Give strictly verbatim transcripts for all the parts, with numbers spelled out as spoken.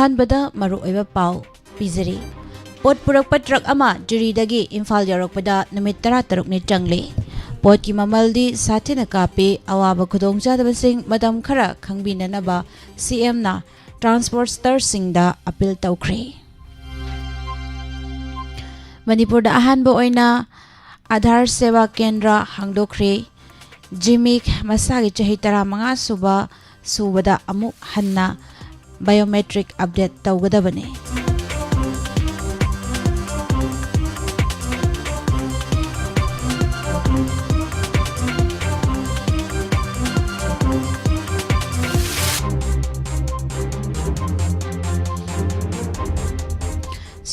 ꯑꯍꯥꯟꯕꯗ ꯃꯔꯨꯑꯣꯏꯕ ꯄꯥꯎ ꯄꯤꯖꯔꯤ꯫ ꯄꯣꯠ ꯄꯨꯔꯛꯄ ꯇ꯭ꯔꯛ ꯑꯃ ꯖꯤꯔꯤꯗꯒꯤ ꯏꯝꯐꯥꯜ ꯌꯧꯔꯛꯄꯗ ꯅꯨꯃꯤꯠ ꯇꯔꯥꯇꯔꯨꯛꯅꯤ ꯆꯪꯂꯤ꯫ ꯄꯣꯠꯀꯤ ꯃꯃꯜꯗꯤ ꯁꯥꯊꯤꯅ ꯀꯥꯞꯄꯤ꯫ ꯑꯋꯥꯕ ꯈꯨꯗꯣꯡꯆꯥꯗꯕꯁꯤꯡ ꯃꯇꯝ ꯈꯔ ꯈꯪꯕꯤꯅꯅꯕ ꯁꯤꯑꯦꯝꯅ ꯇ꯭ꯔꯥꯟꯁꯄꯣꯔꯇꯔꯁꯤꯡꯗ ꯑꯄꯤꯜ ꯇꯧꯈ꯭ꯔꯦ꯫ ꯃꯅꯤꯄꯨꯔꯗ ꯑꯍꯥꯟꯕ ꯑꯣꯏꯅ ꯑꯥꯙꯥꯔ ꯁꯦꯕꯥ ꯀꯦꯟꯗ꯭ꯔ ꯍꯥꯡꯗꯣꯛꯈ꯭ꯔꯦ꯫ ꯖꯤꯃꯤꯛ ꯃꯁꯥꯒꯤ ꯆꯍꯤ ꯇꯔꯥꯃꯉꯥ ꯁꯨꯕ ꯁꯨꯕꯗ ꯑꯃꯨꯛ ꯍꯟꯅ ꯕꯥꯏꯑꯣꯃꯦꯇ꯭ꯔꯤꯛ ꯑꯞꯗꯦꯠ ꯇꯧꯒꯗꯕꯅꯤ꯫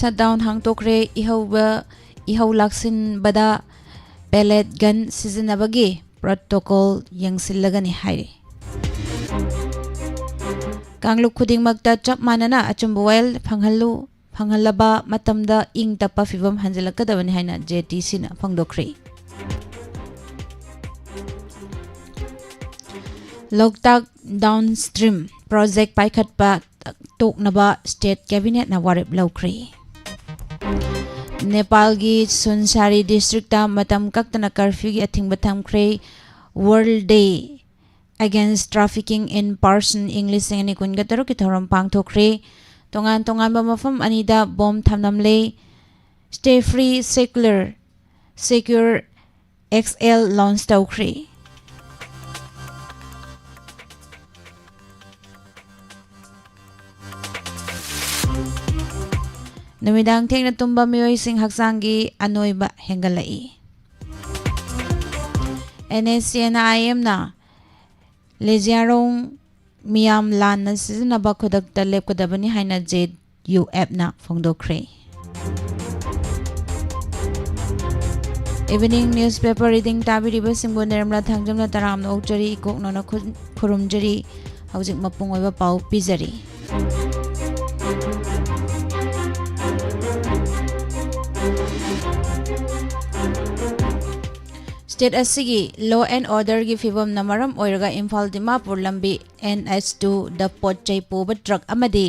ꯁꯠꯗꯥꯎꯟ ꯍꯥꯡꯗꯣꯛꯈ꯭ꯔꯦ꯫ ꯏꯍꯧꯕ, ꯏꯍꯧ ꯂꯥꯛꯁꯤꯟꯕꯗ ꯄꯦꯂꯦꯠ ꯒꯟ ꯁꯤꯖꯤꯟꯅꯕꯒꯤ ꯄ꯭ꯔꯣꯇꯣꯀꯣꯜ ꯌꯦꯡꯁꯤꯜꯂꯒꯅꯤ ꯍꯥꯏꯔꯤ꯫ ꯀꯥꯡꯂꯨꯞ ꯈꯨꯗꯤꯡꯃꯛꯇ ꯆꯞ ꯃꯥꯟꯅꯅ ꯑꯆꯨꯝꯕ ꯋꯥꯌꯦꯜ ꯐꯪꯍꯜꯂꯨ, ꯐꯪꯍꯜꯂꯕ ꯃꯇꯝꯗ ꯏꯪ ꯇꯞꯄ ꯐꯤꯕꯝ ꯍꯟꯖꯤꯜꯂꯛꯀꯗꯕꯅꯤ ꯍꯥꯏꯅ ꯖꯦ ꯇꯤ ꯁꯤꯅ ꯐꯣꯡꯗꯣꯛꯈ꯭ꯔꯦ꯫ ꯂꯣꯛꯇꯥꯛ ꯗꯥꯎꯟ ꯁ꯭ꯇ꯭ꯔꯤꯝ ꯄ꯭ꯔꯣꯖꯦꯛ ꯄꯥꯏꯈꯠꯄ ꯇꯣꯛꯅꯕ ꯁ꯭ꯇꯦꯠ ꯀꯦꯕꯤꯅꯦꯠꯅ ꯋꯥꯔꯦꯞ ꯂꯧꯈ꯭ꯔꯦ꯫ ꯅꯦꯄꯥꯜꯒꯤ ꯁꯨꯟꯁꯥꯔꯤ ꯗꯤꯁꯇ꯭ꯔꯤꯛꯇ ꯃꯇꯝ ꯀꯛꯇꯅ ꯀꯔꯐ꯭ꯌꯨꯒꯤ ꯑꯊꯤꯡꯕ ꯊꯝꯈ꯭ꯔꯦ꯫ World Day Against Trafficking in Person ꯏꯪ ꯂꯤꯁꯤꯡ ꯑꯅꯤ ꯀꯨꯟꯒ ꯇꯔꯨꯛꯀꯤ ꯊꯧꯔꯝ ꯄꯥꯡꯊꯣꯛꯈ꯭ꯔꯦ꯫ ꯇꯣꯉꯥꯟ ꯇꯣꯉꯥꯟꯕ ꯃꯐꯝ ꯑꯅꯤꯗ ꯕꯣꯝ ꯊꯝꯂꯝꯂꯦ꯫ Stay Free Secular, Secure X L ꯂꯣꯟꯆ ꯇꯧꯈ꯭ꯔꯦ꯫ ꯅꯨꯃꯤꯗꯥꯡ ꯊꯦꯡꯅ ꯇꯨꯝꯕ ꯃꯤꯑꯣꯏꯁꯤꯡ ꯍꯛꯆꯥꯡꯒꯤ ꯑꯅꯣꯏꯕ ꯍꯦꯟꯒꯠꯂꯛꯏ꯫ ꯑꯦꯟ ꯑꯦꯁ ꯁꯤ ꯑꯦꯟ ꯑꯥꯏ ꯑꯦꯝꯅ ꯂꯦꯖꯤꯌꯥꯔꯣꯡ ꯃꯤꯌꯥꯝ ꯂꯥꯟꯅ ꯁꯤꯖꯤꯟꯅꯕ ꯈꯨꯗꯛꯇ ꯂꯦꯞꯀꯗꯕꯅꯤ ꯍꯥꯏꯅ ꯖꯦ ꯌꯨ ꯑꯦꯐꯅ ꯐꯣꯡꯗꯣꯛꯈ꯭ꯔꯦ꯫ Evening newspaper reading ꯇꯥꯕꯤꯔꯤꯕꯁꯤꯡꯕꯨ ꯅꯤꯔꯃꯂꯥ ꯊꯥꯡꯖꯝꯅ ꯇꯔꯥꯝꯅ ꯑꯣꯛꯆꯔꯤ, ꯏꯀꯣꯛꯅꯅ ꯈꯨ-, ꯈꯨꯔꯨꯝꯖꯔꯤ꯫ ꯍꯧꯖꯤꯛ ꯃꯄꯨꯡ ꯑꯣꯏꯕ ꯄꯥꯎ ꯄꯤꯖꯔꯤ꯫ ꯁ꯭ꯇꯦꯠ ꯑꯁꯤꯒꯤ law and orderꯒꯤ ꯐꯤꯕꯝꯅ ꯃꯔꯝ ꯑꯣꯏꯔꯒ ꯏꯝꯐꯥꯜ ꯗꯤꯃꯥꯄꯨꯔ ꯂꯝꯕꯤ N H twoꯗ ꯄꯣꯠ ꯆꯩ ꯄꯨꯕ ꯇ꯭ꯔꯛ ꯑꯃꯗꯤ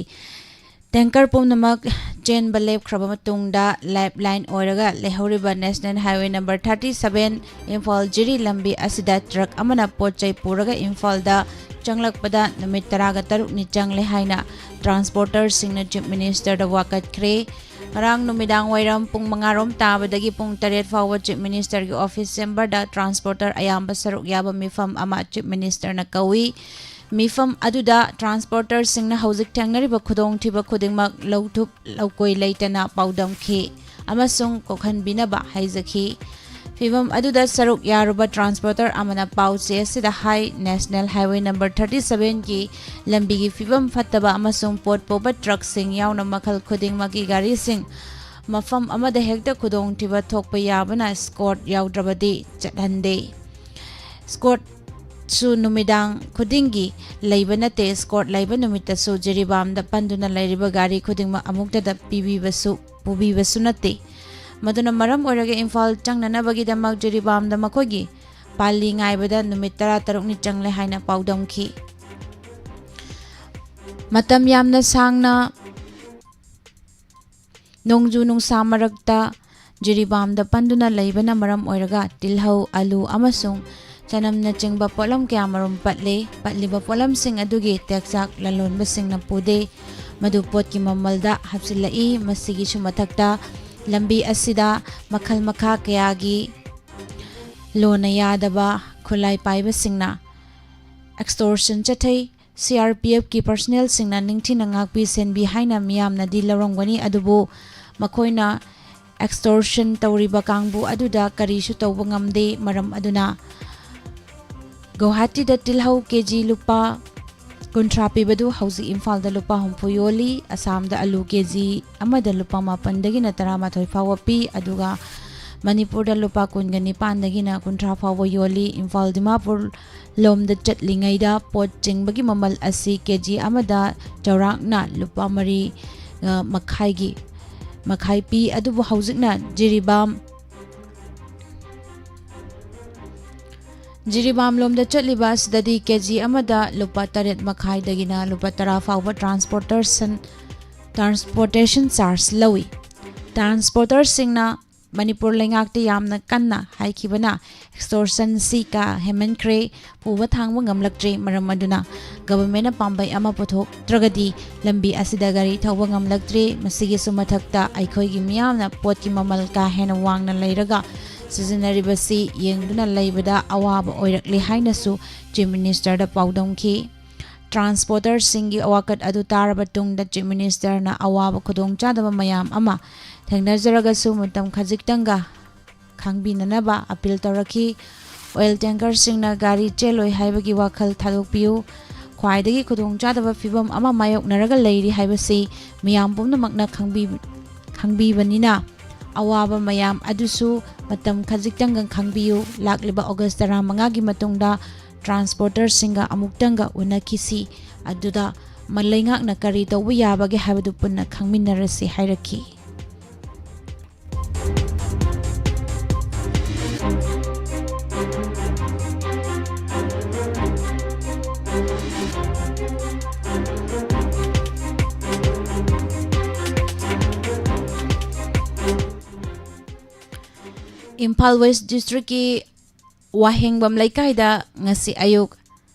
ꯇꯦꯡꯀꯔ ꯄꯨꯝꯅꯃꯛ ꯆꯦꯟꯕ ꯂꯦꯞꯈ꯭ꯔꯕ ꯃꯇꯨꯡꯗ, ꯂꯥꯏꯐ ꯂꯥꯏꯟ ꯑꯣꯏꯔꯒ ꯂꯩꯍꯧꯔꯤꯕ national highway number thirty seven Imphal Jiri ꯂꯝꯕꯤ ꯑꯁꯤꯗ ꯇ꯭ꯔꯛ ꯑꯃꯅ ꯄꯣꯠ ꯆꯩ ꯄꯨꯔꯒ ꯏꯝꯐꯥꯜꯗ ꯆꯪꯂꯛꯄꯗ ꯅꯨꯃꯤꯠ ꯇꯔꯥꯒ ꯇꯔꯨꯛꯅꯤ ꯆꯪꯂꯦ ꯍꯥꯏꯅ ꯇ꯭ꯔꯥꯟꯁꯄꯣꯔꯇꯔꯁꯤꯡꯅ ꯆꯤꯐ ꯃꯤꯅꯤꯁꯇꯔꯗ ꯋꯥꯀꯠꯈ꯭ꯔꯦ꯫ ꯉꯔꯥꯡ ꯅꯨꯃꯤꯗꯥꯡ ꯋꯥꯏꯔꯝ ꯄꯨꯡ ꯃꯉꯥꯔꯣꯝ ꯇꯥꯕꯗꯒꯤ ꯄꯨꯡ ꯇꯔꯦꯠ ꯐꯥꯎꯕ ꯆꯤꯐ ꯃꯤꯅꯤꯁꯇꯔꯒꯤ ꯑꯣꯐꯤꯁ ꯆꯦꯝꯕꯔꯗ ꯇ꯭ꯔꯥꯟꯁꯄꯣꯔꯇꯔ ꯑꯌꯥꯝꯕ ꯁꯔꯨꯛ ꯌꯥꯕ ꯃꯤꯐꯝ ꯑꯃ ꯆꯤꯐ ꯃꯤꯅꯤꯁꯇꯔꯅ ꯀꯧꯏ꯫ ꯃꯤꯐꯝ ꯑꯗꯨꯗ ꯇ꯭ꯔꯥꯟꯁꯄꯣꯔꯇꯔꯁꯤꯡꯅ ꯍꯧꯖꯤꯛ ꯊꯦꯡꯅꯔꯤꯕ ꯈꯨꯗꯣꯡꯊꯤꯕ ꯈꯨꯗꯤꯡꯃꯛ ꯂꯧꯊꯨꯞ ꯂꯧꯀꯣꯏ ꯂꯩꯇꯅ ꯄꯥꯎꯗꯝꯈꯤ ꯑꯃꯁꯨꯡ ꯀꯣꯛꯍꯟꯕꯤꯅꯕ ꯍꯥꯏꯖꯈꯤ꯫ ꯐꯤꯚꯝ ꯑꯗꯨꯗ ꯁꯔꯨꯛ ꯌꯥꯔꯨꯕ ꯇ꯭ꯔꯥꯟꯁꯄꯣꯔꯇꯔ ꯑꯃꯅ ꯄꯥꯎ ꯆꯦ ꯑꯁꯤꯗ ꯍꯥꯏ, ꯅꯦꯁꯅꯦꯜ ꯍꯥꯏꯋꯦ ꯅꯝꯕꯔ ꯊꯥꯔꯇꯤ ꯁꯚꯦꯟꯒꯤ ꯂꯝꯕꯤꯒꯤ ꯐꯤꯚꯝ ꯐꯠꯇꯕ ꯑꯃꯁꯨꯡ ꯄꯣꯠ ꯄꯨꯕ ꯇ꯭ꯔꯛꯁꯤꯡ ꯌꯥꯎꯅ ꯃꯈꯜ ꯈꯨꯗꯤꯡꯃꯛꯀꯤ ꯒꯥꯔꯤꯁꯤꯡ ꯃꯐꯝ ꯑꯃꯗ ꯍꯦꯛꯇ ꯈꯨꯗꯣꯡꯊꯤꯕ ꯊꯣꯛꯄ ꯌꯥꯕꯅ ꯁ꯭ꯀꯣꯔꯠ ꯌꯥꯎꯗ꯭ꯔꯕꯗꯤ ꯆꯠꯍꯟꯗꯦ꯫ ꯁ꯭ꯀꯣꯔꯠꯁꯨ ꯅꯨꯃꯤꯗꯥꯡ ꯈꯨꯗꯤꯡꯒꯤ ꯂꯩꯕ ꯅꯠꯇꯦ꯫ ꯁ꯭ꯀꯣꯔꯠ ꯂꯩꯕ ꯅꯨꯃꯤꯠꯇꯁꯨ ꯖꯤꯔꯤꯕꯥꯝꯗ ꯄꯟꯗꯨꯅ ꯂꯩꯔꯤꯕ ꯒꯥꯔꯤ ꯈꯨꯗꯤꯡꯃꯛ ꯑꯃꯨꯛꯇꯗ ꯄꯤꯕꯤꯕꯁꯨ, ꯄꯨꯕꯤꯕꯁꯨ ꯅꯠꯇꯦ꯫ ꯃꯗꯨꯅ ꯃꯔꯝ ꯑꯣꯏꯔꯒ ꯏꯝꯐꯥꯜ ꯆꯪꯅꯅꯕꯒꯤꯗꯃꯛ ꯖꯤꯔꯤꯕꯥꯝꯗ ꯃꯈꯣꯏꯒꯤ ꯄꯥꯜꯂꯤ ꯉꯥꯏꯕꯗ ꯅꯨꯃꯤꯠ ꯇꯔꯥꯇꯔꯨꯛꯅꯤ ꯆꯪꯂꯦ ꯍꯥꯏꯅ ꯄꯥꯎꯗꯝꯈꯤ꯫ ꯃꯇꯝ ꯌꯥꯝꯅ ꯁꯥꯡꯅ ꯅꯣꯡꯖꯨ ꯅꯨꯡꯁꯥ ꯃꯔꯛꯇ ꯖꯤꯔꯤꯕꯥꯝꯗ ꯄꯟꯗꯨꯅ ꯂꯩꯕꯅ ꯃꯔꯝ ꯑꯣꯏꯔꯒ ꯇꯤꯜꯍꯧ, ꯑꯂꯨ ꯑꯃꯁꯨꯡ ꯆꯅꯝꯅꯆꯤꯡꯕ ꯄꯣꯠꯂꯝ ꯀꯌꯥꯃꯔꯨꯝ ꯄꯠꯂꯦ꯫ ꯄꯠꯂꯤꯕ ꯄꯣꯠꯂꯝꯁꯤꯡ ꯑꯗꯨꯒꯤ ꯇꯦꯛꯆꯥꯛ ꯂꯂꯣꯟꯕꯁꯤꯡꯅ ꯄꯨꯗꯦ꯫ ꯃꯗꯨ ꯄꯣꯠꯀꯤ ꯃꯃꯜꯗ ꯍꯥꯞꯆꯤꯜꯂꯛꯏ꯫ ꯃꯁꯤꯒꯤꯁꯨ ꯃꯊꯛꯇ ꯂꯝꯕꯤ ꯑꯁꯤꯗ ꯃꯈꯜ ꯃꯈꯥ ꯀꯌꯥꯒꯤ ꯂꯣꯟꯅ ꯌꯥꯗꯕ ꯈꯨꯠꯂꯥꯏ ꯄꯥꯏꯕꯁꯤꯡꯅ ꯑꯦꯛꯁꯇꯣꯔꯁꯟ ꯆꯠꯊꯩ꯫ ꯁꯤ ꯑꯥꯔ ꯄꯤ ꯑꯦꯐꯀꯤ ꯄꯔꯁꯅꯦꯜꯁꯤꯡꯅ ꯅꯤꯡꯊꯤꯅ ꯉꯥꯛꯄꯤ ꯁꯦꯟꯕꯤ ꯍꯥꯏꯅ ꯃꯤꯌꯥꯝꯅꯗꯤ ꯂꯧꯔꯝꯒꯅꯤ, ꯑꯗꯨꯕꯨ ꯃꯈꯣꯏꯅ ꯑꯦꯛꯁꯇꯣꯔꯁꯟ ꯇꯧꯔꯤꯕ ꯀꯥꯡꯕꯨ ꯑꯗꯨꯗ ꯀꯔꯤꯁꯨ ꯇꯧꯕ ꯉꯝꯗꯦ꯫ ꯃꯔꯝ ꯑꯗꯨꯅ ꯒꯧꯍꯥꯇꯤꯗ ꯇꯤꯜꯍꯧ ꯀꯦ ꯖꯤ ꯂꯨꯄꯥ ꯀꯨꯟꯊ꯭ꯔꯥ ꯄꯤꯕꯗꯨ ꯍꯧꯖꯤꯛ ꯏꯝꯐꯥꯜꯗ ꯂꯨꯄꯥ ꯍꯨꯝꯐꯨ ꯌꯣꯜꯂꯤ, ꯑꯁꯥꯝꯗ ꯑꯂꯨ ꯀꯦ ꯖꯤ ꯑꯃꯗ ꯂꯨꯄꯥ ꯃꯥꯄꯟꯗꯒꯤꯅ ꯇꯔꯥꯃꯥꯊꯣꯏ ꯐꯥꯎꯕ ꯄꯤ, ꯑꯗꯨꯒ ꯃꯅꯤꯄꯨꯔꯗ ꯂꯨꯄꯥ ꯀꯨꯟꯒ ꯅꯤꯄꯥꯟꯗꯒꯤꯅ ꯀꯨꯟꯊ꯭ꯔꯥ ꯐꯥꯎꯕ ꯌꯣꯜꯂꯤ꯫ ꯏꯝꯐꯥꯜ ꯗꯤꯃꯥꯄꯨꯔ ꯂꯣꯝꯗ ꯆꯠꯂꯤꯉꯩꯗ ꯄꯣꯠ ꯆꯤꯡꯕꯒꯤ ꯃꯃꯜ ꯑꯁꯤ ꯀꯦ ꯖꯤ ꯑꯃꯗ ꯆꯥꯎꯔꯥꯛꯅ ꯂꯨꯄꯥ ꯃꯔꯤ, ꯑ, ꯃꯈꯥꯏꯒꯤ, ꯃꯈꯥꯏ ꯄꯤ꯫ ꯑꯗꯨꯕꯨ ꯍꯧꯖꯤꯛꯅ ꯖꯤꯔꯤꯕꯥꯝ, ꯖꯤꯔꯤꯕꯥꯝ ꯂꯣꯝꯗ ꯆꯠꯂꯤꯕ ꯑꯁꯤꯗꯗꯤ ꯀꯦ ꯖꯤ ꯑꯃꯗ ꯂꯨꯄꯥ ꯇꯔꯦꯠ ꯃꯈꯥꯏꯗꯒꯤꯅ ꯂꯨꯄꯥ ꯇꯔꯥ ꯐꯥꯎꯕ ꯇ꯭ꯔꯥꯟꯁꯄꯣꯔꯇꯔꯁꯟ ꯇ꯭ꯔꯥꯟꯁꯄꯣꯔꯇꯦꯁꯟ ꯆꯥꯔꯖ ꯂꯧꯏ꯫ ꯇ꯭ꯔꯥꯟꯁꯄꯣꯔꯇꯔꯁꯤꯡꯅ ꯃꯅꯤꯄꯨꯔ ꯂꯩꯉꯥꯛꯇ ꯌꯥꯝꯅ ꯀꯟꯅ ꯍꯥꯏꯈꯤꯕꯅ extortion ꯁꯤ ꯀꯥ ꯍꯦꯟꯃꯟꯈ꯭ꯔꯦ, ꯄꯨꯕ ꯊꯥꯡꯕ ꯉꯝꯂꯛꯇ꯭ꯔꯦ꯫ ꯃꯔꯝ ꯑꯗꯨꯅ ꯒꯚꯔꯟꯃꯦꯟꯅ ꯄꯥꯝꯕꯩ ꯑꯃ ꯄꯨꯊꯣꯛꯇ꯭ꯔꯒꯗꯤ ꯂꯝꯕꯤ ꯑꯁꯤꯗ ꯒꯥꯔꯤ ꯊꯧꯕ ꯉꯝꯂꯛꯇ꯭ꯔꯦ꯫ ꯃꯁꯤꯒꯤꯁꯨ ꯃꯊꯛꯇ ꯑꯩꯈꯣꯏꯒꯤ ꯃꯤꯌꯥꯝꯅ ꯄꯣꯠꯀꯤ ꯃꯃꯜ ꯀꯥ ꯍꯦꯟꯅ ꯋꯥꯡꯅ ꯂꯩꯔꯒ ꯁꯤꯖꯤꯟꯅꯔꯤꯕꯁꯤ ꯌꯦꯡꯗꯨꯅ ꯂꯩꯕꯗ ꯑꯋꯥꯕ ꯑꯣꯏꯔꯛꯂꯦ ꯍꯥꯏꯅꯁꯨ ꯆꯤꯐ ꯃꯤꯅꯤꯁꯇꯔꯗ ꯄꯥꯎꯗꯝꯈꯤ꯫ ꯇ꯭ꯔꯥꯟꯁꯄꯣꯔꯇꯔꯁꯤꯡꯒꯤ ꯑꯋꯥꯀꯠ ꯑꯗꯨ ꯇꯥꯔꯕ ꯇꯨꯡꯗ ꯆꯤꯐ ꯃꯤꯅꯤꯁꯇꯔꯅ ꯑꯋꯥꯕ ꯈꯨꯗꯣꯡꯆꯥꯗꯕ ꯃꯌꯥꯝ ꯑꯃ ꯊꯦꯡꯅꯖꯔꯒꯁꯨ ꯃꯇꯝ ꯈꯖꯤꯛꯇꯪꯒ ꯈꯪꯕꯤꯅꯅꯕ ꯑꯄꯤꯜ ꯇꯧꯔꯛꯈꯤ꯫ ꯑꯣꯏꯜ ꯇꯦꯡꯀꯔꯁꯤꯡꯅ ꯒꯥꯔꯤ ꯆꯦꯜꯂꯣꯏ ꯍꯥꯏꯕꯒꯤ ꯋꯥꯈꯜ ꯊꯥꯗꯣꯛꯄꯤꯌꯨ꯫ ꯈ꯭ꯋꯥꯏꯗꯒꯤ ꯈꯨꯗꯣꯡꯆꯥꯗꯕ ꯐꯤꯕꯝ ꯑꯃ ꯃꯥꯌꯣꯛꯅꯔꯒ ꯂꯩꯔꯤ ꯍꯥꯏꯕꯁꯤ ꯃꯤꯌꯥꯝ ꯄꯨꯝꯅꯃꯛꯅ ꯈꯪꯕꯤ-, ꯈꯪꯕꯤꯕꯅꯤꯅ, ꯑꯋꯥꯕ ꯃꯌꯥꯝ ꯑꯗꯨꯁꯨ ꯃꯇꯝ ꯈꯖꯤꯛꯇꯪꯒ ꯈꯪꯕꯤꯌꯨ꯫ ꯂꯥꯛꯂꯤꯕ ꯑꯣꯒꯁ ꯇꯔꯥꯃꯉꯥꯒꯤ ꯃꯇꯨꯡꯗ ꯇ꯭ꯔꯥꯟꯁꯄꯣꯔꯇꯔꯁꯤꯡꯒ ꯑꯃꯨꯛꯇꯪꯒ ꯎꯅꯈꯤꯁꯤ꯫ ꯑꯗꯨꯗ ꯃ-, ꯂꯩꯉꯥꯛꯅ ꯀꯔꯤ ꯇꯧꯕ ꯌꯥꯕꯒꯦ ꯍꯥꯏꯕꯗꯨ ꯄꯨꯟꯅ ꯈꯪꯃꯤꯟꯅꯔꯁꯤ ꯍꯥꯏꯔꯛꯈꯤ꯫ ꯏꯝꯐꯥꯜ ꯋꯦꯁ ꯗꯤꯁꯇ꯭ꯔꯤꯛꯀꯤ ꯋꯥꯍꯦꯡꯕꯝ ꯂꯩꯀꯥꯏꯗ ꯉꯁꯤ ꯑꯌꯨꯛ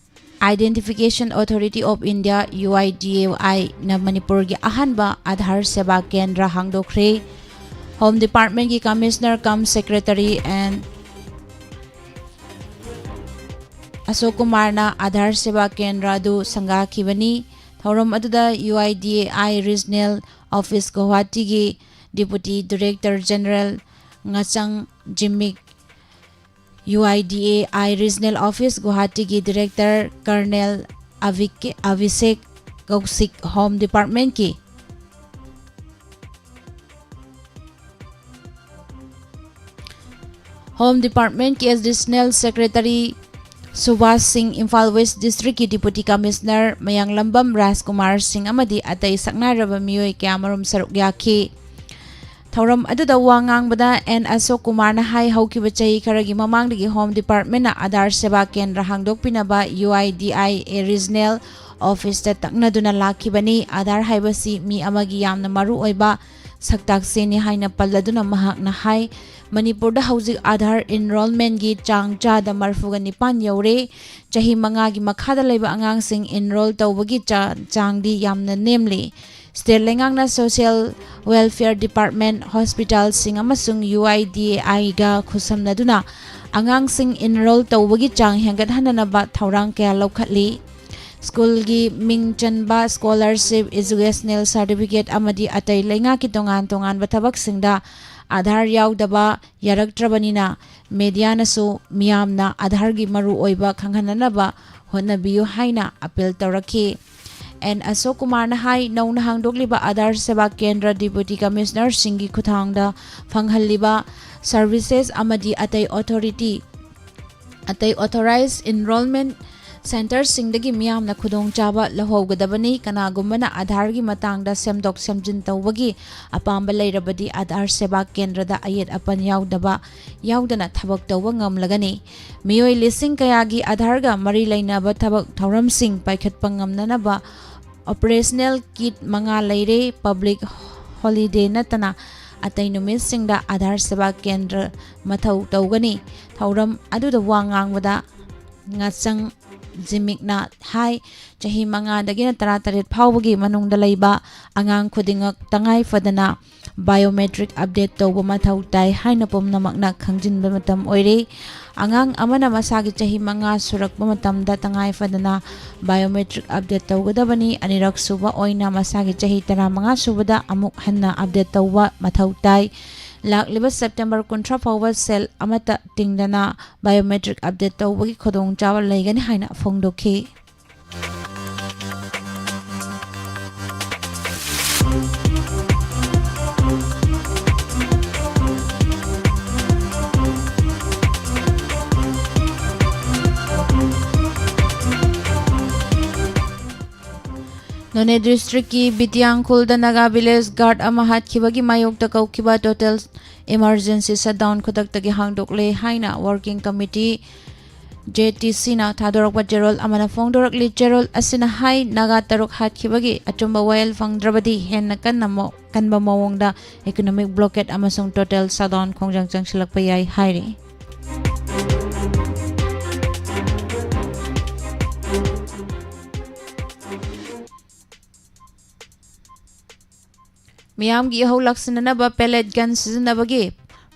Identification Authority of India, U I D A I, ꯅ ꯃꯅꯤꯄꯨꯔꯒꯤ ꯑꯍꯥꯟꯕ ꯑꯥꯙꯥꯔ ꯁꯦꯕꯥ ꯀꯦꯟꯗ꯭ꯔ ꯍꯥꯡꯗꯣꯛꯈ꯭ꯔꯦ꯫ ꯍꯣꯝ ꯗꯤꯄꯥꯔꯠꯃꯦꯟꯒꯤ ꯀꯃꯤꯁꯅꯔ ꯀꯝ ꯁꯦꯀ꯭ꯔꯦꯇꯔꯤ ꯑꯦꯟ ꯑꯁꯣꯛ ꯀꯨꯃꯥꯔꯅ ꯑꯥꯙꯥꯔ ꯁꯦꯕꯥ ꯀꯦꯟꯗ꯭ꯔ ꯑꯗꯨ ꯁꯪꯒꯥꯈꯤꯕꯅꯤ꯫ ꯊꯧꯔꯝ ꯑꯗꯨꯗ U I D A I regional office ꯒꯨꯋꯥꯍꯥꯇꯤꯒꯤ ꯗꯤꯄꯨꯇꯤ ꯗꯤꯔꯦꯛꯇꯔ ꯖꯦꯅꯔꯦꯜ ꯉꯥꯆꯪ Jimik, U I D A I regional office ꯒꯨꯋꯥꯍꯥꯇꯤꯒꯤ ꯗꯤꯔꯦꯛꯇꯔ ꯀꯔꯅꯦꯜ ꯑꯚꯤꯀꯦ-, ꯑꯚꯤꯁꯦꯛ ꯀꯧꯁꯤꯛ, ꯍꯣꯝ ꯗꯤꯄꯥꯔꯠꯃꯦꯟꯠꯀꯤ ꯍꯣꯝ ꯗꯤꯄꯥꯔꯠꯃꯦꯟꯠꯀꯤ additional secretary Subash Singh, Imphal west ꯗꯤꯁꯇ꯭ꯔꯤꯛꯀꯤ ꯗꯤꯄꯨꯇꯤ ꯀꯃꯤꯁꯅꯔ ꯃꯌꯥꯡꯂꯝꯕꯝ ꯔꯥꯖꯀꯨꯃꯥꯔ ꯁꯤꯡ ꯑꯃꯗꯤ ꯑꯇꯩ ꯁꯛꯅꯥꯏꯔꯕ ꯃꯤꯑꯣꯏ ꯀꯌꯥꯃꯔꯨꯝ ꯁꯔꯨꯛ ꯌꯥꯈꯤ꯫ ꯊꯧꯔꯝ ꯑꯗꯨꯗ ꯋꯥ ꯉꯥꯡꯕꯗ ꯑꯦꯟ ꯑꯁꯣꯛ ꯀꯨꯃꯥꯔꯅ ꯍꯥꯏ, ꯍꯧꯈꯤꯕ ꯆꯍꯤ ꯈꯔꯒꯤ ꯃꯃꯥꯡꯗꯒꯤ ꯍꯣꯝ ꯗꯤꯄꯥꯔꯠꯃꯦꯟꯠꯅ ꯑꯥꯙꯥꯔ ꯁꯦꯕꯥ ꯀꯦꯟꯗ꯭ꯔ ꯍꯥꯡꯗꯣꯛꯄꯤꯅꯕ U I D I A regional ꯑꯣꯐꯤꯁꯇ ꯇꯛꯅꯗꯨꯅ ꯂꯥꯛꯈꯤꯕꯅꯤ꯫ ꯑꯥꯙꯥꯔ ꯍꯥꯏꯕꯁꯤ ꯃꯤ ꯑꯃꯒꯤ ꯌꯥꯝꯅ ꯃꯔꯨ ꯑꯣꯏꯕ ꯁꯛꯇꯥꯛꯁꯦꯅꯤ ꯍꯥꯏꯅ ꯄꯜꯂꯗꯨꯅ ꯃꯍꯥꯛꯅ ꯍꯥꯏ, ꯃꯅꯤꯄꯨꯔꯗ ꯍꯧꯖꯤꯛ ꯑꯥꯙꯥꯔ ꯏꯟꯔꯣꯜꯃꯦꯟꯒꯤ ꯆꯥꯡ ꯆꯥꯗ ꯃꯔꯤꯐꯨꯒ ꯅꯤꯄꯥꯟ ꯌꯧꯔꯦ꯫ ꯆꯍꯤ ꯃꯉꯥꯒꯤ ꯃꯈꯥꯗ ꯂꯩꯕ ꯑꯉꯥꯡꯁꯤꯡ ꯏꯟꯔꯣꯜ ꯇꯧꯕꯒꯤ ꯆꯥ-, ꯆꯥꯡꯗꯤ ꯌꯥꯝꯅ ꯅꯦꯝꯂꯤ꯫ ꯁ꯭ꯇꯦꯠ ꯂꯩꯉꯥꯛꯅ ꯁꯣꯁꯤꯌꯦꯜ ꯋꯦꯜꯐꯤꯌꯔ ꯗꯤꯄꯥꯔꯠꯃꯦꯟ, ꯍꯣꯁꯄꯤꯇꯥꯜꯁꯤꯡ ꯑꯃꯁꯨꯡ ꯌꯨ ꯑꯥꯏ ꯗꯤ ꯑꯦ ꯑꯥꯏꯒ ꯈꯨꯠꯁꯝꯅꯗꯨꯅ ꯑꯉꯥꯡꯁꯤꯡ ꯏꯟꯔꯣꯜ ꯇꯧꯕꯒꯤ ꯆꯥꯡ ꯍꯦꯟꯒꯠꯍꯟꯅꯅꯕ ꯊꯧꯔꯥꯡ ꯀꯌꯥ ꯂꯧꯈꯠꯂꯤ꯫ ꯁ꯭ꯀꯨꯜꯒꯤ ꯃꯤꯡ ꯆꯟꯕ, ꯁ꯭ꯀꯣꯂꯔꯁꯤꯞ, ꯏꯖꯨꯀꯦꯁꯅꯦꯜ ꯁꯥꯔꯇꯤꯐꯤꯀꯦꯠ ꯑꯃꯗꯤ ꯑꯇꯩ ꯂꯩꯉꯥꯛꯀꯤ ꯇꯣꯉꯥꯟ ꯇꯣꯉꯥꯟꯕ ꯊꯕꯛꯁꯤꯡꯗ ꯑꯥꯙꯥꯔ ꯌꯥꯎꯗꯕ ꯌꯥꯔꯛꯇ꯭ꯔꯕꯅꯤꯅ ꯃꯦꯗꯤꯌꯥꯅꯁꯨ ꯃꯤꯌꯥꯝꯅ ꯑꯥꯙꯥꯔꯒꯤ ꯃꯔꯨꯑꯣꯏꯕ ꯈꯪꯍꯟꯅꯅꯕ ꯍꯣꯠꯅꯕꯤꯌꯨ ꯍꯥꯏꯅ ꯑꯄꯤꯜ ꯇꯧꯔꯛꯈꯤ꯫ ꯑꯦꯟ ꯑꯁꯣꯛ ꯀꯨꯃꯥꯔꯅ ꯍꯥꯏ, ꯅꯧꯅ ꯍꯥꯡꯗꯣꯛꯂꯤꯕ ꯑꯥꯙꯥꯔ ꯁꯦꯕꯥ ꯀꯦꯟꯗ꯭ꯔ ꯗꯤꯄꯨꯇꯤ ꯀꯃꯤꯁꯅꯔꯁꯤꯡꯒꯤ ꯈꯨꯠꯊꯥꯡꯗ ꯐꯪꯍꯜꯂꯤꯕ ꯁꯔꯚꯤꯁꯦꯁ ꯑꯃꯗꯤ ꯑꯇꯩ ꯑꯣꯊꯣꯔꯤꯇꯤ, ꯑꯇꯩ ꯑꯣꯊꯣꯔꯥꯏꯖ ꯏꯟꯔꯣꯜꯃꯦꯟ ꯁꯦꯟꯇꯔꯁꯤꯡꯗꯒꯤ ꯃꯤꯌꯥꯝꯅ ꯈꯨꯗꯣꯡꯆꯥꯕ ꯂꯧꯍꯧꯒꯗꯕꯅꯤ꯫ ꯀꯅꯥꯒꯨꯝꯕꯅ ꯑꯥꯙꯥꯔꯒꯤ ꯃꯇꯥꯡꯗ ꯁꯦꯝꯗꯣꯛ ꯁꯦꯝꯖꯤꯟ ꯇꯧꯕꯒꯤ ꯑꯄꯥꯝꯕ ꯂꯩꯔꯕꯗꯤ ꯑꯥꯙꯥꯔ ꯁꯦꯕꯥ ꯀꯦꯟꯗ꯭ꯔꯗ ꯑꯌꯦꯠ ꯑꯄꯟ ꯌꯥꯎꯗꯕ, ꯌꯥꯎꯗꯅ ꯊꯕꯛ ꯇꯧꯕ ꯉꯝꯂꯒꯅꯤ꯫ ꯃꯤꯑꯣꯏ ꯂꯤꯁꯤꯡ ꯀꯌꯥꯒꯤ ꯑꯥꯙꯥꯔꯒ ꯃꯔꯤ ꯂꯩꯅꯕ ꯊꯕꯛ ꯊꯧꯔꯝꯁꯤꯡ ꯄꯥꯏꯈꯠꯄ ꯉꯝꯅꯅꯕ ꯑꯣꯄꯔꯦꯁꯅꯦꯜ ꯀꯤꯠ ꯃꯉꯥ ꯂꯩꯔꯦ꯫ ꯄꯕ꯭ꯂꯤꯛ ꯍꯣꯂꯤꯗꯦ ꯅꯠꯇꯅ ꯑꯇꯩ ꯅꯨꯃꯤꯠꯁꯤꯡꯗ ꯑꯥꯙꯥꯔ ꯁꯦꯕꯥ ꯀꯦꯟꯗ꯭ꯔ ꯃꯊꯧ ꯇꯧꯒꯅꯤ꯫ ꯊꯧꯔꯝ ꯑꯗꯨꯗ ꯋꯥ ꯉꯥꯡꯕꯗ ꯉꯥꯆꯪ ꯖꯤꯃꯤꯛꯅ ꯍꯥꯏ, ꯆꯍꯤ ꯃꯉꯥꯗꯒꯤꯅ ꯇꯔꯥꯇꯔꯦꯠ ꯐꯥꯎꯕꯒꯤ ꯃꯅꯨꯡꯗ ꯂꯩꯕ ꯑꯉꯥꯡ ꯈꯨꯗꯤꯡꯃꯛ ꯇꯉꯥꯏ ꯐꯗꯅ ꯕꯥꯏꯑꯣꯃꯦꯇ꯭ꯔꯤꯛ ꯑꯞꯗꯦꯠ ꯇꯧꯕ ꯃꯊꯧ ꯇꯥꯏ ꯍꯥꯏꯅ ꯄꯨꯝꯅꯃꯛꯅ ꯈꯪꯖꯤꯟꯕ ꯃꯇꯝ ꯑꯣꯏꯔꯦ꯫ ꯑꯉꯥꯡ ꯑꯃꯅ ꯃꯁꯥꯒꯤ ꯆꯍꯤ ꯃꯉꯥ ꯁꯨꯔꯛꯄ ꯃꯇꯝꯗ ꯇꯉꯥꯏ ꯐꯗꯅ ꯕꯥꯏꯑꯣꯃꯦꯇ꯭ꯔꯤꯛ ꯑꯞꯗꯦꯠ ꯇꯧꯒꯗꯕꯅꯤ꯫ ꯑꯅꯤꯔꯛ ꯁꯨꯕ ꯑꯣꯏꯅ ꯃꯁꯥꯒꯤ ꯆꯍꯤ ꯇꯔꯥꯃꯉꯥ ꯁꯨꯕꯗ ꯑꯃꯨꯛ ꯍꯟꯅ ꯑꯞꯗꯦꯠ ꯇꯧꯕ ꯃꯊꯧ ꯇꯥꯏ꯫ ꯂꯥꯛꯂꯤꯕ ꯁꯦꯞꯇꯦꯝꯕꯔ ꯀꯨꯟꯊ꯭ꯔꯥ ꯐꯥꯎꯕ ꯁꯦꯜ ꯑꯃꯠꯇ ꯇꯤꯡꯗꯅ ꯕꯥꯏꯑꯣꯃꯦꯇ꯭ꯔꯤꯛ ꯑꯞꯗꯦꯠ ꯇꯧꯕꯒꯤ ꯈꯨꯗꯣꯡꯆꯥꯕ ꯂꯩꯒꯅꯤ ꯍꯥꯏꯅ ꯐꯣꯡꯗꯣꯛꯈꯤ꯫ ꯅꯣꯅꯦ ꯗꯤꯁꯇ꯭ꯔꯤꯛꯀꯤ ꯕꯤꯇꯤꯌꯥꯡꯈꯨꯜꯗ ꯅꯥꯒꯥ ꯚꯤꯂꯦꯖ ꯒꯥꯔꯗ ꯑꯃ ꯍꯥꯠꯈꯤꯕꯒꯤ ꯃꯥꯌꯣꯛꯇ ꯀꯧꯈꯤꯕ ꯇꯣꯇꯦꯜ ꯏꯃꯔꯖꯦꯟꯁꯤ ꯁꯠꯗꯥꯎꯟ ꯈꯨꯗꯛꯇꯒꯤ ꯍꯥꯡꯗꯣꯛꯂꯦ ꯍꯥꯏꯅ ꯋꯥꯔꯀꯤꯡ ꯀꯃꯤꯇꯤ ꯖꯦ ꯇꯤ ꯁꯤꯅ ꯊꯥꯗꯣꯔꯛꯄ ꯆꯦꯔꯣꯜ ꯑꯃꯅ ꯐꯣꯡꯗꯣꯔꯛꯂꯤ꯫ ꯆꯦꯔꯣꯜ ꯑꯁꯤꯅ ꯍꯥꯏ, ꯅꯥꯒꯥ ꯇꯔꯨꯛ ꯍꯥꯠꯈꯤꯕꯒꯤ ꯑꯆꯨꯝꯕ ꯋꯥꯌꯦꯜ ꯐꯪꯗ꯭ꯔꯕꯗꯤ ꯍꯦꯟꯅ ꯀꯟꯅ ꯃꯑꯣ-, ꯀꯟꯕ ꯃꯑꯣꯡꯗ economic blockade ꯑꯃꯁꯨꯡ total shutdown ꯈꯣꯡꯖꯪ ꯆꯪꯁꯤꯜꯂꯛꯄ ꯌꯥꯏ ꯍꯥꯏꯔꯤ꯫ ꯃꯤꯌꯥꯝꯒꯤ ꯏꯍꯧ ꯂꯥꯛꯁꯤꯟꯅꯅꯕ pellet gun ꯁꯤꯖꯤꯟꯅꯕꯒꯤ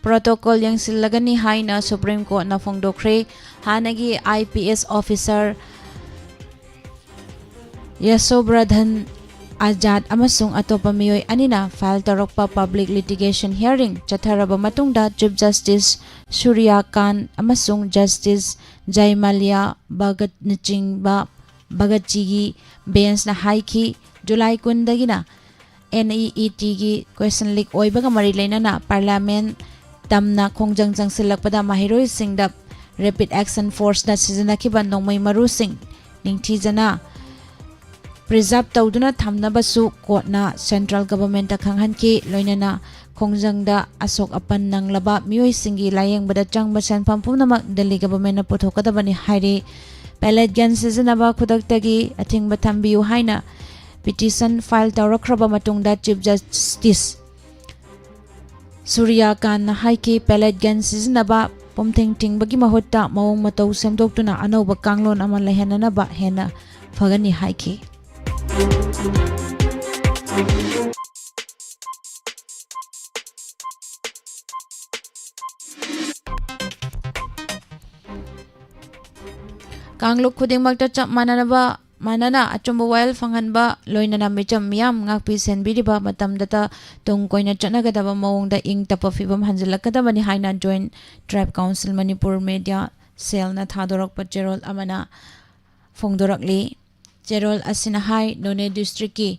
protocol ꯌꯦꯡꯁꯤꯜꯂꯒꯅꯤ ꯍꯥꯏꯅ Supreme Courtꯅ ꯐꯣꯡꯗꯣꯛꯈ꯭ꯔꯦ꯫ ꯍꯥꯟꯅꯒꯤ I P S officer ꯌꯁꯣꯕ꯭ꯔꯙꯟ Azad ꯑꯃꯁꯨꯡ ꯑꯇꯣꯞꯄ ꯃꯤꯑꯣꯏ ꯑꯅꯤꯅ file ꯇꯧꯔꯛꯄ public litigation hearing ꯆꯠꯊꯔꯕ ꯃꯇꯨꯡꯗ Chief Justice ꯁꯨꯔ꯭ꯌꯥꯀꯥꯟ ꯑꯃꯁꯨꯡ Justice ꯖꯌꯃꯥꯂꯤꯌꯥ ꯚꯒꯠꯅꯆꯤꯡꯕ ꯚꯒꯠꯖꯤꯒꯤ benchꯅ ꯍꯥꯏꯈꯤ, ꯖꯨꯂꯥꯏ ꯀꯨꯟꯗꯒꯤꯅ N E E Tꯒꯤ question leak ꯑꯣꯏꯕꯒ ꯃꯔꯤ ꯂꯩꯅꯅ parliament ꯇꯝꯅ ꯈꯣꯡꯖꯪ ꯆꯪꯁꯤꯜꯂꯛꯄꯗ ꯃꯍꯩꯔꯣꯏꯁꯤꯡꯗ rapid action forceꯅ ꯁꯤꯖꯤꯟꯅꯈꯤꯕ ꯅꯣꯡꯃꯩ ꯃꯔꯨꯁꯤꯡ ꯅꯤꯡꯊꯤꯖꯅ preserve ꯇꯧꯗꯨꯅ ꯊꯝꯅꯕꯁꯨ courtꯅ central governmentꯇ ꯈꯪꯍꯟꯈꯤ꯫ ꯂꯣꯏꯅꯅ ꯈꯣꯡꯖꯪꯗ ꯑꯁꯣꯛ ꯑꯄꯟ ꯅꯪꯂꯕ ꯃꯤꯑꯣꯏꯁꯤꯡꯒꯤ ꯂꯥꯌꯦꯡꯕꯗ ꯆꯪꯕ ꯁꯦꯟꯐꯝ ꯄꯨꯝꯅꯃꯛ ꯗꯦꯜꯂꯤ governmentꯅ ꯄꯨꯊꯣꯛꯀꯗꯕꯅꯤ ꯍꯥꯏꯔꯤ꯫ Pellet gun ꯁꯤꯖꯤꯟꯅꯕ ꯈꯨꯗꯛꯇꯒꯤ ꯑꯊꯤꯡꯕ ꯊꯝꯕꯤꯌꯨ ꯍꯥꯏꯅ petition file ꯇꯧꯔꯛꯈ꯭ꯔꯕ ꯃꯇꯨꯡꯗ Chief Justice ꯁꯨꯔ꯭ꯌꯥꯀꯥꯟꯅ ꯍꯥꯏꯈꯤ, pellet gun ꯁꯤꯖꯤꯟꯅꯕ ꯄꯨꯝꯊꯤꯡ ꯊꯤꯡꯕꯒꯤ ꯃꯍꯨꯠꯇ ꯃꯑꯣꯡ ꯃꯇꯧ ꯁꯦꯝꯗꯣꯛꯇꯨꯅ ꯑꯅꯧꯕ ꯀꯥꯡꯂꯣꯟ ꯑꯃ ꯂꯩꯍꯟꯅꯅꯕ ꯍꯦꯟꯅ ꯐꯒꯅꯤ ꯍꯥꯏꯈꯤ꯫ ꯀꯥꯡꯂꯨꯞ ꯈꯨꯗꯤꯡꯃꯛꯇ ꯆꯞ ꯃꯥꯟꯅꯅꯕ, ꯃꯥꯟꯅꯅ ꯑꯆꯨꯝꯕ ꯋꯥꯌꯦꯜ ꯐꯪꯍꯟꯕ, ꯂꯣꯏꯅꯅ ꯃꯤꯆꯝ ꯃꯤꯌꯥꯝ ꯉꯥꯛꯄꯤ ꯁꯦꯟꯕꯤꯔꯤꯕ ꯃꯇꯝꯗꯇ ꯇꯨꯡ ꯀꯣꯏꯅ ꯆꯠꯅꯒꯗꯕ ꯃꯑꯣꯡꯗ ꯏꯪ ꯇꯞꯄ ꯐꯤꯕꯝ ꯍꯟꯖꯤꯜꯂꯛꯀꯗꯕꯅꯤ ꯍꯥꯏꯅ Joint Tribe Council Manipur Media Cellꯅ ꯊꯥꯗꯣꯔꯛꯄ ꯆꯦꯔꯣꯜ ꯑꯃꯅ ꯐꯣꯡꯗꯣꯔꯛꯂꯤ꯫ ꯆꯦꯔꯣꯜ ꯑꯁꯤꯅ ꯍꯥꯏ, ꯅꯣꯅꯦ districtꯀꯤ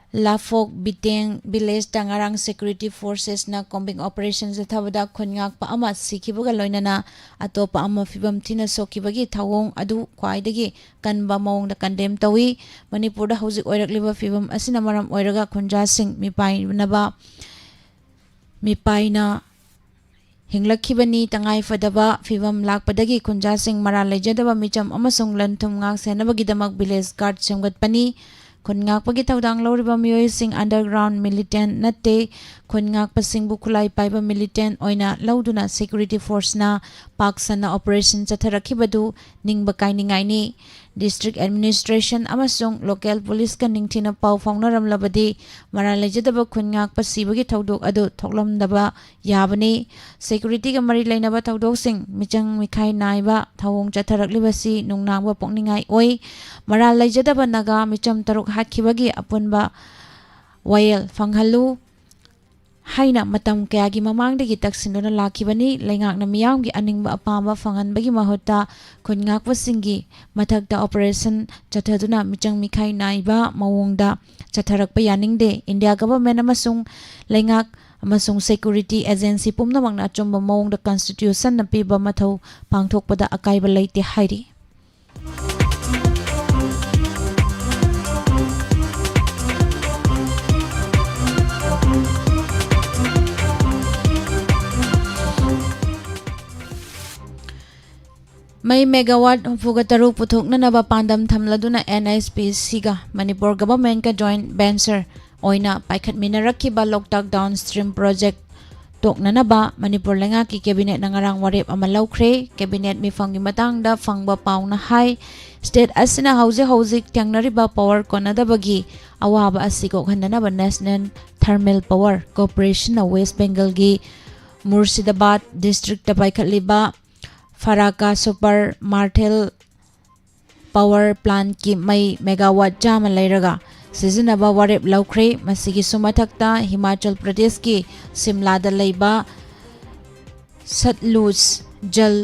ꯂꯥꯐꯣꯛ ꯕꯤꯇꯦꯡ villageꯇ ꯉꯔꯥꯡ security forcesꯅ combing operation ꯆꯠꯊꯕꯗ ꯈꯨꯟ ꯉꯥꯛꯄ ꯑꯃ ꯁꯤꯈꯤꯕꯒ ꯂꯣꯏꯅꯅ ꯑꯇꯣꯞꯄ ꯑꯃ ꯐꯤꯕꯝ ꯊꯤꯅ ꯁꯣꯛꯈꯤꯕꯒꯤ ꯊꯧꯑꯣꯡ ꯑꯗꯨ ꯈ꯭ꯋꯥꯏꯗꯒꯤ ꯀꯟꯕ ꯃꯑꯣꯡꯗ condemn ꯇꯧꯏ꯫ ꯃꯅꯤꯄꯨꯔꯗ ꯍꯧꯖꯤꯛ ꯑꯣꯏꯔꯛꯂꯤꯕ ꯐꯤꯕꯝ ꯑꯁꯤꯅ ꯃꯔꯝ ꯑꯣꯏꯔꯒ ꯈꯨꯟꯖꯥꯁꯤꯡ ꯃꯤꯄꯥꯏꯅꯕ, ꯃꯤꯄꯥꯏꯅ ꯍꯤꯡꯂꯛꯈꯤꯕꯅꯤ꯫ ꯇꯉꯥꯏ ꯐꯗꯕ ꯐꯤꯕꯝ ꯂꯥꯛꯄꯗꯒꯤ ꯈꯨꯟꯖꯥꯁꯤꯡ ꯃꯔꯥꯜ ꯂꯩꯖꯗꯕ ꯃꯤꯆꯝ ꯑꯃꯁꯨꯡ ꯂꯟ ꯊꯨꯝ ꯉꯥꯛ ꯁꯦꯟꯅꯕꯒꯤꯗꯃꯛ ꯚꯤꯂꯦꯖ ꯒꯥꯔꯗ ꯁꯦꯝꯒꯠꯄꯅꯤ꯫ ꯈꯨꯟ ꯉꯥꯛꯄꯒꯤ ꯊꯧꯗꯥꯡ ꯂꯧꯔꯤꯕ ꯃꯤꯑꯣꯏꯁꯤꯡ ꯑꯟꯗꯔꯒ꯭ꯔꯥꯎꯟ ꯃꯤꯂꯤꯇꯦꯟ ꯅꯠꯇꯦ꯫ ꯈꯨꯟ ꯉꯥꯛꯄꯁꯤꯡꯕꯨ ꯈꯨꯠꯂꯥꯏ ꯄꯥꯏꯕ ꯃꯤꯂꯤꯇꯦꯟ ꯑꯣꯏꯅ ꯂꯧꯗꯨꯅ ꯁꯦꯀ꯭ꯌꯨꯔꯤꯇꯤ ꯐꯣꯔꯁꯅ ꯄꯥꯛ ꯁꯟꯅ ꯑꯣꯄꯔꯦꯁꯟ ꯆꯠꯊꯔꯛꯈꯤꯕꯗꯨ ꯅꯤꯡꯕ ꯀꯥꯏꯅꯤꯡꯉꯥꯏꯅꯤ꯫ ꯗꯤꯁꯇ꯭ꯔꯤꯛ ꯑꯦꯗꯃꯤꯅꯤꯁꯇ꯭ꯔꯦꯁꯟ ꯑꯃꯁꯨꯡ ꯂꯣꯀꯦꯜ ꯄꯨꯂꯤꯁꯀ ꯅꯤꯡꯊꯤꯅ ꯄꯥꯎ ꯐꯥꯎꯅꯔꯝꯂꯕꯗꯤ ꯃꯔꯥꯜ ꯂꯩꯖꯗꯕ ꯈꯨꯟ ꯉꯥꯛꯄ ꯁꯤꯕꯒꯤ ꯊꯧꯗꯣꯛ ꯑꯗꯨ ꯊꯣꯛꯂꯝꯗꯕ ꯌꯥꯕꯅꯤ꯫ ꯁꯦꯀ꯭ꯌꯨꯔꯤꯇꯤꯒ ꯃꯔꯤ ꯂꯩꯅꯕ ꯊꯧꯗꯣꯛꯁꯤꯡ ꯃꯤꯆꯪ ꯃꯤꯈꯥꯏ ꯅꯥꯏꯕ ꯊꯧꯑꯣꯡ ꯆꯠꯊꯔꯛꯂꯤꯕꯁꯤ ꯅꯨꯡꯅꯥꯡꯕ ꯄꯣꯛꯅꯤꯡꯉꯥꯏ ꯑꯣꯏ꯫ ꯃꯔꯥꯜ ꯂꯩꯖꯗꯕ ꯅꯥꯒꯥ ꯃꯤꯆꯝ ꯇꯔꯨꯛ ꯍꯥꯠꯈꯤꯕꯒꯤ ꯑꯄꯨꯟꯕ ꯋꯥꯌꯦꯜ ꯐꯪꯍꯜꯂꯨ ꯍꯥꯏꯅ ꯃꯇꯝ ꯀꯌꯥꯒꯤ ꯃꯃꯥꯡꯗꯒꯤ ꯇꯛꯁꯤꯟꯗꯨꯅ ꯂꯥꯛꯈꯤꯕꯅꯤ꯫ ꯂꯩꯉꯥꯛꯅ ꯃꯤꯌꯥꯝꯒꯤ ꯑꯅꯤꯡꯕ ꯑꯄꯥꯝꯕ ꯐꯪꯍꯟꯕꯒꯤ ꯃꯍꯨꯠꯇ ꯈꯨꯟ ꯉꯥꯛꯄꯁꯤꯡꯒꯤ ꯃꯊꯛꯇ ꯑꯣꯄꯔꯦꯁꯟ ꯆꯠꯊꯗꯨꯅ ꯃꯤꯆꯪ ꯃꯤꯈꯥꯏ ꯅꯥꯏꯕ ꯃꯑꯣꯡꯗ ꯆꯠꯊꯔꯛꯄ ꯌꯥꯅꯤꯡꯗꯦ꯫ ꯏꯟꯗꯤꯌꯥ ꯒꯚꯔꯟꯃꯦꯟꯠ ꯑꯃꯁꯨꯡ ꯂꯩꯉꯥꯛ ꯑꯃꯁꯨꯡ ꯁꯦꯀ꯭ꯌꯨꯔꯤꯇꯤ ꯑꯦꯖꯦꯟꯁꯤ ꯄꯨꯝꯅꯃꯛꯅ ꯑꯆꯨꯝꯕ ꯃꯑꯣꯡꯗ ꯀꯟꯁꯇꯤꯇ꯭ꯌꯨꯁꯟꯅ ꯄꯤꯕ ꯃꯊꯧ ꯄꯥꯡꯊꯣꯛꯄꯗ ꯑꯀꯥꯏꯕ ꯂꯩꯇꯦ ꯍꯥꯏꯔꯤ꯫ ꯃꯩ ꯃꯦꯒꯥꯋꯥꯠ ꯍꯨꯝꯐꯨꯒ ꯇꯔꯨꯛ ꯄꯨꯊꯣꯛꯅꯅꯕ ꯄꯥꯟꯗꯝ ꯊꯝꯂꯗꯨꯅ ꯑꯦꯟ ꯑꯩꯆ ꯄꯤ ꯁꯤꯒ ꯃꯅꯤꯄꯨꯔ ꯒꯚꯔꯟꯃꯦꯟꯠꯀ ꯖꯣꯏꯟꯠ ꯚꯦꯟꯆꯔ ꯑꯣꯏꯅ ꯄꯥꯏꯈꯠꯃꯤꯟꯅꯔꯛꯈꯤꯕ ꯂꯣꯛꯇꯥꯛ ꯗꯥꯎꯟ ꯁ꯭ꯇ꯭ꯔꯤꯝ ꯄ꯭ꯔꯣꯖꯦꯛ ꯇꯣꯛꯅꯅꯕ ꯃꯅꯤꯄꯨꯔ ꯂꯩꯉꯥꯛꯀꯤ ꯀꯦꯕꯤꯅꯦꯠꯅ ꯉꯔꯥꯡ ꯋꯥꯔꯦꯞ ꯑꯃ ꯂꯧꯈ꯭ꯔꯦ꯫ ꯀꯦꯕꯤꯅꯦꯠ ꯃꯤꯐꯝꯒꯤ ꯃꯇꯥꯡꯗ ꯐꯪꯕ ꯄꯥꯎꯅ ꯍꯥꯏ, ꯁ꯭ꯇꯦꯠ ꯑꯁꯤꯅ ꯍꯧꯖꯤꯛ ꯍꯧꯖꯤꯛ ꯊꯦꯡꯅꯔꯤꯕ ꯄꯥꯋꯔ ꯀꯣꯟꯅꯗꯕꯒꯤ ꯑꯋꯥꯕ ꯑꯁꯤ ꯀꯣꯛꯍꯟꯅꯅꯕ ꯅꯦꯁꯅꯦꯜ ꯊꯔꯃꯦꯜ ꯄꯥꯋꯔ ꯀꯣꯔꯄꯣꯔꯦꯁꯟꯅ ꯋꯦꯁ ꯕꯦꯡꯒꯜꯒꯤ ꯃꯨꯔꯁꯤꯗꯥꯕꯥꯗ ꯗꯤꯁꯇ꯭ꯔꯤꯛꯇ ꯄꯥꯏꯈꯠꯂꯤꯕ ꯐꯔꯥꯀꯥ ꯁꯨꯄꯔ ꯃꯥꯔꯊꯦꯜ ꯄꯥꯋꯔ ꯄ꯭ꯂꯥꯟꯠꯀꯤ ꯃꯩ ꯃꯦꯒꯥꯋꯥꯠ ꯆꯥꯝꯃ ꯂꯩꯔꯒ ꯁꯤꯖꯤꯟꯅꯕ ꯋꯥꯔꯦꯞ ꯂꯧꯈ꯭ꯔꯦ꯫ ꯃꯁꯤꯒꯤꯁꯨ ꯃꯊꯛꯇ ꯍꯤꯃꯥꯆꯜ ꯄ꯭ꯔꯗꯦꯁꯀꯤ ꯁꯤꯝꯂꯥꯗ ꯂꯩꯕ ꯁꯠꯂꯨꯖ ꯖꯜ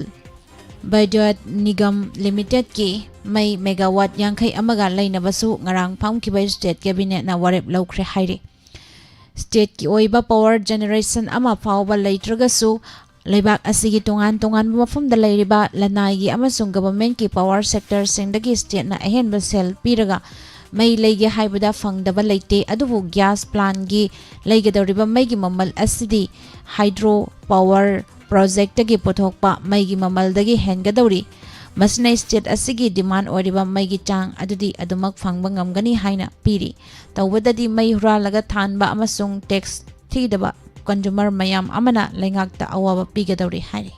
ꯕꯤꯗ꯭ꯌꯨꯠ ꯅꯤꯒꯝ ꯂꯤꯃꯤꯇꯦꯗꯀꯤ ꯃꯩ ꯃꯦꯒꯥꯋꯥꯠ ꯌꯥꯡꯈꯩ ꯑꯃꯒ ꯂꯩꯅꯕꯁꯨ ꯉꯔꯥꯡ ꯐꯝꯈꯤꯕ ꯁ꯭ꯇꯦꯠ ꯀꯦꯕꯤꯅꯦꯠꯅ ꯋꯥꯔꯦꯞ ꯂꯧꯈ꯭ꯔꯦ ꯍꯥꯏꯔꯤ꯫ ꯁ꯭ꯇꯦꯠꯀꯤ ꯑꯣꯏꯕ ꯄꯥꯋꯔ ꯖꯦꯅꯦꯔꯦꯁꯟ ꯑꯃ ꯐꯥꯎꯕ ꯂꯩꯇ꯭ꯔꯒꯁꯨ, ꯂꯩꯕꯥꯛ ꯑꯁꯤꯒꯤ ꯇꯣꯉꯥꯟ ꯇꯣꯉꯥꯟꯕ ꯃꯐꯝꯗ ꯂꯩꯔꯤꯕ ꯂꯅꯥꯏꯒꯤ ꯑꯃꯁꯨꯡ ꯒꯚꯔꯟꯃꯦꯟꯠꯀꯤ ꯄꯥꯋꯔ ꯁꯦꯛꯇꯔꯁꯤꯡꯗꯒꯤ ꯁ꯭ꯇꯦꯠꯅ ꯑꯍꯦꯟꯕ ꯁꯦꯜ ꯄꯤꯔꯒ ꯃꯩ ꯂꯩꯒꯦ ꯍꯥꯏꯕꯗ ꯐꯪꯗꯕ ꯂꯩꯇꯦ꯫ ꯑꯗꯨꯕꯨ ꯒ꯭ꯌꯥꯁ ꯄ꯭ꯂꯥꯟꯠꯒꯤ ꯂꯩꯒꯗꯧꯔꯤꯕ ꯃꯩꯒꯤ ꯃꯃꯜ ꯑꯁꯤꯗꯤ ꯍꯥꯏꯗ꯭ꯔꯣ ꯄꯥꯋꯔ ꯄ꯭ꯔꯣꯖꯦꯛꯇꯒꯤ ꯄꯨꯊꯣꯛꯄ ꯃꯩꯒꯤ ꯃꯃꯜꯗꯒꯤ ꯍꯦꯟꯒꯗꯧꯔꯤ꯫ ꯃꯁꯤꯅ ꯁ꯭ꯇꯦꯠ ꯑꯁꯤꯒꯤ ꯗꯤꯃꯥꯟ ꯑꯣꯏꯔꯤꯕ ꯃꯩꯒꯤ ꯆꯥꯡ ꯑꯗꯨꯗꯤ ꯑꯗꯨꯃꯛ ꯐꯪꯕ ꯉꯝꯒꯅꯤ ꯍꯥꯏꯅ ꯄꯤꯔꯤ꯫ ꯇꯧꯕꯗꯗꯤ ꯃꯩ ꯍꯨꯔꯥꯜꯂꯒ ꯊꯥꯟꯕ ꯑꯃꯁꯨꯡ ꯇꯦꯛꯁ ꯊꯤꯗꯕ ꯀꯟꯖꯨꯃꯔ ꯃꯌꯥꯝ ꯑꯃꯅ ꯂꯩꯉꯥꯛꯇ ꯑꯋꯥꯕ ꯄꯤꯒꯗꯧꯔꯤ ꯍꯥꯏꯔꯤ꯫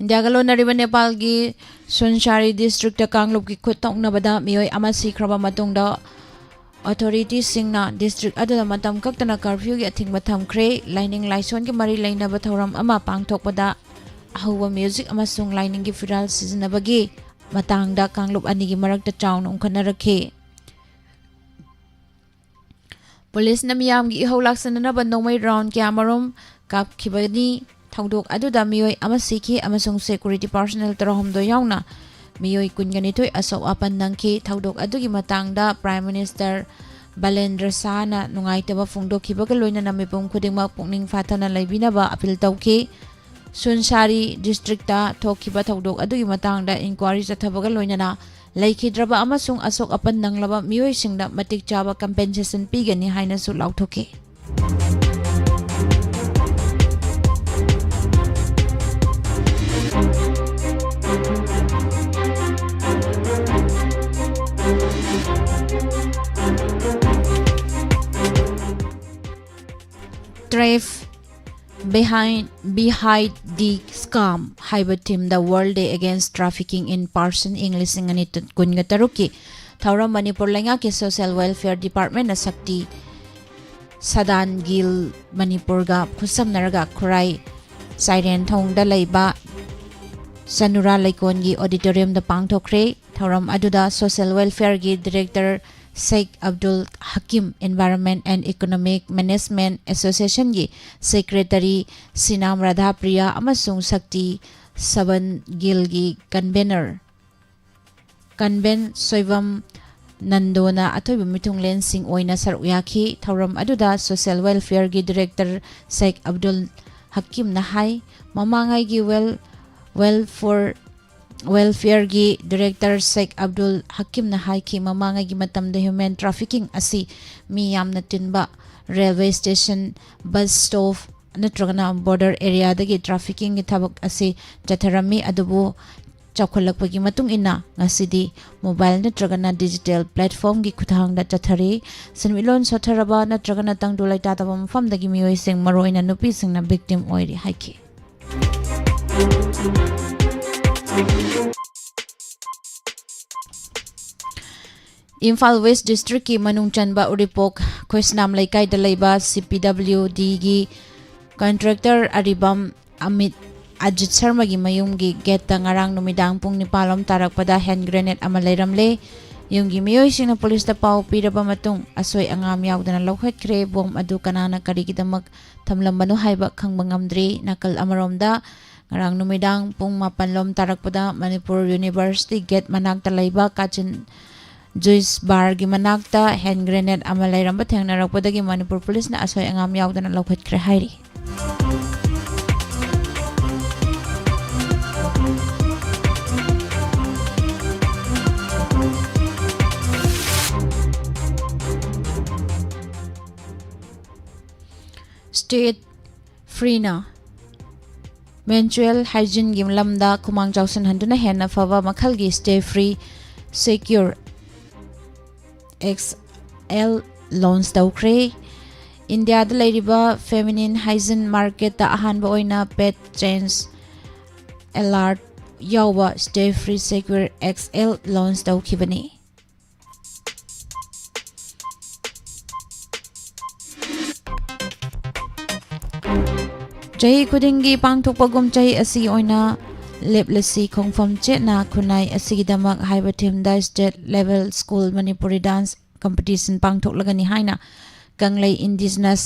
ꯏꯟꯗꯤꯌꯥꯒ ꯂꯣꯟꯅꯔꯤꯕ ꯅꯦꯄꯥꯜꯒꯤ ꯁꯨꯟꯁꯥꯔꯤ ꯗꯤꯁꯇ꯭ꯔꯤꯛꯇ ꯀꯥꯡꯂꯨꯞꯀꯤ ꯈꯨꯠ ꯇꯧꯅꯕꯗ ꯃꯤꯑꯣꯏ ꯑꯃ ꯁꯤꯈ꯭ꯔꯕ ꯃꯇꯨꯡꯗ, ꯑꯣꯊꯣꯔꯤꯇꯤꯁꯤꯡꯅ ꯗꯤꯁꯇ꯭ꯔꯤꯛ ꯑꯗꯨꯗ ꯃꯇꯝ ꯀꯛꯇꯅ ꯀꯔꯐ꯭ꯌꯨꯒꯤ ꯑꯊꯤꯡꯕ ꯊꯝꯈ꯭ꯔꯦ꯫ ꯂꯥꯏꯅꯤꯡ ꯂꯥꯏꯁꯣꯟꯒꯤ ꯃꯔꯤ ꯂꯩꯅꯕ ꯊꯧꯔꯝ ꯑꯃ ꯄꯥꯡꯊꯣꯛꯄꯗ ꯑꯍꯧꯕ ꯃ꯭ꯌꯨꯖꯤꯛ ꯑꯃꯁꯨꯡ ꯂꯥꯏꯅꯤꯡꯒꯤ ꯐꯤꯔꯥꯜ ꯁꯤꯖꯤꯟꯅꯕꯒꯤ ꯃꯇꯥꯡꯗ ꯀꯥꯡꯂꯨꯞ ꯑꯅꯤꯒꯤ ꯃꯔꯛꯇ ꯆꯥꯎꯅ ꯎꯪꯈꯠꯅꯔꯛꯈꯤ꯫ ꯄꯨꯂꯤꯁꯅ ꯃꯤꯌꯥꯝꯒꯤ ꯏꯍꯧ ꯂꯥꯛꯁꯤꯟꯅꯅꯕ ꯅꯣꯡꯃꯩ ꯔꯥꯎꯟ ꯀꯌꯥꯃꯔꯨꯝ ꯀꯥꯞꯈꯤꯕꯅꯤ꯫ ꯊꯧꯗꯣꯛ ꯑꯗꯨꯗ ꯃꯤꯑꯣꯏ ꯑꯃ ꯁꯤꯈꯤ ꯑꯃꯁꯨꯡ ꯁꯦꯀ꯭ꯌꯨꯔꯤꯇꯤ ꯄꯥꯔꯁꯣꯅꯦꯜ ꯇꯔꯥꯍꯨꯝꯗꯣꯏ ꯌꯥꯎꯅ ꯃꯤꯑꯣꯏ ꯀꯨꯟꯒ ꯅꯤꯊꯣꯏ ꯑꯁꯣꯛ ꯑꯄꯟ ꯅꯪꯈꯤ꯫ ꯊꯧꯗꯣꯛ ꯑꯗꯨꯒꯤ ꯃꯇꯥꯡꯗ ꯄ꯭ꯔꯥꯏꯝ ꯃꯤꯅꯤꯁꯇꯔ ꯕꯂꯦꯟꯗ꯭ꯔ ꯁꯥꯍꯅ ꯅꯨꯡꯉꯥꯏꯇꯕ ꯐꯣꯡꯗꯣꯛꯈꯤꯕꯒ ꯂꯣꯏꯅꯅ ꯃꯤꯄꯨꯝ ꯈꯨꯗꯤꯡꯃꯛ ꯄꯨꯛꯅꯤꯡ ꯐꯥꯊꯅ ꯂꯩꯕꯤꯅꯕ ꯑꯄꯤꯜ ꯇꯧꯈꯤ꯫ ꯁꯨꯟꯁꯥꯔꯤ ꯗꯤꯁꯇ꯭ꯔꯤꯛꯇ ꯊꯣꯛꯈꯤꯕ ꯊꯧꯗꯣꯛ ꯑꯗꯨꯒꯤ ꯃꯇꯥꯡꯗ ꯏꯟꯀ꯭ꯋꯥꯔꯤ ꯆꯠꯊꯕꯒ ꯂꯣꯏꯅꯅ ꯂꯩꯈꯤꯗ꯭ꯔꯕ ꯑꯃꯁꯨꯡ ꯑꯁꯣꯛ ꯑꯄꯟ ꯅꯪꯂꯕ ꯃꯤꯑꯣꯏꯁꯤꯡꯗ ꯃꯇꯤꯛ ꯆꯥꯕ ꯀꯝꯄꯦꯟꯁꯦꯁꯟ ꯄꯤꯒꯅꯤ ꯍꯥꯏꯅꯁꯨ ꯂꯥꯎꯊꯣꯛꯈꯤ꯫ Traf Behind, Behind the Scam ꯍꯥꯏꯕ ꯊꯤꯝꯗ World Day Against Trafficking in Person ꯏꯪ ꯂꯤꯁꯤꯡ ꯑꯅꯤ ꯀꯨꯟꯒ ꯇꯔꯨꯛꯀꯤ ꯊꯧꯔꯝ ꯃꯅꯤꯄꯨꯔ ꯂꯩꯉꯥꯛꯀꯤ ꯁꯣꯁꯤꯌꯦꯜ ꯋꯦꯜꯐꯤꯌꯔ ꯗꯤꯄꯥꯔꯠꯃꯦꯟꯅ ꯁꯛꯇꯤ ꯁꯗꯥꯟꯒꯤꯜ ꯃꯅꯤꯄꯨꯔꯒ ꯈꯨꯠꯁꯝꯅꯔꯒ ꯈꯨꯔꯥꯏ ꯆꯥꯏꯔꯦꯟꯊꯣꯡꯗ ꯂꯩꯕ ꯆꯅꯨꯔꯥ ꯂꯩꯀꯣꯟꯒꯤ ꯑꯣꯗꯤꯇꯣꯔꯤꯌꯝꯗ ꯄꯥꯡꯊꯣꯛꯈ꯭ꯔꯦ꯫ ꯊꯧꯔꯝ ꯑꯗꯨꯗ ꯁꯣꯁꯤꯌꯦꯜ ꯋꯦꯜꯐꯤꯌꯔꯒꯤ director Sheikh Abdul Hakim, Environment and Economic Management Association ꯒꯤ ꯁꯦꯀ꯭ꯔꯦꯇꯔꯤ ꯁꯤꯅꯥꯝ ꯔꯥꯙꯥꯄ꯭ꯔꯤꯌꯥ ꯑꯃꯁꯨꯡ ꯁꯛꯇꯤ ꯁꯕꯟ ꯒꯤꯜꯒꯤ ꯀꯟꯚꯦꯅꯔ ꯀꯟꯚꯦꯟ ꯁꯣꯏꯕꯝ ꯅꯟꯗꯣꯅ ꯑꯊꯣꯏꯕ ꯃꯤꯊꯨꯡꯂꯦꯟꯁꯤꯡ ꯑꯣꯏꯅ ꯁꯔꯨꯛ ꯌꯥꯈꯤ꯫ ꯊꯧꯔꯝ ꯑꯗꯨꯗ Social Welfareꯒꯤ Director ꯁꯦꯈ ꯑꯕꯗꯨꯜ ꯍꯀꯤꯝꯅ ꯍꯥꯏ, ꯃꯃꯥꯡꯉꯩꯒꯤ well, well for, Welfareꯒꯤ Director ꯁꯦꯈ ꯑꯕꯗꯨꯜ ꯍꯀꯤꯝꯅ ꯍꯥꯏꯈꯤ, ꯃꯃꯥꯡꯉꯩꯒꯤ ꯃꯇꯝꯗ human trafficking ꯑꯁꯤ ꯃꯤ ꯌꯥꯝꯅ ꯇꯤꯟꯕ railway station, bus stop ꯅꯠꯇ꯭ꯔꯒꯅ border areaꯗꯒꯤ traffickingꯒꯤ ꯊꯕꯛ ꯑꯁꯤ ꯆꯠꯊꯔꯝꯃꯤ꯫ ꯑꯗꯨꯕꯨ ꯆꯥꯎꯈꯠꯂꯛꯄꯒꯤ ꯃꯇꯨꯡ ꯏꯟꯅ ꯉꯁꯤꯗꯤ mobile ꯅꯠꯇ꯭ꯔꯒꯅ digital platformꯒꯤ ꯈꯨꯠꯊꯥꯡꯗ ꯆꯠꯊꯔꯤ꯫ ꯁꯦꯟꯃꯤꯠꯂꯣꯟ ꯁꯣꯠꯊꯔꯕ ꯅꯠꯇ꯭ꯔꯒꯅ ꯇꯪꯗꯨ ꯂꯩꯇꯥꯗꯕ ꯃꯐꯝꯗꯒꯤ ꯃꯤꯑꯣꯏꯁꯤꯡ, ꯃꯔꯨꯑꯣꯏꯅ ꯅꯨꯄꯤꯁꯤꯡꯅ victim ꯑꯣꯏꯔꯤ ꯍꯥꯏꯈꯤ꯫ ꯏꯝꯐꯥꯜ West Districtꯀꯤ ꯃꯅꯨꯡ ꯆꯟꯕ ꯎꯔꯤꯄꯣꯛ ꯈꯣꯏꯁꯅꯥꯝ ꯂꯩꯀꯥꯏꯗ ꯂꯩꯕ CPWDꯒꯤ contractor ꯑꯔꯤꯕꯝ ꯑꯃꯤꯠ ꯑꯖꯤꯠ ꯁꯔꯃꯒꯤ ꯃꯌꯨꯝꯒꯤ gateꯇ ꯉꯔꯥꯡ ꯅꯨꯃꯤꯗꯥꯡ ꯄꯨꯡ ꯅꯤꯄꯥꯜ ꯂꯣꯝ ꯇꯥꯔꯛꯄꯗ hand grenade ꯑꯃ ꯂꯩꯔꯝꯂꯦ꯫ ꯌꯨꯝꯒꯤ ꯃꯤꯑꯣꯏꯁꯤꯡꯅ ꯄꯨꯂꯤꯁꯇ ꯄꯥꯎ ꯄꯤꯔꯕ ꯃꯇꯨꯡ ꯑꯁꯣꯏ ꯑꯉꯥꯝ ꯌꯥꯎꯗꯅ ꯂꯧꯈꯠꯈ꯭ꯔꯦ꯫ Bomb ꯑꯗꯨ ꯀꯅꯥꯅ ꯀꯔꯤꯒꯤꯗꯃꯛ ꯊꯝꯂꯝꯕꯅꯣ ꯍꯥꯏꯕ ꯈꯪꯕ ꯉꯝꯗ꯭ꯔꯤ꯫ ꯅꯥꯀꯜ ꯑꯃꯔꯣꯝꯗ, ꯉꯔꯥꯡ ꯅꯨꯃꯤꯗꯥꯡ ꯄꯨꯡ ꯃꯥꯄꯟ ꯂꯣꯝ ꯇꯥꯔꯛꯄꯗ ꯃꯅꯤꯄꯨꯔ University gate ꯃꯅꯥꯛꯇ ꯂꯩꯕ ꯀꯥꯆꯤꯟ juice barꯒꯤ ꯃꯅꯥꯛꯇ hand grenade ꯑꯃ ꯂꯩꯔꯝꯕ ꯊꯦꯡꯅꯔꯛꯄꯗꯒꯤ ꯃꯅꯤꯄꯨꯔ ꯄꯨꯂꯤꯁꯅ ꯑꯁꯣꯏ ꯑꯉꯥꯝ ꯌꯥꯎꯗꯅ ꯂꯧꯈꯠꯈ꯭ꯔꯦ ꯍꯥꯏꯔꯤ꯫ State Freeꯅ menstrual hygieneꯒꯤ ꯂꯝꯗ ꯈꯨꯃꯥꯡ ꯆꯥꯎꯁꯤꯟꯍꯟꯗꯨꯅ ꯍꯦꯟꯅ ꯐꯕ ꯃꯈꯜꯒꯤ Stay Free Secure XL launch ꯇꯧꯈ꯭ꯔꯦ꯫ ꯏꯟꯗꯤꯌꯥꯗ ꯂꯩꯔꯤꯕ feminine hygiene marketꯇ ꯑꯍꯥꯟꯕ ꯑꯣꯏꯅ pad change alert ꯌꯥꯎꯕ Stay Free Secure XL launch ꯇꯧꯈꯤꯕꯅꯤ꯫ ꯆꯍꯤ ꯈꯨꯗꯤꯡꯒꯤ ꯄꯥꯡꯊꯣꯛꯄꯒꯨꯝ ꯆꯍꯤ ꯑꯁꯤꯒꯤ ꯑꯣꯏꯅ ꯂꯦꯞꯂꯁꯤ ꯈꯣꯡꯐꯝ ꯆꯦꯠꯅ ꯈꯨꯟꯅꯥꯏ ꯑꯁꯤꯒꯤꯗꯃꯛ ꯍꯥꯏꯕ themeꯗ state level school Manipuri dance competition ꯄꯥꯡꯊꯣꯛꯂꯒꯅꯤ ꯍꯥꯏꯅ ꯀꯪꯂꯩ Indigenous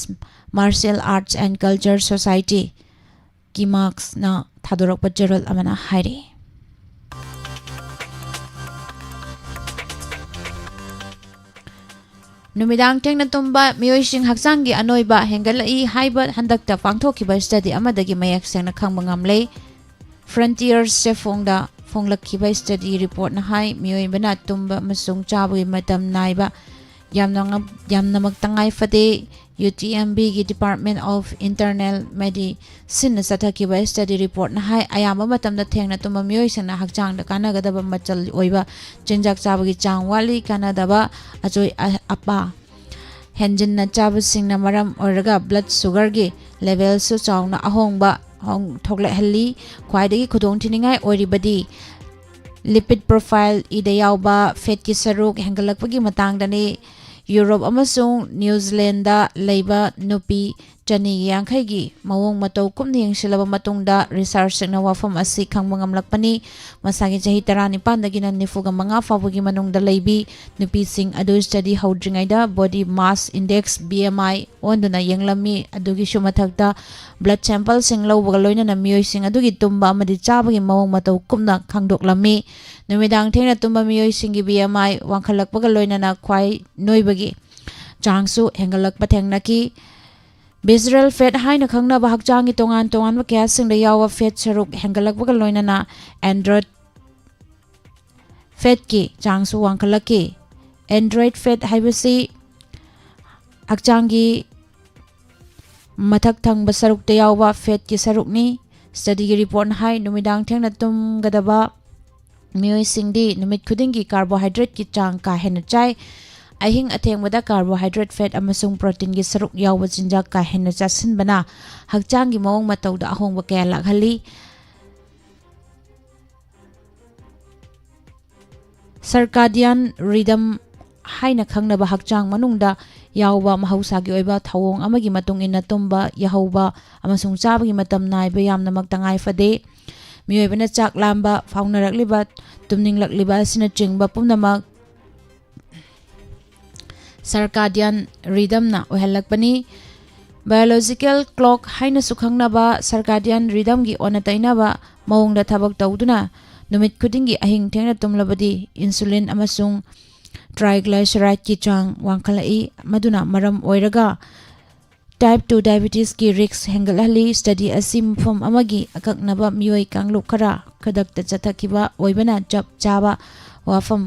Martial Arts and Culture Society ꯀꯤꯃꯥꯛꯁꯅ ꯊꯥꯗꯣꯔꯛꯄ ꯆꯦꯔꯣꯜ ꯑꯃꯅ ꯍꯥꯏꯔꯤ꯫ ꯅꯨꯃꯤꯗꯥꯡ ꯊꯦꯡꯅ ꯇꯨꯝꯕ ꯃꯤꯑꯣꯏꯁꯤꯡ ꯍꯛꯆꯥꯡꯒꯤ ꯑꯅꯣꯏꯕ ꯍꯦꯟꯒꯠꯂꯛꯏ ꯍꯥꯏꯕ ꯍꯟꯗꯛꯇ ꯄꯥꯡꯊꯣꯛꯈꯤꯕ study ꯑꯃꯗꯒꯤ ꯃꯌꯦꯛ ꯁꯦꯡꯅ ꯈꯪꯕ ꯉꯝꯂꯦ꯫ Frontiers ꯆꯦꯐꯣꯡꯗ ꯐꯣꯡꯂꯛꯈꯤꯕ study reportꯅ ꯍꯥꯏ, ꯃꯤꯑꯣꯏꯕꯅ ꯇꯨꯝꯕ ꯑꯃꯁꯨꯡ ꯆꯥꯕꯒꯤ ꯃꯇꯝ ꯅꯥꯏꯕ ꯌꯥꯝꯅ ꯉꯝ-, ꯌꯥꯝꯅꯃꯛ ꯇꯉꯥꯏ ꯐꯗꯦ꯫ UTMBꯒꯤ Department of Internal Medicineꯅ ꯆꯠꯊꯈꯤꯕ study reportꯅ ꯍꯥꯏ, ꯑꯌꯥꯝꯕ ꯃꯇꯝꯗ ꯊꯦꯡꯅ ꯇꯨꯝꯕ ꯃꯤꯑꯣꯏꯁꯤꯡꯅ ꯍꯛꯆꯥꯡꯗ ꯀꯥꯟꯅꯒꯗꯕ ꯃꯆꯜ ꯑꯣꯏꯕ ꯆꯤꯟꯖꯥꯛ ꯆꯥꯕꯒꯤ ꯆꯥꯡ ꯋꯥꯠꯂꯤ꯫ ꯀꯥꯟꯅꯗꯕ ꯑꯆꯣꯏ ꯑ-, ꯑꯄꯥ ꯍꯦꯟꯖꯤꯟꯅ ꯆꯥꯕꯁꯤꯡꯅ ꯃꯔꯝ ꯑꯣꯏꯔꯒ blood sugarꯒꯤ levelꯁꯨ ꯆꯥꯎꯅ ꯑꯍꯣꯡꯕ ꯍꯣꯡ-, ꯊꯣꯛꯂꯛꯍꯜꯂꯤ꯫ ꯈ꯭ꯋꯥꯏꯗꯒꯤ ꯈꯨꯗꯣꯡꯊꯤꯅꯤꯡꯉꯥꯏ ꯑꯣꯏꯔꯤꯕꯗꯤ lipid profile, ꯏꯗ ꯌꯥꯎꯕ fatꯀꯤ ꯁꯔꯨꯛ ꯍꯦꯟꯒꯠꯂꯛꯄꯒꯤ ꯃꯇꯥꯡꯗꯅꯤ꯫ ꯌꯨꯔꯣꯞ ꯑꯃꯁꯨꯡ ꯅ꯭ꯌꯨ ꯖꯤꯂꯦꯟꯗ ꯂꯩꯕ ꯅꯨꯄꯤ ꯆꯅꯤꯒ ꯌꯥꯡꯈꯩꯒꯤ ꯃꯑꯣꯡ ꯃꯇꯧ ꯀꯨꯞꯅ ꯌꯦꯡꯁꯤꯜꯂꯕ ꯃꯇꯨꯡꯗ researchꯁꯤꯡꯅ ꯋꯥꯐꯝ ꯑꯁꯤ ꯈꯪꯕ ꯉꯝꯂꯛꯄꯅꯤ꯫ ꯃꯁꯥꯒꯤ ꯆꯍꯤ ꯇꯔꯥꯅꯤꯄꯥꯟꯗꯒꯤꯅ ꯅꯤꯐꯨꯒ ꯃꯉꯥ ꯐꯥꯎꯕꯒꯤ ꯃꯅꯨꯡꯗ ꯂꯩꯕꯤ ꯅꯨꯄꯤꯁꯤꯡ ꯑꯗꯨ study ꯍꯧꯗ꯭ꯔꯤꯉꯩꯗ body mass index, BMI, ꯑꯣꯟꯗꯨꯅ ꯌꯦꯡꯂꯝꯃꯤ꯫ ꯑꯗꯨꯒꯤꯁꯨ ꯃꯊꯛꯇ blood sampleꯁꯤꯡ ꯂꯧꯕꯒ ꯂꯣꯏꯅꯅ ꯃꯤꯑꯣꯏꯁꯤꯡ ꯑꯗꯨꯒꯤ ꯇꯨꯝꯕ ꯑꯃꯗꯤ ꯆꯥꯕꯒꯤ ꯃꯑꯣꯡ ꯃꯇꯧ ꯀꯨꯞꯅ ꯈꯪꯗꯣꯛꯂꯝꯃꯤ꯫ ꯅꯨꯃꯤꯗꯥꯡ ꯊꯦꯡꯅ ꯇꯨꯝꯕ ꯃꯤꯑꯣꯏꯁꯤꯡꯒꯤ BMI ꯋꯥꯡꯈꯠꯂꯛꯄꯒ ꯂꯣꯏꯅꯅ ꯈ꯭ꯋꯥꯏ ꯅꯣꯏꯕꯒꯤ ꯆꯥꯡꯁꯨ ꯍꯦꯟꯒꯠꯂꯛꯄ ꯊꯦꯡꯅꯈꯤ꯫ Visceral fat ꯍꯥꯏꯅ ꯈꯪꯅꯕ ꯍꯛꯆꯥꯡꯒꯤ ꯇꯣꯉꯥꯟ ꯇꯣꯉꯥꯟꯕ ꯀꯌꯥꯁꯤꯡꯗ ꯌꯥꯎꯕ fat ꯁꯔꯨꯛ ꯍꯦꯟꯒꯠꯂꯛꯄꯒ ꯂꯣꯏꯅꯅ android fatꯀꯤ ꯆꯥꯡꯁꯨ ꯋꯥꯡꯈꯠꯂꯛꯈꯤ꯫ Android fat ꯍꯥꯏꯕꯁꯤ ꯍꯛꯆꯥꯡꯒꯤ ꯃꯊꯛ ꯊꯪꯕ ꯁꯔꯨꯛꯇ ꯌꯥꯎꯕ fatꯀꯤ ꯁꯔꯨꯛꯅꯤ꯫ Studyꯒꯤ reportꯅ ꯍꯥꯏ, ꯅꯨꯃꯤꯗꯥꯡ ꯊꯦꯡꯅ ꯇꯨꯝꯒꯗꯕ ꯃꯤꯑꯣꯏꯁꯤꯡꯗꯤ ꯅꯨꯃꯤꯠ ꯈꯨꯗꯤꯡꯒꯤ carbohydrateꯀꯤ ꯆꯥꯡ ꯀꯥ ꯍꯦꯟꯅ ꯆꯥꯏ꯫ ꯑꯍꯤꯡ ꯑꯊꯦꯡꯕꯗ carbohydrate, fat ꯑꯃꯁꯨꯡ proteinꯒꯤ ꯁꯔꯨꯛ ꯌꯥꯎꯕ ꯆꯤꯟꯖꯥꯛ ꯀꯥ ꯍꯦꯟꯅ ꯆꯥꯁꯤꯟꯕꯅ ꯍꯛꯆꯥꯡꯒꯤ ꯃꯑꯣꯡ ꯃꯇꯧꯗ ꯑꯍꯣꯡꯕ ꯀꯌꯥ ꯂꯥꯛꯍꯜꯂꯤ꯫ Circadian rhythm ꯍꯥꯏꯅ ꯈꯪꯅꯕ ꯍꯛꯆꯥꯡ ꯃꯅꯨꯡꯗ ꯌꯥꯎꯕ ꯃꯍꯧꯁꯥꯒꯤ ꯑꯣꯏꯕ ꯊꯧꯑꯣꯡ ꯑꯃꯒꯤ ꯃꯇꯨꯡ ꯏꯟꯅ ꯇꯨꯝꯕ, ꯌꯥꯍꯧꯕ ꯑꯃꯁꯨꯡ ꯆꯥꯕꯒꯤ ꯃꯇꯝ ꯅꯥꯏꯕ ꯌꯥꯝꯅꯃꯛ ꯇꯉꯥꯏ ꯐꯗꯦ꯫ ꯃꯤꯑꯣꯏꯕꯅ ꯆꯥꯛ ꯂꯥꯝꯕ, ꯐꯥꯎꯅꯔꯛꯂꯤꯕ, ꯇꯨꯝꯅꯤꯡꯂꯛꯂꯤꯕ ꯑꯁꯤꯅꯆꯤꯡꯕ ꯄꯨꯝꯅꯃꯛ circadian rhythmꯅ ꯑꯣꯏꯍꯜꯂꯛꯄꯅꯤ꯫ Biological clock ꯍꯥꯏꯅꯁꯨ ꯈꯪꯅꯕ circadian rhythmꯒꯤ ꯑꯣꯟꯅ ꯇꯩꯅꯕ ꯃꯑꯣꯡꯗ ꯊꯕꯛ ꯇꯧꯗꯨꯅ ꯅꯨꯃꯤꯠ ꯈꯨꯗꯤꯡꯒꯤ ꯑꯍꯤꯡ ꯊꯦꯡꯅ ꯇꯨꯝꯂꯕꯗꯤ insulin ꯑꯃꯁꯨꯡ triglycerideꯀꯤ ꯆꯥꯡ ꯋꯥꯡꯈꯠꯂꯛꯏ꯫ ꯃꯗꯨꯅ ꯃꯔꯝ ꯑꯣꯏꯔꯒ type two diabetesꯀꯤ risk ꯍꯦꯟꯒꯠꯍꯜꯂꯤ꯫ Study ꯑꯁꯤ ꯃꯐꯝ ꯑꯃꯒꯤ ꯑꯀꯛꯅꯕ ꯃꯤꯑꯣꯏ ꯀꯥꯡꯂꯨꯞ ꯈꯔ ꯈꯨꯗꯛꯇ ꯆꯠꯊꯈꯤꯕ ꯑꯣꯏꯕꯅ ꯆꯞ ꯆꯥꯕ ꯋꯥꯐꯝ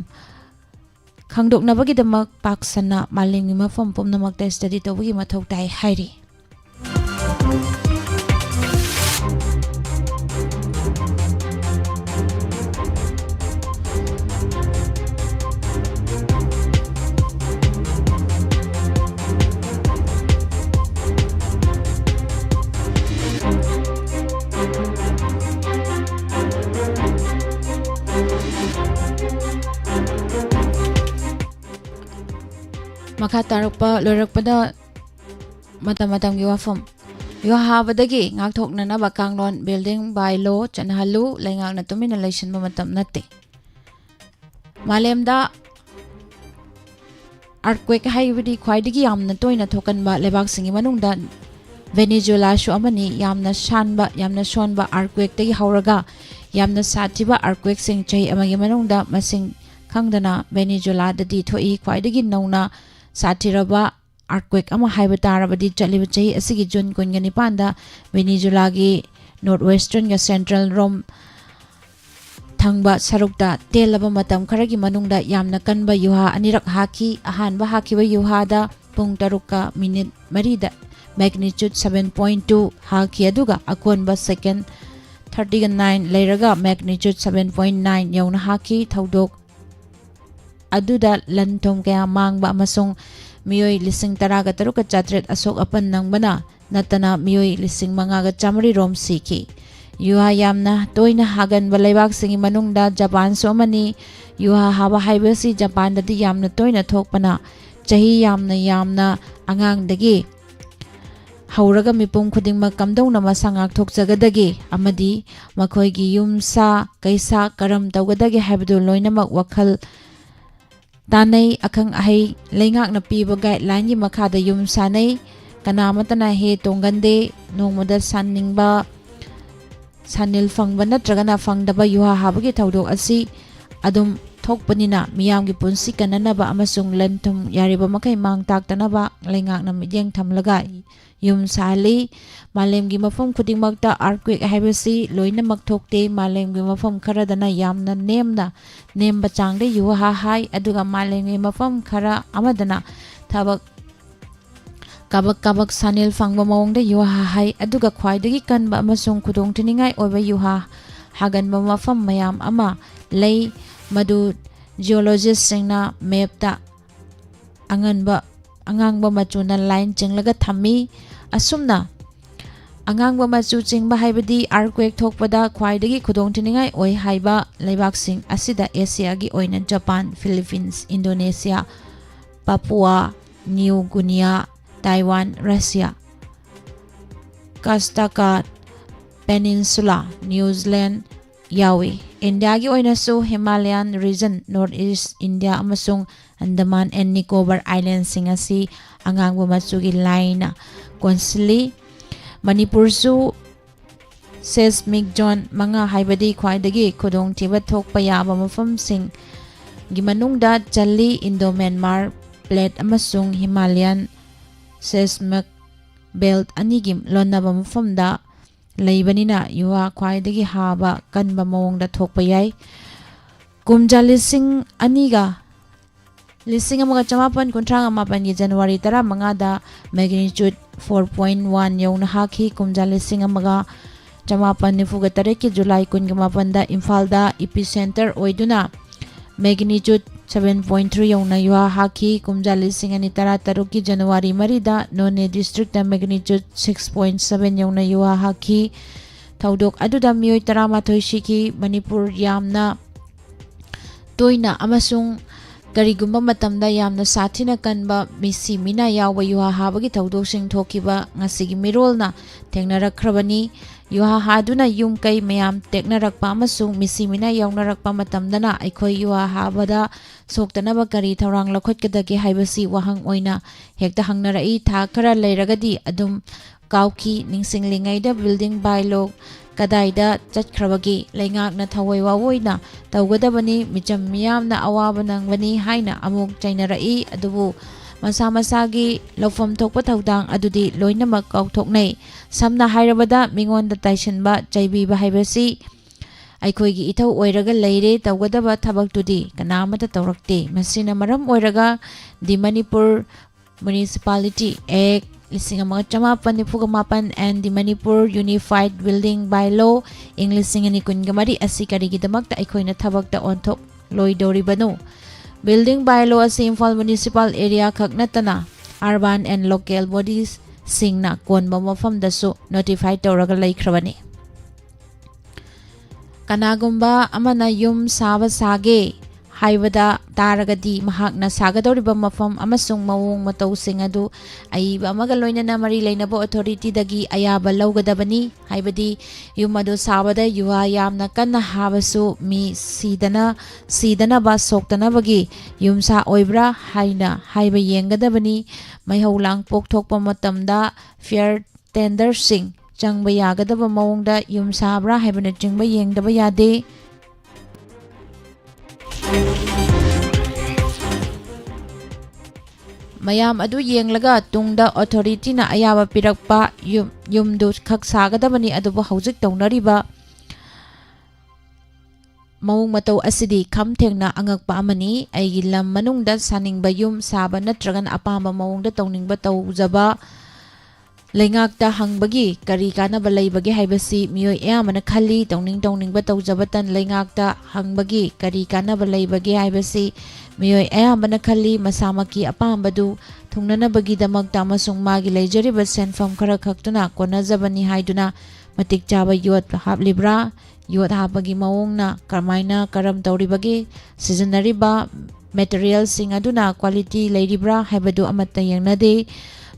ꯈꯪꯗꯣꯛꯅꯕꯒꯤꯗꯃꯛ ꯄꯥꯛ ꯁꯟꯅ ꯃꯥꯂꯦꯝꯒꯤ ꯃꯐꯝ ꯄꯨꯝꯅꯃꯛꯇ study ꯇꯧꯕꯒꯤ ꯃꯊꯧ ꯇꯥꯏ ꯍꯥꯏꯔꯤ꯫ ꯃꯈꯥ ꯇꯥꯔꯛꯄ ꯂꯣꯏꯔꯛꯄꯗ ꯃꯇꯝ ꯃꯇꯝꯒꯤ ꯋꯥꯐꯝ꯫ ꯌꯨꯍꯥ ꯍꯥꯕꯗꯒꯤ ꯉꯥꯛꯊꯣꯛꯅꯅꯕ ꯀꯥꯡꯂꯣꯟ building by law ꯆꯠꯅꯍꯜꯂꯨ꯫ ꯂꯩꯉꯥꯛꯅ ꯇꯨꯃꯤꯟꯅ ꯂꯩꯁꯤꯟꯕ ꯃꯇꯝ ꯅꯠꯇꯦ꯫ ꯃꯥꯂꯦꯝꯗ earthquake ꯍꯥꯏꯕꯗꯤ ꯈ꯭ꯋꯥꯏꯗꯒꯤ ꯌꯥꯝꯅ ꯇꯣꯏꯅ ꯊꯣꯛꯀꯟꯕ ꯂꯩꯕꯥꯛꯁꯤꯡꯒꯤ ꯃꯅꯨꯡꯗ ꯚꯦꯅꯦꯖꯨꯂꯥꯁꯨ ꯑꯃꯅꯤ꯫ ꯌꯥꯝꯅ ꯁꯥꯟꯕ, ꯌꯥꯝꯅ ꯁꯣꯟꯕ earthquakeꯇꯒꯤ ꯍꯧꯔꯒ ꯌꯥꯝꯅ ꯁꯥꯊꯤꯕ earthquakeꯁꯤꯡ ꯆꯍꯤ ꯑꯃꯒꯤ ꯃꯅꯨꯡꯗ ꯃꯁꯤꯡ ꯈꯪꯗꯅ ꯚꯦꯅꯦꯖꯨꯂꯥꯗꯗꯤ ꯊꯣꯛꯏ꯫ ꯈ꯭ꯋꯥꯏꯗꯒꯤ ꯅꯧꯅ ꯁꯥꯊꯤꯔꯕ earthquake ꯑꯃ ꯍꯥꯏꯕ ꯇꯥꯔꯕꯗꯤ ꯆꯠꯂꯤꯕ ꯆꯍꯤ ꯑꯁꯤꯒꯤ ꯖꯨꯟ ꯀꯨꯟꯒ ꯅꯤꯄꯥꯟꯗ ꯚꯦꯅꯦꯖꯨꯂꯥꯒꯤ north westernꯒ central ꯔꯣꯝ ꯊꯪꯕ ꯁꯔꯨꯛꯇ ꯇꯦꯜꯂꯕ ꯃꯇꯝ ꯈꯔꯒꯤ ꯃꯅꯨꯡꯗ ꯌꯥꯝꯅ ꯀꯟꯕ ꯌꯨꯍꯥ ꯑꯅꯤꯔꯛ ꯍꯥꯈꯤ꯫ ꯑꯍꯥꯟꯕ ꯍꯥꯈꯤꯕ ꯌꯨꯍꯥꯗ ꯄꯨꯡ ꯇꯔꯨꯛꯀ ꯃꯤꯅꯤꯠ ꯃꯔꯤꯗ magnitude seven point two ꯍꯥꯈꯤ, ꯑꯗꯨꯒ ꯑꯀꯣꯟꯕ second thirtyꯒ nine ꯂꯩꯔꯒ magnitude seven point nine ꯌꯧꯅ ꯍꯥꯈꯤ꯫ ꯊꯧꯗꯣꯛ ꯑꯗꯨꯗ ꯂꯟ ꯊꯨꯝ ꯀꯌꯥ ꯃꯥꯡꯕ ꯑꯃꯁꯨꯡ ꯃꯤꯑꯣꯏ ꯂꯤꯁꯤꯡ ꯇꯔꯥꯒ ꯇꯔꯨꯛꯀ ꯆꯥꯇ꯭ꯔꯦꯠ ꯑꯁꯣꯛ ꯑꯄꯟ ꯅꯪꯕꯅ ꯅꯠꯇꯅ ꯃꯤꯑꯣꯏ ꯂꯤꯁꯤꯡ ꯃꯉꯥꯒ ꯆꯥꯃꯔꯤ ꯔꯣꯝ ꯁꯤꯈꯤ꯫ ꯌꯨꯍꯥ ꯌꯥꯝꯅ ꯇꯣꯏꯅ ꯍꯥꯒꯟꯕ ꯂꯩꯕꯥꯛꯁꯤꯡꯒꯤ ꯃꯅꯨꯡꯗ ꯖꯄꯥꯟꯁꯨ ꯑꯃꯅꯤ꯫ ꯌꯨꯍꯥ ꯍꯥꯕ ꯍꯥꯏꯕꯁꯤ ꯖꯄꯥꯟꯗꯗꯤ ꯌꯥꯝꯅ ꯇꯣꯏꯅ ꯊꯣꯛꯄꯅ ꯆꯍꯤ ꯌꯥꯝꯅ ꯌꯥꯝꯅ ꯑꯉꯥꯡꯗꯒꯤ ꯍꯧꯔꯒ ꯃꯤꯄꯨꯝ ꯈꯨꯗꯤꯡꯃꯛ ꯀꯝꯗꯧꯅ ꯃꯁꯥ ꯉꯥꯛꯊꯣꯛꯆꯒꯗꯒꯦ ꯑꯃꯗꯤ ꯃꯈꯣꯏꯒꯤ ꯌꯨꯝꯁꯥ ꯀꯩꯁꯥ ꯀꯔꯝ ꯇꯧꯒꯗꯒꯦ ꯍꯥꯏꯕꯗꯨ ꯂꯣꯏꯅꯃꯛ ꯋꯥꯈꯜ ꯇꯥꯅꯩ꯫ ꯑꯈꯪ ꯑꯍꯩ ꯂꯩꯉꯥꯛꯅ ꯄꯤꯕ guidelineꯒꯤ ꯃꯈꯥꯗ ꯌꯨꯝ ꯁꯥꯅꯩ꯫ ꯀꯅꯥ ꯑꯃꯠꯇꯅ ꯍꯦ ꯇꯣꯡꯒꯟꯗꯦ꯫ ꯅꯣꯡꯃꯗ ꯁꯥꯅꯤꯡꯕ, ꯁꯥꯅꯤꯜ ꯐꯪꯕ ꯅꯠꯇ꯭ꯔꯒꯅ ꯐꯪꯗꯕ ꯌꯨꯍꯥ ꯍꯥꯕꯒꯤ ꯊꯧꯗꯣꯛ ꯑꯁꯤ ꯑꯗꯨꯝ ꯊꯣꯛꯄꯅꯤꯅ ꯃꯤꯌꯥꯝꯒꯤ ꯄꯨꯟꯁꯤ ꯀꯟꯅꯅꯕ ꯑꯃꯁꯨꯡ ꯂꯟ ꯊꯨꯝ ꯌꯥꯔꯤꯕ ꯃꯈꯩ ꯃꯥꯡ ꯇꯥꯛꯇꯅꯕ ꯂꯩꯉꯥꯛꯅ ꯃꯤꯠꯌꯦꯡ ꯊꯝꯂꯒ ꯌꯨꯝ ꯁꯥꯍꯜꯂꯤ꯫ ꯃꯥꯂꯦꯝꯒꯤ ꯃꯐꯝ ꯈꯨꯗꯤꯡꯃꯛꯇ earthquake ꯍꯥꯏꯕꯁꯤ ꯂꯣꯏꯅꯃꯛ ꯊꯣꯛꯇꯦ꯫ ꯃꯥꯂꯦꯝꯒꯤ ꯃꯐꯝ ꯈꯔꯗꯅ ꯌꯥꯝꯅ ꯅꯦꯝꯅ, ꯅꯦꯝꯕ ꯆꯥꯡꯗ ꯌꯨꯍꯥ ꯍꯥꯏ, ꯑꯗꯨꯒ ꯃꯥꯂꯦꯝꯒꯤ ꯃꯐꯝ ꯈꯔ ꯑꯃꯗꯅ ꯊꯕꯛ ꯀꯥꯕꯛ ꯀꯥꯕꯛ ꯁꯥꯅꯦꯜ ꯐꯪꯕ ꯃꯑꯣꯡꯗ ꯌꯨꯍꯥ ꯍꯥꯏ꯫ ꯑꯗꯨꯒ ꯈ꯭ꯋꯥꯏꯗꯒꯤ ꯀꯟꯕ ꯑꯃꯁꯨꯡ ꯈꯨꯗꯣꯡꯊꯤꯅꯤꯡꯉꯥꯏ ꯑꯣꯏꯕ ꯌꯨꯍꯥ ꯍꯥꯒꯟꯕ ꯃꯐꯝ ꯃꯌꯥꯝ ꯑꯃ ꯂꯩ, ꯃꯗꯨ geologistꯁꯤꯡꯅ mapꯇ ꯑꯉꯟꯕ, ꯑꯉꯥꯡꯕ ꯃꯆꯨꯅ line ꯆꯤꯡꯂꯒ ꯊꯝꯃꯤ꯫ ꯑꯁꯨꯝꯅ ꯑꯉꯥꯡꯕ ꯃꯆꯨ ꯆꯤꯡꯕ ꯍꯥꯏꯕꯗꯤ earthquake ꯊꯣꯛꯄꯗ ꯈ꯭ꯋꯥꯏꯗꯒꯤ ꯈꯨꯗꯣꯡꯊꯤꯅꯤꯡꯉꯥꯏ ꯑꯣꯏ ꯍꯥꯏꯕ ꯂꯩꯕꯥꯛꯁꯤꯡ ꯑꯁꯤꯗ Asiaꯒꯤ ꯑꯣꯏꯅ Japan, Philippines, Indonesia, Papua New Guinea, Taiwan, Russia, Kastaka Peninsula, New Zealand ꯌꯥꯎꯏ꯫ Indiaꯒꯤ ꯑꯣꯏꯅꯁꯨ Himalayan region, North East India ꯑꯃꯁꯨꯡ Andaman and Nicobar Islandꯁꯤꯡ ꯑꯁꯤ ꯑꯉꯥꯡꯕ ꯃꯆꯨꯒꯤ lineꯅ ꯀꯣꯟꯁꯤꯜꯂꯤ꯫ ꯃꯅꯤꯄꯨꯔꯁꯨ seismic zone ꯃꯉꯥ, ꯍꯥꯏꯕꯗꯤ ꯈ꯭ꯋꯥꯏꯗꯒꯤ ꯈꯨꯗꯣꯡꯊꯤꯕ ꯊꯣꯛꯄ ꯌꯥꯕ ꯃꯐꯝꯁꯤꯡꯒꯤ ꯃꯅꯨꯡꯗ ꯆꯜꯂꯤ꯫ Indo-Myanmar Plate ꯑꯃꯁꯨꯡ Himalayan Seismic Belt ꯑꯅꯤꯒꯤ ꯂꯣꯟꯅꯕ ꯃꯐꯝꯗ ꯂꯩꯕꯅꯤꯅ ꯌꯨꯍꯥ ꯈ꯭ꯋꯥꯏꯗꯒꯤ ꯍꯥꯕ ꯀꯟꯕ ꯃꯑꯣꯡꯗ ꯊꯣꯛꯄ ꯌꯥꯏ꯫ ꯀꯨꯝꯖꯥ ꯂꯤꯁꯤꯡ ꯑꯅꯤꯒ, ꯂꯤꯁꯤꯡ ꯑꯃꯒ ꯆꯃꯥꯄꯟ ꯀꯨꯟꯊ꯭ꯔꯥ ꯃꯥꯄꯟꯒꯤ January ꯇꯔꯥꯃꯉꯥꯗ magnitude four point one ꯌꯧꯅ ꯍꯥꯈꯤ꯫ ꯀꯨꯝꯖꯥ ꯂꯤꯁꯤꯡ ꯑꯃꯒ ꯆꯃꯥꯄꯟ ꯅꯤꯐꯨꯒ ꯇꯔꯦꯠꯀꯤ July ꯀꯨꯟꯒ ꯃꯥꯄꯟꯗ ꯏꯝꯐꯥꯜꯗ epicenter ꯑꯣꯏꯗꯨꯅ magnitude seven point three ꯌꯧꯅ ꯌꯨꯍꯥ ꯍꯥꯈꯤ꯫ ꯀꯨꯝꯖꯥ ꯂꯤꯁꯤꯡ ꯑꯅꯤ ꯇꯔꯥ ꯇꯔꯨꯛꯀꯤ January ꯃꯔꯤꯗ Noney districtꯇ magnitude six point seven ꯌꯧꯅ ꯌꯨꯍꯥ ꯍꯥꯈꯤ꯫ ꯊꯧꯗꯣꯛ ꯑꯗꯨꯗ ꯃꯤꯑꯣꯏ ꯇꯔꯥꯃꯥꯊꯣꯏ ꯁꯤꯈꯤ꯫ ꯃꯅꯤꯄꯨꯔ ꯌꯥꯝꯅ ꯇꯣꯏꯅ ꯑꯃꯁꯨꯡ ꯀꯔꯤꯒꯨꯝꯕ ꯃꯇꯝꯗ ꯌꯥꯝꯅ ꯁꯥꯊꯤꯅ ꯀꯟꯕ ꯃꯤꯁꯤ ꯃꯤꯅꯥ ꯌꯥꯎꯕ ꯌꯨꯍꯥ ꯍꯥꯕꯒꯤ ꯊꯧꯗꯣꯛꯁꯤꯡ ꯊꯣꯛꯈꯤꯕ ꯉꯁꯤꯒꯤ ꯃꯤꯔꯣꯜꯅ ꯊꯦꯡꯅꯔꯛꯈ꯭ꯔꯕꯅꯤ꯫ ꯌꯨꯍꯥ ꯍꯥꯗꯨꯅ ꯌꯨꯝ ꯀꯩ ꯃꯌꯥꯝ ꯇꯦꯛꯅꯔꯛꯄ ꯑꯃꯁꯨꯡ ꯃꯤꯁꯤ ꯃꯤꯅꯥ ꯌꯥꯎꯅꯔꯛꯄ ꯃꯇꯝꯗꯅ ꯑꯩꯈꯣꯏ ꯌꯨꯍꯥ ꯍꯥꯕꯗ ꯁꯣꯛꯇꯅꯕ ꯀꯔꯤ ꯊꯧꯔꯥꯡ ꯂꯧꯈꯠꯀꯗꯒꯦ ꯍꯥꯏꯕꯁꯤ ꯋꯥꯍꯪ ꯑꯣꯏꯅ ꯍꯦꯛꯇ ꯍꯪꯅꯔꯛꯏ꯫ ꯊꯥ ꯈꯔ ꯂꯩꯔꯒꯗꯤ ꯑꯗꯨꯝ ꯀꯥꯎꯈꯤ꯫ ꯅꯤꯡꯁꯤꯡꯂꯤꯉꯩꯗ building by law ꯀꯗꯥꯏꯗ ꯆꯠꯈ꯭ꯔꯕꯒꯦ? ꯂꯩꯉꯥꯛꯅ ꯊꯋꯥꯏ ꯋꯥꯑꯣꯏꯅ ꯇꯧꯒꯗꯕꯅꯤ, ꯃꯤꯆꯝ ꯃꯤꯌꯥꯝꯅ ꯑꯋꯥꯕ ꯅꯪꯕꯅꯤ ꯍꯥꯏꯅ ꯑꯃꯨꯛ ꯆꯩꯅꯔꯛꯏ꯫ ꯑꯗꯨꯕꯨ ꯃꯁꯥ ꯃꯁꯥꯒꯤ ꯂꯧꯐꯝ ꯊꯣꯛꯄ ꯊꯧꯗꯥꯡ ꯑꯗꯨꯗꯤ ꯂꯣꯏꯅꯃꯛ ꯀꯥꯎꯊꯣꯛꯅꯩ꯫ ꯁꯝꯅ ꯍꯥꯏꯔꯕꯗ, ꯃꯤꯉꯣꯟꯗ ꯇꯥꯏꯁꯤꯟꯕ, ꯆꯩꯕꯤꯕ ꯍꯥꯏꯕꯁꯤ ꯑꯩꯈꯣꯏꯒꯤ ꯏꯊꯧ ꯑꯣꯏꯔꯒ ꯂꯩꯔꯦ꯫ ꯇꯧꯒꯗꯕ ꯊꯕꯛꯇꯨꯗꯤ ꯀꯅꯥ ꯑꯃꯠꯇ ꯇꯧꯔꯛꯇꯦ꯫ ꯃꯁꯤꯅ ꯃꯔꯝ ꯑꯣꯏꯔꯒ The Manipur Municipality Act ꯂꯤꯁꯤꯡ ꯑꯃꯒ ꯆꯃꯥꯄꯟ ꯅꯤꯐꯨꯒ ꯃꯥꯄꯟ and the Manipur Unified Building Bylaw ꯏꯪ ꯂꯤꯁꯤꯡ ꯑꯅꯤ ꯀꯨꯟꯒ ꯃꯔꯤ ꯑꯁꯤ ꯀꯔꯤꯒꯤꯗꯃꯛꯇ ꯑꯩꯈꯣꯏꯅ ꯊꯕꯛꯇ ꯑꯣꯟꯊꯣꯛꯂꯣꯏꯗꯧꯔꯤꯕꯅꯣ? Building Bylaw ꯑꯁꯤ ꯏꯝꯐꯥꯜ municipal area ꯈꯛ ꯅꯠꯇꯅ urban and local bodies ꯁꯤꯡꯅ ꯀꯣꯟꯕ ꯃꯐꯝꯗꯁꯨ notify ꯇꯧꯔꯒ ꯂꯩꯈ꯭ꯔꯕꯅꯤ꯫ ꯀꯅꯥꯒꯨꯝꯕ ꯑꯃꯅ ꯌꯨꯝ ꯁꯥꯕ ꯁꯥꯒꯦ ꯍꯥꯏꯕꯗ ꯇꯥꯔꯒꯗꯤ, ꯃꯍꯥꯛꯅ ꯁꯥꯒꯗꯧꯔꯤꯕ ꯃꯐꯝ ꯑꯃꯁꯨꯡ ꯃꯑꯣꯡ ꯃꯇꯧꯁꯤꯡ ꯑꯗꯨ ꯑꯏꯕ ꯑꯃꯒ ꯂꯣꯏꯅꯅ ꯃꯔꯤ ꯂꯩꯅꯕ authority ꯗꯒꯤ ꯑꯌꯥꯕ ꯂꯧꯒꯗꯕꯅꯤ꯫ ꯍꯥꯏꯕꯗꯤ, ꯌꯨꯝ ꯑꯗꯨ ꯁꯥꯕꯗ ꯌꯨꯍꯥ ꯌꯥꯝꯅ ꯀꯟꯅ ꯍꯥꯕꯁꯨ ꯃꯤ ꯁꯤꯗꯅ, ꯁꯤꯗꯅꯕ, ꯁꯣꯛꯇꯅꯕꯒꯤ ꯌꯨꯝꯁꯥ ꯑꯣꯏꯕ꯭ꯔꯥ ꯍꯥꯏꯅ ꯍꯥꯏꯕ ꯌꯦꯡꯒꯗꯕꯅꯤ꯫ ꯃꯩꯍꯧ ꯂꯥꯡ ꯄꯣꯛꯊꯣꯛꯄ ꯃꯇꯝꯗ fire tender ꯁꯤꯡ ꯆꯪꯕ ꯌꯥꯒꯗꯕ ꯃꯑꯣꯡꯗ ꯌꯨꯝ ꯁꯥꯕ꯭ꯔꯥ ꯍꯥꯏꯕꯅꯆꯤꯡꯕ ꯌꯦꯡꯗꯕ ꯌꯥꯗꯦ꯫ ꯃꯌꯥꯝ ꯑꯗꯨ ꯌꯦꯡꯂꯒ ꯇꯨꯡꯗ authority ꯅ ꯑꯌꯥꯕ ꯄꯤꯔꯛꯄ ꯌꯨꯝ, ꯌꯨꯝꯗꯨ ꯈꯛ ꯁꯥꯒꯗꯕꯅꯤ꯫ ꯑꯗꯨꯕꯨ ꯍꯧꯖꯤꯛ ꯇꯧꯅꯔꯤꯕ ꯃꯑꯣꯡ ꯃꯇꯧ ꯑꯁꯤꯗꯤ ꯈꯝ ꯊꯦꯡꯅ ꯑꯉꯛꯄ ꯑꯃꯅꯤ꯫ ꯑꯩꯒꯤ ꯂꯝ ꯃꯅꯨꯡꯗ ꯁꯥꯅꯤꯡꯕ ꯌꯨꯝ ꯁꯥꯕ ꯅꯠꯇ꯭ꯔꯒꯅ ꯑꯄꯥꯝꯕ ꯃꯑꯣꯡꯗ ꯇꯧꯅꯤꯡꯕ ꯇꯧꯖꯕ ꯂꯩꯉꯥꯛꯇ ꯍꯪꯕꯒꯤ ꯀꯔꯤ ꯀꯥꯟꯅꯕ ꯂꯩꯕꯒꯦ ꯍꯥꯏꯕꯁꯤ ꯃꯤꯑꯣꯏ ꯑꯌꯥꯝꯕꯅ ꯈꯜꯂꯤ꯫ ꯇꯧꯅꯤꯡ ꯇꯧꯅꯤꯡꯕ ꯇꯧꯖꯕꯇ ꯂꯩꯉꯥꯛꯇ ꯍꯪꯕꯒꯤ ꯀꯔꯤ ꯀꯥꯟꯅꯕ ꯂꯩꯕꯒꯦ ꯍꯥꯏꯕꯁꯤ ꯃꯤꯑꯣꯏ ꯑꯌꯥꯝꯕꯅ ꯈꯜꯂꯤ꯫ ꯃꯁꯥꯃꯛꯀꯤ ꯑꯄꯥꯝꯕꯗꯨ ꯊꯨꯡꯅꯅꯕꯒꯤꯗꯃꯛꯇ ꯑꯃꯁꯨꯡ ꯃꯥꯒꯤ ꯂꯩꯖꯔꯤꯕ ꯁꯦꯟꯐꯝ ꯈꯔ ꯈꯛꯇꯨꯅ ꯀꯣꯟꯅꯖꯕꯅꯤ ꯍꯥꯏꯗꯨꯅ ꯃꯇꯤꯛ ꯆꯥꯕ ꯌꯣꯠ ꯍꯥꯞꯂꯤꯕ꯭ꯔꯥ? ꯌꯣꯠ ꯍꯥꯞꯄꯒꯤ ꯃꯑꯣꯡꯅ ꯀꯔꯝꯍꯥꯏꯅ, ꯀꯔꯝ ꯇꯧꯔꯤꯕꯒꯦ? ꯁꯤꯖꯤꯟꯅꯔꯤꯕ material ꯁꯤꯡ ꯑꯗꯨꯅ quality ꯂꯩꯔꯤꯕ꯭ꯔꯥ ꯍꯥꯏꯕꯗꯨ ꯑꯃꯠꯇ ꯌꯦꯡꯅꯗꯦ꯫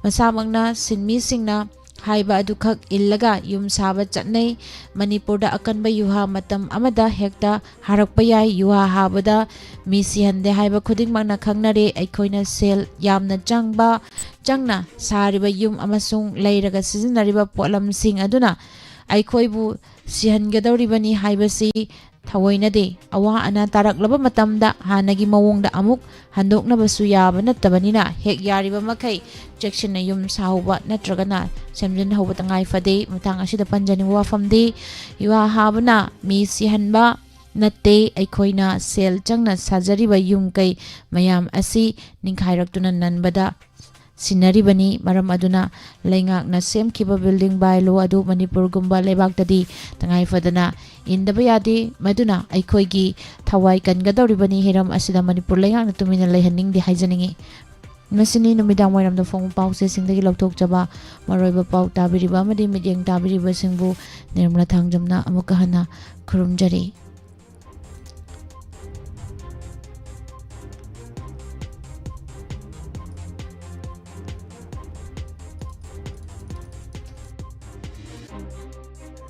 ꯃꯁꯥꯃꯛꯅ ꯁꯤꯟꯃꯤꯁꯤꯡꯅ ꯍꯥꯏꯕ ꯑꯗꯨꯈꯛ ꯏꯜꯂꯒ ꯌꯨꯝ ꯁꯥꯕ ꯆꯠꯅꯩ꯫ ꯃꯅꯤꯄꯨꯔꯗ ꯑꯀꯟꯕ ꯌꯨꯍꯥ ꯃꯇꯝ ꯑꯃꯗ ꯍꯦꯛꯇ ꯍꯥꯔꯛꯄ ꯌꯥꯏ꯫ ꯌꯨꯍꯥ ꯍꯥꯕꯗ ꯃꯤ ꯁꯤꯍꯟꯗꯦ ꯍꯥꯏꯕ ꯈꯨꯗꯤꯡꯃꯛꯅ ꯈꯪꯅꯔꯦ꯫ ꯑꯩꯈꯣꯏꯅ ꯁꯦꯜ ꯌꯥꯝꯅ ꯆꯪꯕ, ꯆꯪꯅ ꯁꯥꯔꯤꯕ ꯌꯨꯝ ꯑꯃꯁꯨꯡ ꯂꯩꯔꯒ ꯁꯤꯖꯤꯟꯅꯔꯤꯕ ꯄꯣꯠꯂꯝꯁꯤꯡ ꯑꯗꯨꯅ ꯑꯩꯈꯣꯏꯕꯨ ꯁꯤꯍꯟꯒꯗꯧꯔꯤꯕꯅꯤ ꯍꯥꯏꯕꯁꯤ ꯊꯑꯣꯏꯅꯗꯦ꯫ ꯑꯋꯥ ꯑꯅꯥ ꯇꯥꯔꯛꯂꯕ ꯃꯇꯝꯗ ꯍꯥꯟꯅꯒꯤ ꯃꯑꯣꯡꯗ ꯑꯃꯨꯛ ꯍꯟꯗꯣꯛꯅꯕꯁꯨ ꯌꯥꯕ ꯅꯠꯇꯕꯅꯤꯅ, ꯍꯦꯛ ꯌꯥꯔꯤꯕ ꯃꯈꯩ ꯆꯦꯛꯁꯤꯟꯅ ꯌꯨꯝ ꯁꯥꯍꯧꯕ ꯅꯠꯇ꯭ꯔꯒꯅ ꯁꯦꯝꯖꯤꯟꯍꯧꯕ ꯇꯉꯥꯏ ꯐꯗꯦ꯫ ꯃꯇꯥꯡ ꯑꯁꯤꯗ ꯄꯟꯖꯅꯤꯡꯕ ꯋꯥꯐꯝꯗꯤ, ꯌꯨꯍꯥ ꯍꯥꯕꯅ ꯃꯤ ꯁꯤꯍꯟꯕ ꯅꯠꯇꯦ, ꯑꯩꯈꯣꯏꯅ ꯁꯦꯜ ꯆꯪꯅ ꯁꯥꯖꯔꯤꯕ ꯌꯨꯝ ꯀꯩ ꯃꯌꯥꯝ ꯑꯁꯤ ꯅꯤꯡꯈꯥꯏꯔꯛꯇꯨꯅ ꯅꯟꯕꯗ ꯁꯤꯟꯅꯔꯤꯕꯅꯤ꯫ ꯃꯔꯝ ꯑꯗꯨꯅ ꯂꯩꯉꯥꯛꯅ ꯁꯦꯝꯈꯤꯕ building by law ꯑꯗꯨ ꯃꯅꯤꯄꯨꯔꯒꯨꯝꯕ ꯂꯩꯕꯥꯛꯇꯗꯤ ꯇꯉꯥꯏ ꯐꯗꯅ ꯏꯟꯗꯕ ꯌꯥꯗꯦ꯫ ꯃꯗꯨꯅ ꯑꯩꯈꯣꯏꯒꯤ ꯊꯋꯥꯏ ꯀꯟꯒꯗꯧꯔꯤꯕꯅꯤ꯫ ꯍꯤꯔꯝ ꯑꯁꯤꯗ ꯃꯅꯤꯄꯨꯔ ꯂꯩꯉꯥꯛꯅ ꯇꯨꯃꯤꯟꯅ ꯂꯩꯍꯟꯅꯤꯡꯗꯦ ꯍꯥꯏꯖꯅꯤꯡꯏ꯫ ꯃꯁꯤꯅꯤ ꯅꯨꯃꯤꯗꯥꯡ ꯋꯥꯏꯔꯝꯗ ꯐꯣꯡꯕ ꯄꯥꯎꯆꯦꯁꯤꯡꯗꯒꯤ ꯂꯧꯊꯣꯛꯆꯕ ꯃꯔꯨꯑꯣꯏꯕ ꯄꯥꯎ ꯇꯥꯕꯤꯔꯤꯕ ꯑꯃꯗꯤ ꯃꯤꯠꯌꯦꯡ ꯇꯥꯕꯤꯔꯤꯕꯁꯤꯡꯕꯨ ꯅꯤꯔꯃꯂꯥ ꯊꯥꯡꯖꯝꯅ ꯑꯃꯨꯛꯀ ꯍꯟꯅ ꯈꯨꯔꯨꯝꯖꯔꯤ꯫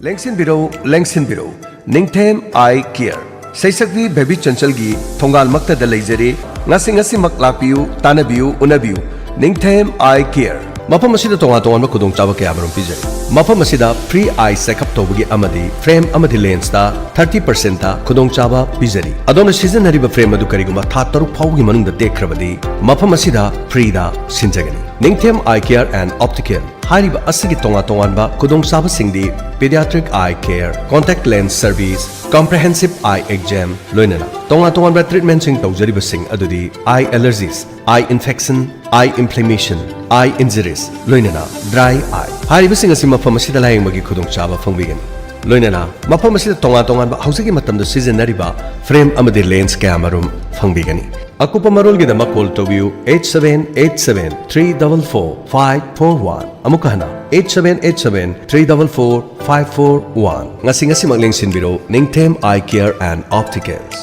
ꯂꯦꯡꯁꯤꯟꯕꯤꯔꯧ, ꯂꯦꯡꯁꯤꯟꯕꯤꯔꯧ꯫ ꯅꯤꯡꯊꯦꯝ ꯑꯥꯏ ꯀꯦꯌꯔ, ꯁꯩꯁꯛꯄꯤ ꯕꯦꯕꯤ ꯆꯟꯆꯜꯒꯤ ꯊꯣꯡꯒꯥꯜꯃꯛꯇꯗ ꯂꯩꯖꯔꯦ꯫ ꯉꯁꯤ ꯉꯁꯤꯃꯛ ꯂꯥꯛꯄꯤꯌꯨ, ꯇꯥꯟꯅꯕꯤꯌꯨ, ꯎꯅꯕꯤꯌꯨ꯫ ꯅꯤꯡꯊꯦꯝ ꯑꯥꯏ ꯀꯦꯌꯔ꯫ ꯃꯐꯝ ꯑꯁꯤꯗ ꯇꯣꯉꯥꯟ ꯇꯣꯉꯥꯟꯕ ꯈꯨꯗꯣꯡꯆꯥꯕ ꯀꯌꯥꯃꯔꯨꯝ ꯄꯤꯖꯔꯤ꯫ ꯃꯐꯝ ꯑꯁꯤꯗ free eye checkup ꯇꯧꯕꯒꯤ ꯑꯃꯗꯤ frame ꯑꯃꯗꯤ lensꯇ thirty percentꯇ ꯈꯨꯗꯣꯡꯆꯥꯕ ꯄꯤꯖꯔꯤ꯫ ꯑꯗꯣꯝꯅ ꯁꯤꯖꯤꯟꯅꯔꯤꯕ frame ꯑꯗꯨ ꯀꯔꯤꯒꯨꯝꯕ ꯊꯥ ꯇꯔꯨꯛ ꯐꯥꯎꯕꯒꯤ ꯃꯅꯨꯡꯗ ꯇꯦꯛꯈ꯭ꯔꯕꯗꯤ, ꯃꯐꯝ ꯑꯁꯤꯗ freeꯗ ꯁꯤꯟꯖꯒꯅꯤ꯫ ꯅꯤꯡꯊꯦꯝ Eye Care and Optical꯫ ꯍꯥꯏꯔꯤꯕ ꯑꯁꯤꯒꯤ ꯇꯣꯉꯥꯟ ꯇꯣꯉꯥꯟꯕ ꯈꯨꯗꯣꯡꯆꯥꯕꯁꯤꯡꯗꯤ pediatric eye care, contact lens service, comprehensive eye exam, ꯂꯣꯏꯅꯅ ꯇꯣꯉꯥꯟ ꯇꯣꯉꯥꯟꯕ treatmentꯁꯤꯡ ꯇꯧꯖꯔꯤꯕꯁꯤꯡ ꯑꯗꯨꯗꯤ eye allergies, eye infection, eye inflammation, eye injuries, ꯂꯣꯏꯅꯅ dry eye꯫ ꯍꯥꯏꯔꯤꯕꯁꯤꯡ ꯑꯁꯤ ꯃꯐꯝ ꯑꯁꯤꯗ ꯂꯥꯌꯦꯡꯕꯒꯤ ꯈꯨꯗꯣꯡꯆꯥꯕ ꯐꯪꯕꯤꯒꯅꯤ꯫ ꯂꯣꯏꯅꯅ ꯃꯐꯝ ꯑꯁꯤꯗ ꯇꯣꯉꯥꯟ ꯇꯣꯉꯥꯟꯕ ꯍꯧꯖꯤꯛꯀꯤ ꯃꯇꯝꯗ ꯁꯤꯖꯤꯟꯅꯔꯤꯕ frame ꯑꯃꯗꯤ lens ꯀꯌꯥꯃꯔꯨꯝ ꯐꯪꯕꯤꯒꯅꯤ꯫ ꯑꯀꯨꯞꯄ ꯃꯔꯣꯜꯒꯤꯗꯃꯛ call ꯇꯧꯕꯤꯌꯨ eight seven eight seven three double four five four one꯫ ꯑꯃꯨꯛꯀ ꯍꯟꯅ, eight seven eight seven three double four five four one꯫ ꯉꯁꯤ ꯉꯁꯤꯃꯛ ꯂꯦꯡꯁꯤꯟꯕꯤꯔꯣ, ꯅꯤꯡꯊꯦꯝ Eye Care and Opticals꯫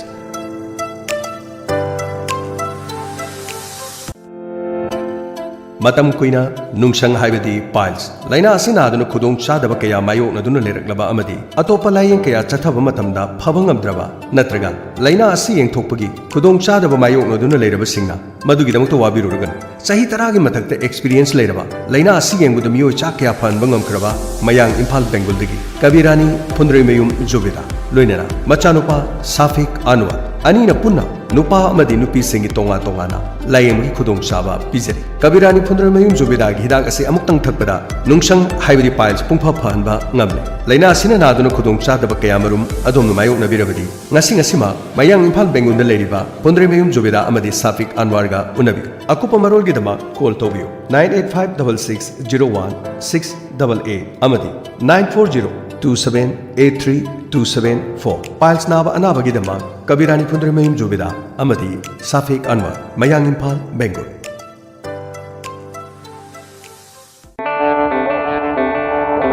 ꯃꯇꯝ ꯀꯨꯏꯅ ꯅꯨꯡꯁꯪ ꯍꯥꯏꯕꯗꯤ piles ꯂꯥꯏꯅꯥ ꯑꯁꯤ ꯅꯥꯗꯨꯅ ꯈꯨꯗꯣꯡ ꯆꯥꯗꯕ ꯀꯌꯥ ꯃꯥꯌꯣꯛꯅꯗꯨꯅ ꯂꯩꯔꯛꯂꯕ ꯑꯃꯗꯤ ꯑꯇꯣꯞꯄ ꯂꯥꯌꯦꯡ ꯀꯌꯥ ꯆꯠꯊꯕ ꯃꯇꯝꯗ ꯐꯕ ꯉꯝꯗ꯭ꯔꯕ, ꯅꯠꯇ꯭ꯔꯒ ꯂꯥꯏꯅꯥ ꯑꯁꯤ ꯌꯦꯡꯊꯣꯛꯄꯒꯤ ꯈꯨꯗꯣꯡ ꯆꯥꯗꯕ ꯃꯥꯌꯣꯛꯅꯗꯨꯅ ꯂꯩꯔꯕꯁꯤꯡꯅ ꯃꯗꯨꯒꯤꯗꯃꯛꯇ ꯋꯥꯕꯤꯔꯨꯔꯒꯅꯨ꯫ ꯆꯍꯤ ꯇꯔꯥꯒꯤ ꯃꯊꯛꯇ experience ꯂꯩꯔꯕ, ꯂꯥꯏꯅꯥ ꯑꯁꯤ ꯌꯦꯡꯕꯗ ꯃꯤꯑꯣꯏ ꯆꯥ ꯀꯌꯥ ꯐꯍꯟꯕ ꯉꯝꯈ꯭ꯔꯕ ꯃꯌꯥꯡ ꯏꯝꯐꯥꯜ ꯕꯦꯡꯒꯨꯜꯗꯒꯤ ꯀꯕꯤꯔꯥꯅꯤ ꯐꯨꯟꯗ꯭ꯔꯩꯃꯌꯨꯝ ꯖꯨꯕꯦꯗꯥ, ꯂꯣꯏꯅꯅ ꯃꯆꯥꯅꯨꯄꯥ ꯁꯥꯐꯤꯛ ꯑꯟꯋꯔ, ꯑꯅꯤꯅ ꯄꯨꯟꯅ ꯅꯨꯄꯥ ꯑꯃꯗꯤ ꯅꯨꯄꯤꯁꯤꯡꯒꯤ ꯇꯣꯉꯥꯟ ꯇꯣꯉꯥꯟꯅ ꯂꯥꯌꯦꯡꯕꯒꯤ ꯈꯨꯗꯣꯡꯆꯥꯕ ꯄꯤꯖꯔꯤ꯫ ꯀꯕꯤꯔꯥꯅꯤ ꯐꯨꯟꯗ꯭ꯔꯩꯃꯌꯨꯝ ꯖꯨꯕꯦꯗꯥꯒꯤ ꯍꯤꯗꯥꯛ ꯑꯁꯤ ꯑꯃꯨꯛꯇꯪ ꯊꯛꯄꯗ ꯅꯨꯡꯁꯪ, ꯍꯥꯏꯕꯗꯤ piles, ꯄꯨꯡꯐ ꯐꯍꯟꯕ ꯉꯝꯂꯦ꯫ ꯂꯥꯏꯅꯥ ꯑꯁꯤꯅ ꯅꯥꯗꯨꯅ ꯈꯨꯗꯣꯡꯆꯥꯗꯕ ꯀꯌꯥꯃꯔꯨꯝ ꯑꯗꯣꯝꯅ ꯃꯥꯌꯣꯛꯅꯕꯤꯔꯕꯗꯤ, ꯉꯁꯤ ꯉꯁꯤꯃꯛ ꯃꯌꯥꯡ ꯏꯝꯐꯥꯜ ꯕꯦꯡꯒꯨꯜꯗ ꯂꯩꯔꯤꯕ ꯐꯨꯟꯗ꯭ꯔꯩꯃꯌꯨꯝ ꯖꯨꯕꯦꯗꯥ ꯑꯃꯗꯤ ꯁꯥꯐꯤꯛ ꯑꯟꯋꯥꯔꯒ ꯎꯅꯕꯤꯌꯨ꯫ ꯑꯀꯨꯞꯄ ꯃꯔꯣꯜꯒꯤꯗꯃꯛ call ꯇꯧꯕꯤꯌꯨ nine eight five double six zero one six double eight ꯑꯃꯗꯤ nine four zero two seven eight three two seven four꯫ Piles ꯅꯥꯕ ꯑꯅꯥꯕꯒꯤꯗꯃꯛ ꯀꯕꯤꯔꯥꯅꯤ ꯐꯨꯟꯗ꯭ꯔꯩꯃꯌꯨꯝ ꯖꯨꯕꯦꯗꯥ ꯑꯃꯗꯤ ꯁꯥꯐꯤꯛ ꯑꯟꯋꯥꯔ, ꯃꯌꯥꯡ Imphal ꯕꯦꯡꯒꯨꯜ꯫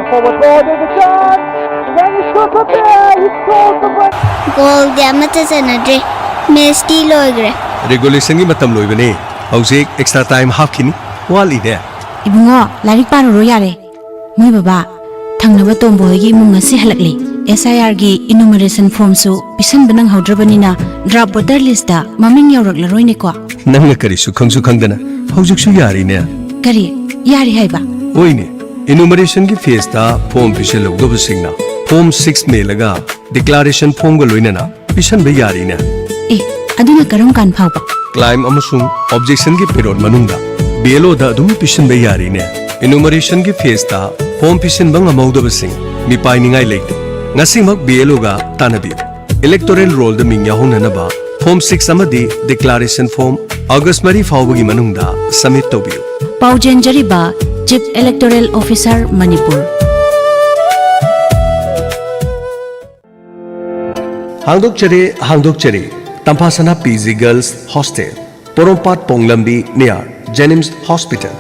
Forward ball, there's a chance. Then he struck up there. He scores the break. ꯒꯣꯜꯗꯤ ꯑꯃꯠꯇ ꯆꯠꯅꯗ꯭ꯔꯤ꯫ ꯃꯦꯠꯁꯇꯤ ꯂꯣꯏꯈ꯭ꯔꯦ꯫ Regulationꯒꯤ ꯃꯇꯝ ꯂꯣꯏꯕꯅꯦ꯫ ꯍꯧꯖꯤꯛ extra time ꯍꯥꯞꯈꯤꯅꯤ꯫ ꯋꯥꯠꯂꯤꯅꯦ꯫ ꯏꯕꯨꯡꯉꯣ, ꯂꯥꯏꯔꯤꯛ ꯄꯥꯔꯨꯔꯣ ꯌꯥꯔꯦ꯫ ꯃꯣꯏ ꯕꯕꯥ, ꯊꯪꯅꯕ ꯇꯣꯝꯕ ꯍꯣꯏꯒꯤ ꯏꯃꯨꯡ ꯉꯁꯤ ꯍꯜꯂꯛꯂꯦ꯫ ꯑꯦꯁ ꯑꯥꯏ ꯑꯥꯔꯒꯤ enumeration formꯁꯨ ꯄꯤꯁꯟꯕ ꯅꯪꯍꯧꯗ꯭ꯔꯕꯅꯤꯅ draft voter listꯇ ꯃꯃꯤꯡ ꯌꯧꯔꯛꯂꯔꯣꯏꯅꯦꯀꯣ꯫ ꯅꯪꯅ ꯀꯔꯤꯁꯨ ꯈꯪꯁꯨ ꯈꯪꯗꯅ ꯍꯧꯖꯤꯛꯁꯨ ꯌꯥꯔꯤꯅꯦ꯫ ꯀꯔꯤ? ꯌꯥꯔꯤ ꯍꯥꯏꯕ? ꯍꯣꯏꯅꯦ, enumerationꯒꯤ phaseꯇ form ꯄꯤꯁꯜꯍꯧꯗꯕꯁꯤꯡꯅ form six ꯃꯦꯜꯂꯒ declaration formꯒ ꯂꯣꯏꯅꯅ ꯄꯤꯁꯟꯕ ꯌꯥꯔꯤꯅꯦ꯫ ꯑꯦ, ꯑꯗꯨꯅ ꯀꯔꯝ ꯀꯥꯟ ꯐꯥꯎꯕ? Claim ꯑꯃꯁꯨꯡ objectionꯒꯤ period ꯃꯅꯨꯡꯗ B L Oꯗ ꯑꯗꯨꯝ ꯄꯤꯁꯤꯟꯕ ꯌꯥꯔꯤꯅꯦ꯫ Enumerationꯒꯤ phaseꯇ form ꯄꯤꯁꯤꯟꯕ ꯉꯝꯍꯧꯗꯕꯁꯤꯡ ꯃꯤꯄꯥꯏꯅꯤꯡꯉꯥꯏ ꯂꯩꯇꯦ꯫ ꯉꯁꯤꯃꯛ B L Oꯒ ꯇꯥꯟꯅꯕꯤꯌꯨ꯫ Electoral rollꯗ ꯃꯤꯡ ꯌꯥꯎꯍꯧꯅꯅꯕ form six ꯑꯃꯗꯤ declaration form August ꯃꯔꯤ ꯐꯥꯎꯕꯒꯤ ꯃꯅꯨꯡꯗ submit ꯇꯧꯕꯤꯌꯨ꯫ ꯄꯥꯎꯖꯦꯟꯖꯔꯤꯕ Chief Electoral Officer, Manipur. ꯍꯥꯡꯗꯣꯛꯆꯔꯤ, ꯍꯥꯡꯗꯣꯛꯆꯔꯤ꯫ ꯇꯝꯐꯥꯁꯅꯥ P G Girls Hostel, ꯄꯣꯔꯣꯝꯄꯥꯠ ꯄꯣꯡꯂꯝꯕꯤ, near JNIMS Hospital,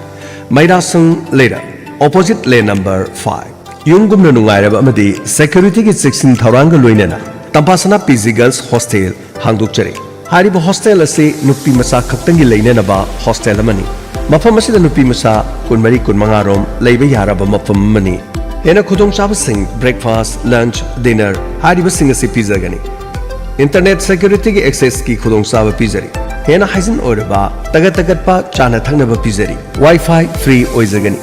ꯃꯩꯔꯥꯁꯪ ꯂꯩꯔꯛ, opposite lane number five꯫ ꯌꯨꯝꯒꯨꯝꯅ ꯅꯨꯡꯉꯥꯏꯔꯕ ꯑꯃꯗꯤ securityꯒꯤ ꯆꯦꯛꯁꯤꯟ ꯊꯧꯔꯥꯡꯒ ꯂꯣꯏꯅꯅ ꯇꯝꯐꯥꯁꯅꯥ P G Girls Hostel ꯍꯥꯡꯗꯣꯛꯆꯔꯤ꯫ ꯍꯥꯏꯔꯤꯕ hostel ꯑꯁꯤ ꯅꯨꯄꯤ ꯃꯆꯥ ꯈꯛꯇꯪꯒꯤ ꯂꯩꯅꯅꯕ hostel ꯑꯃꯅꯤ꯫ ꯃꯐꯝ ꯑꯁꯤꯗ ꯅꯨꯄꯤ ꯃꯆꯥ ꯀꯨꯟꯃꯔꯤ, ꯀꯨꯟꯃꯉꯥ ꯔꯣꯝ ꯂꯩꯕ ꯌꯥꯔꯕ ꯃꯐꯝ ꯑꯃꯅꯤ꯫ ꯍꯦꯟꯅ ꯈꯨꯗꯣꯡꯆꯥꯕꯁꯤꯡ, breakfast, lunch, dinner ꯍꯥꯏꯔꯤꯕꯁꯤꯡ ꯑꯁꯤ ꯄꯤꯖꯒꯅꯤ꯫ Internet security ꯒꯤ access ꯀꯤ ꯈꯨꯗꯣꯡꯆꯥꯕ ꯄꯤꯖꯔꯤ꯫ ꯍꯦꯟꯅ hygiene ꯑꯣꯏꯔꯕ ꯇꯒꯠ ꯇꯒꯠꯄ ꯆꯥꯅ ꯊꯛꯅꯕ ꯄꯤꯖꯔꯤ꯫ Wi-Fi free ꯑꯣꯏꯖꯒꯅꯤ꯫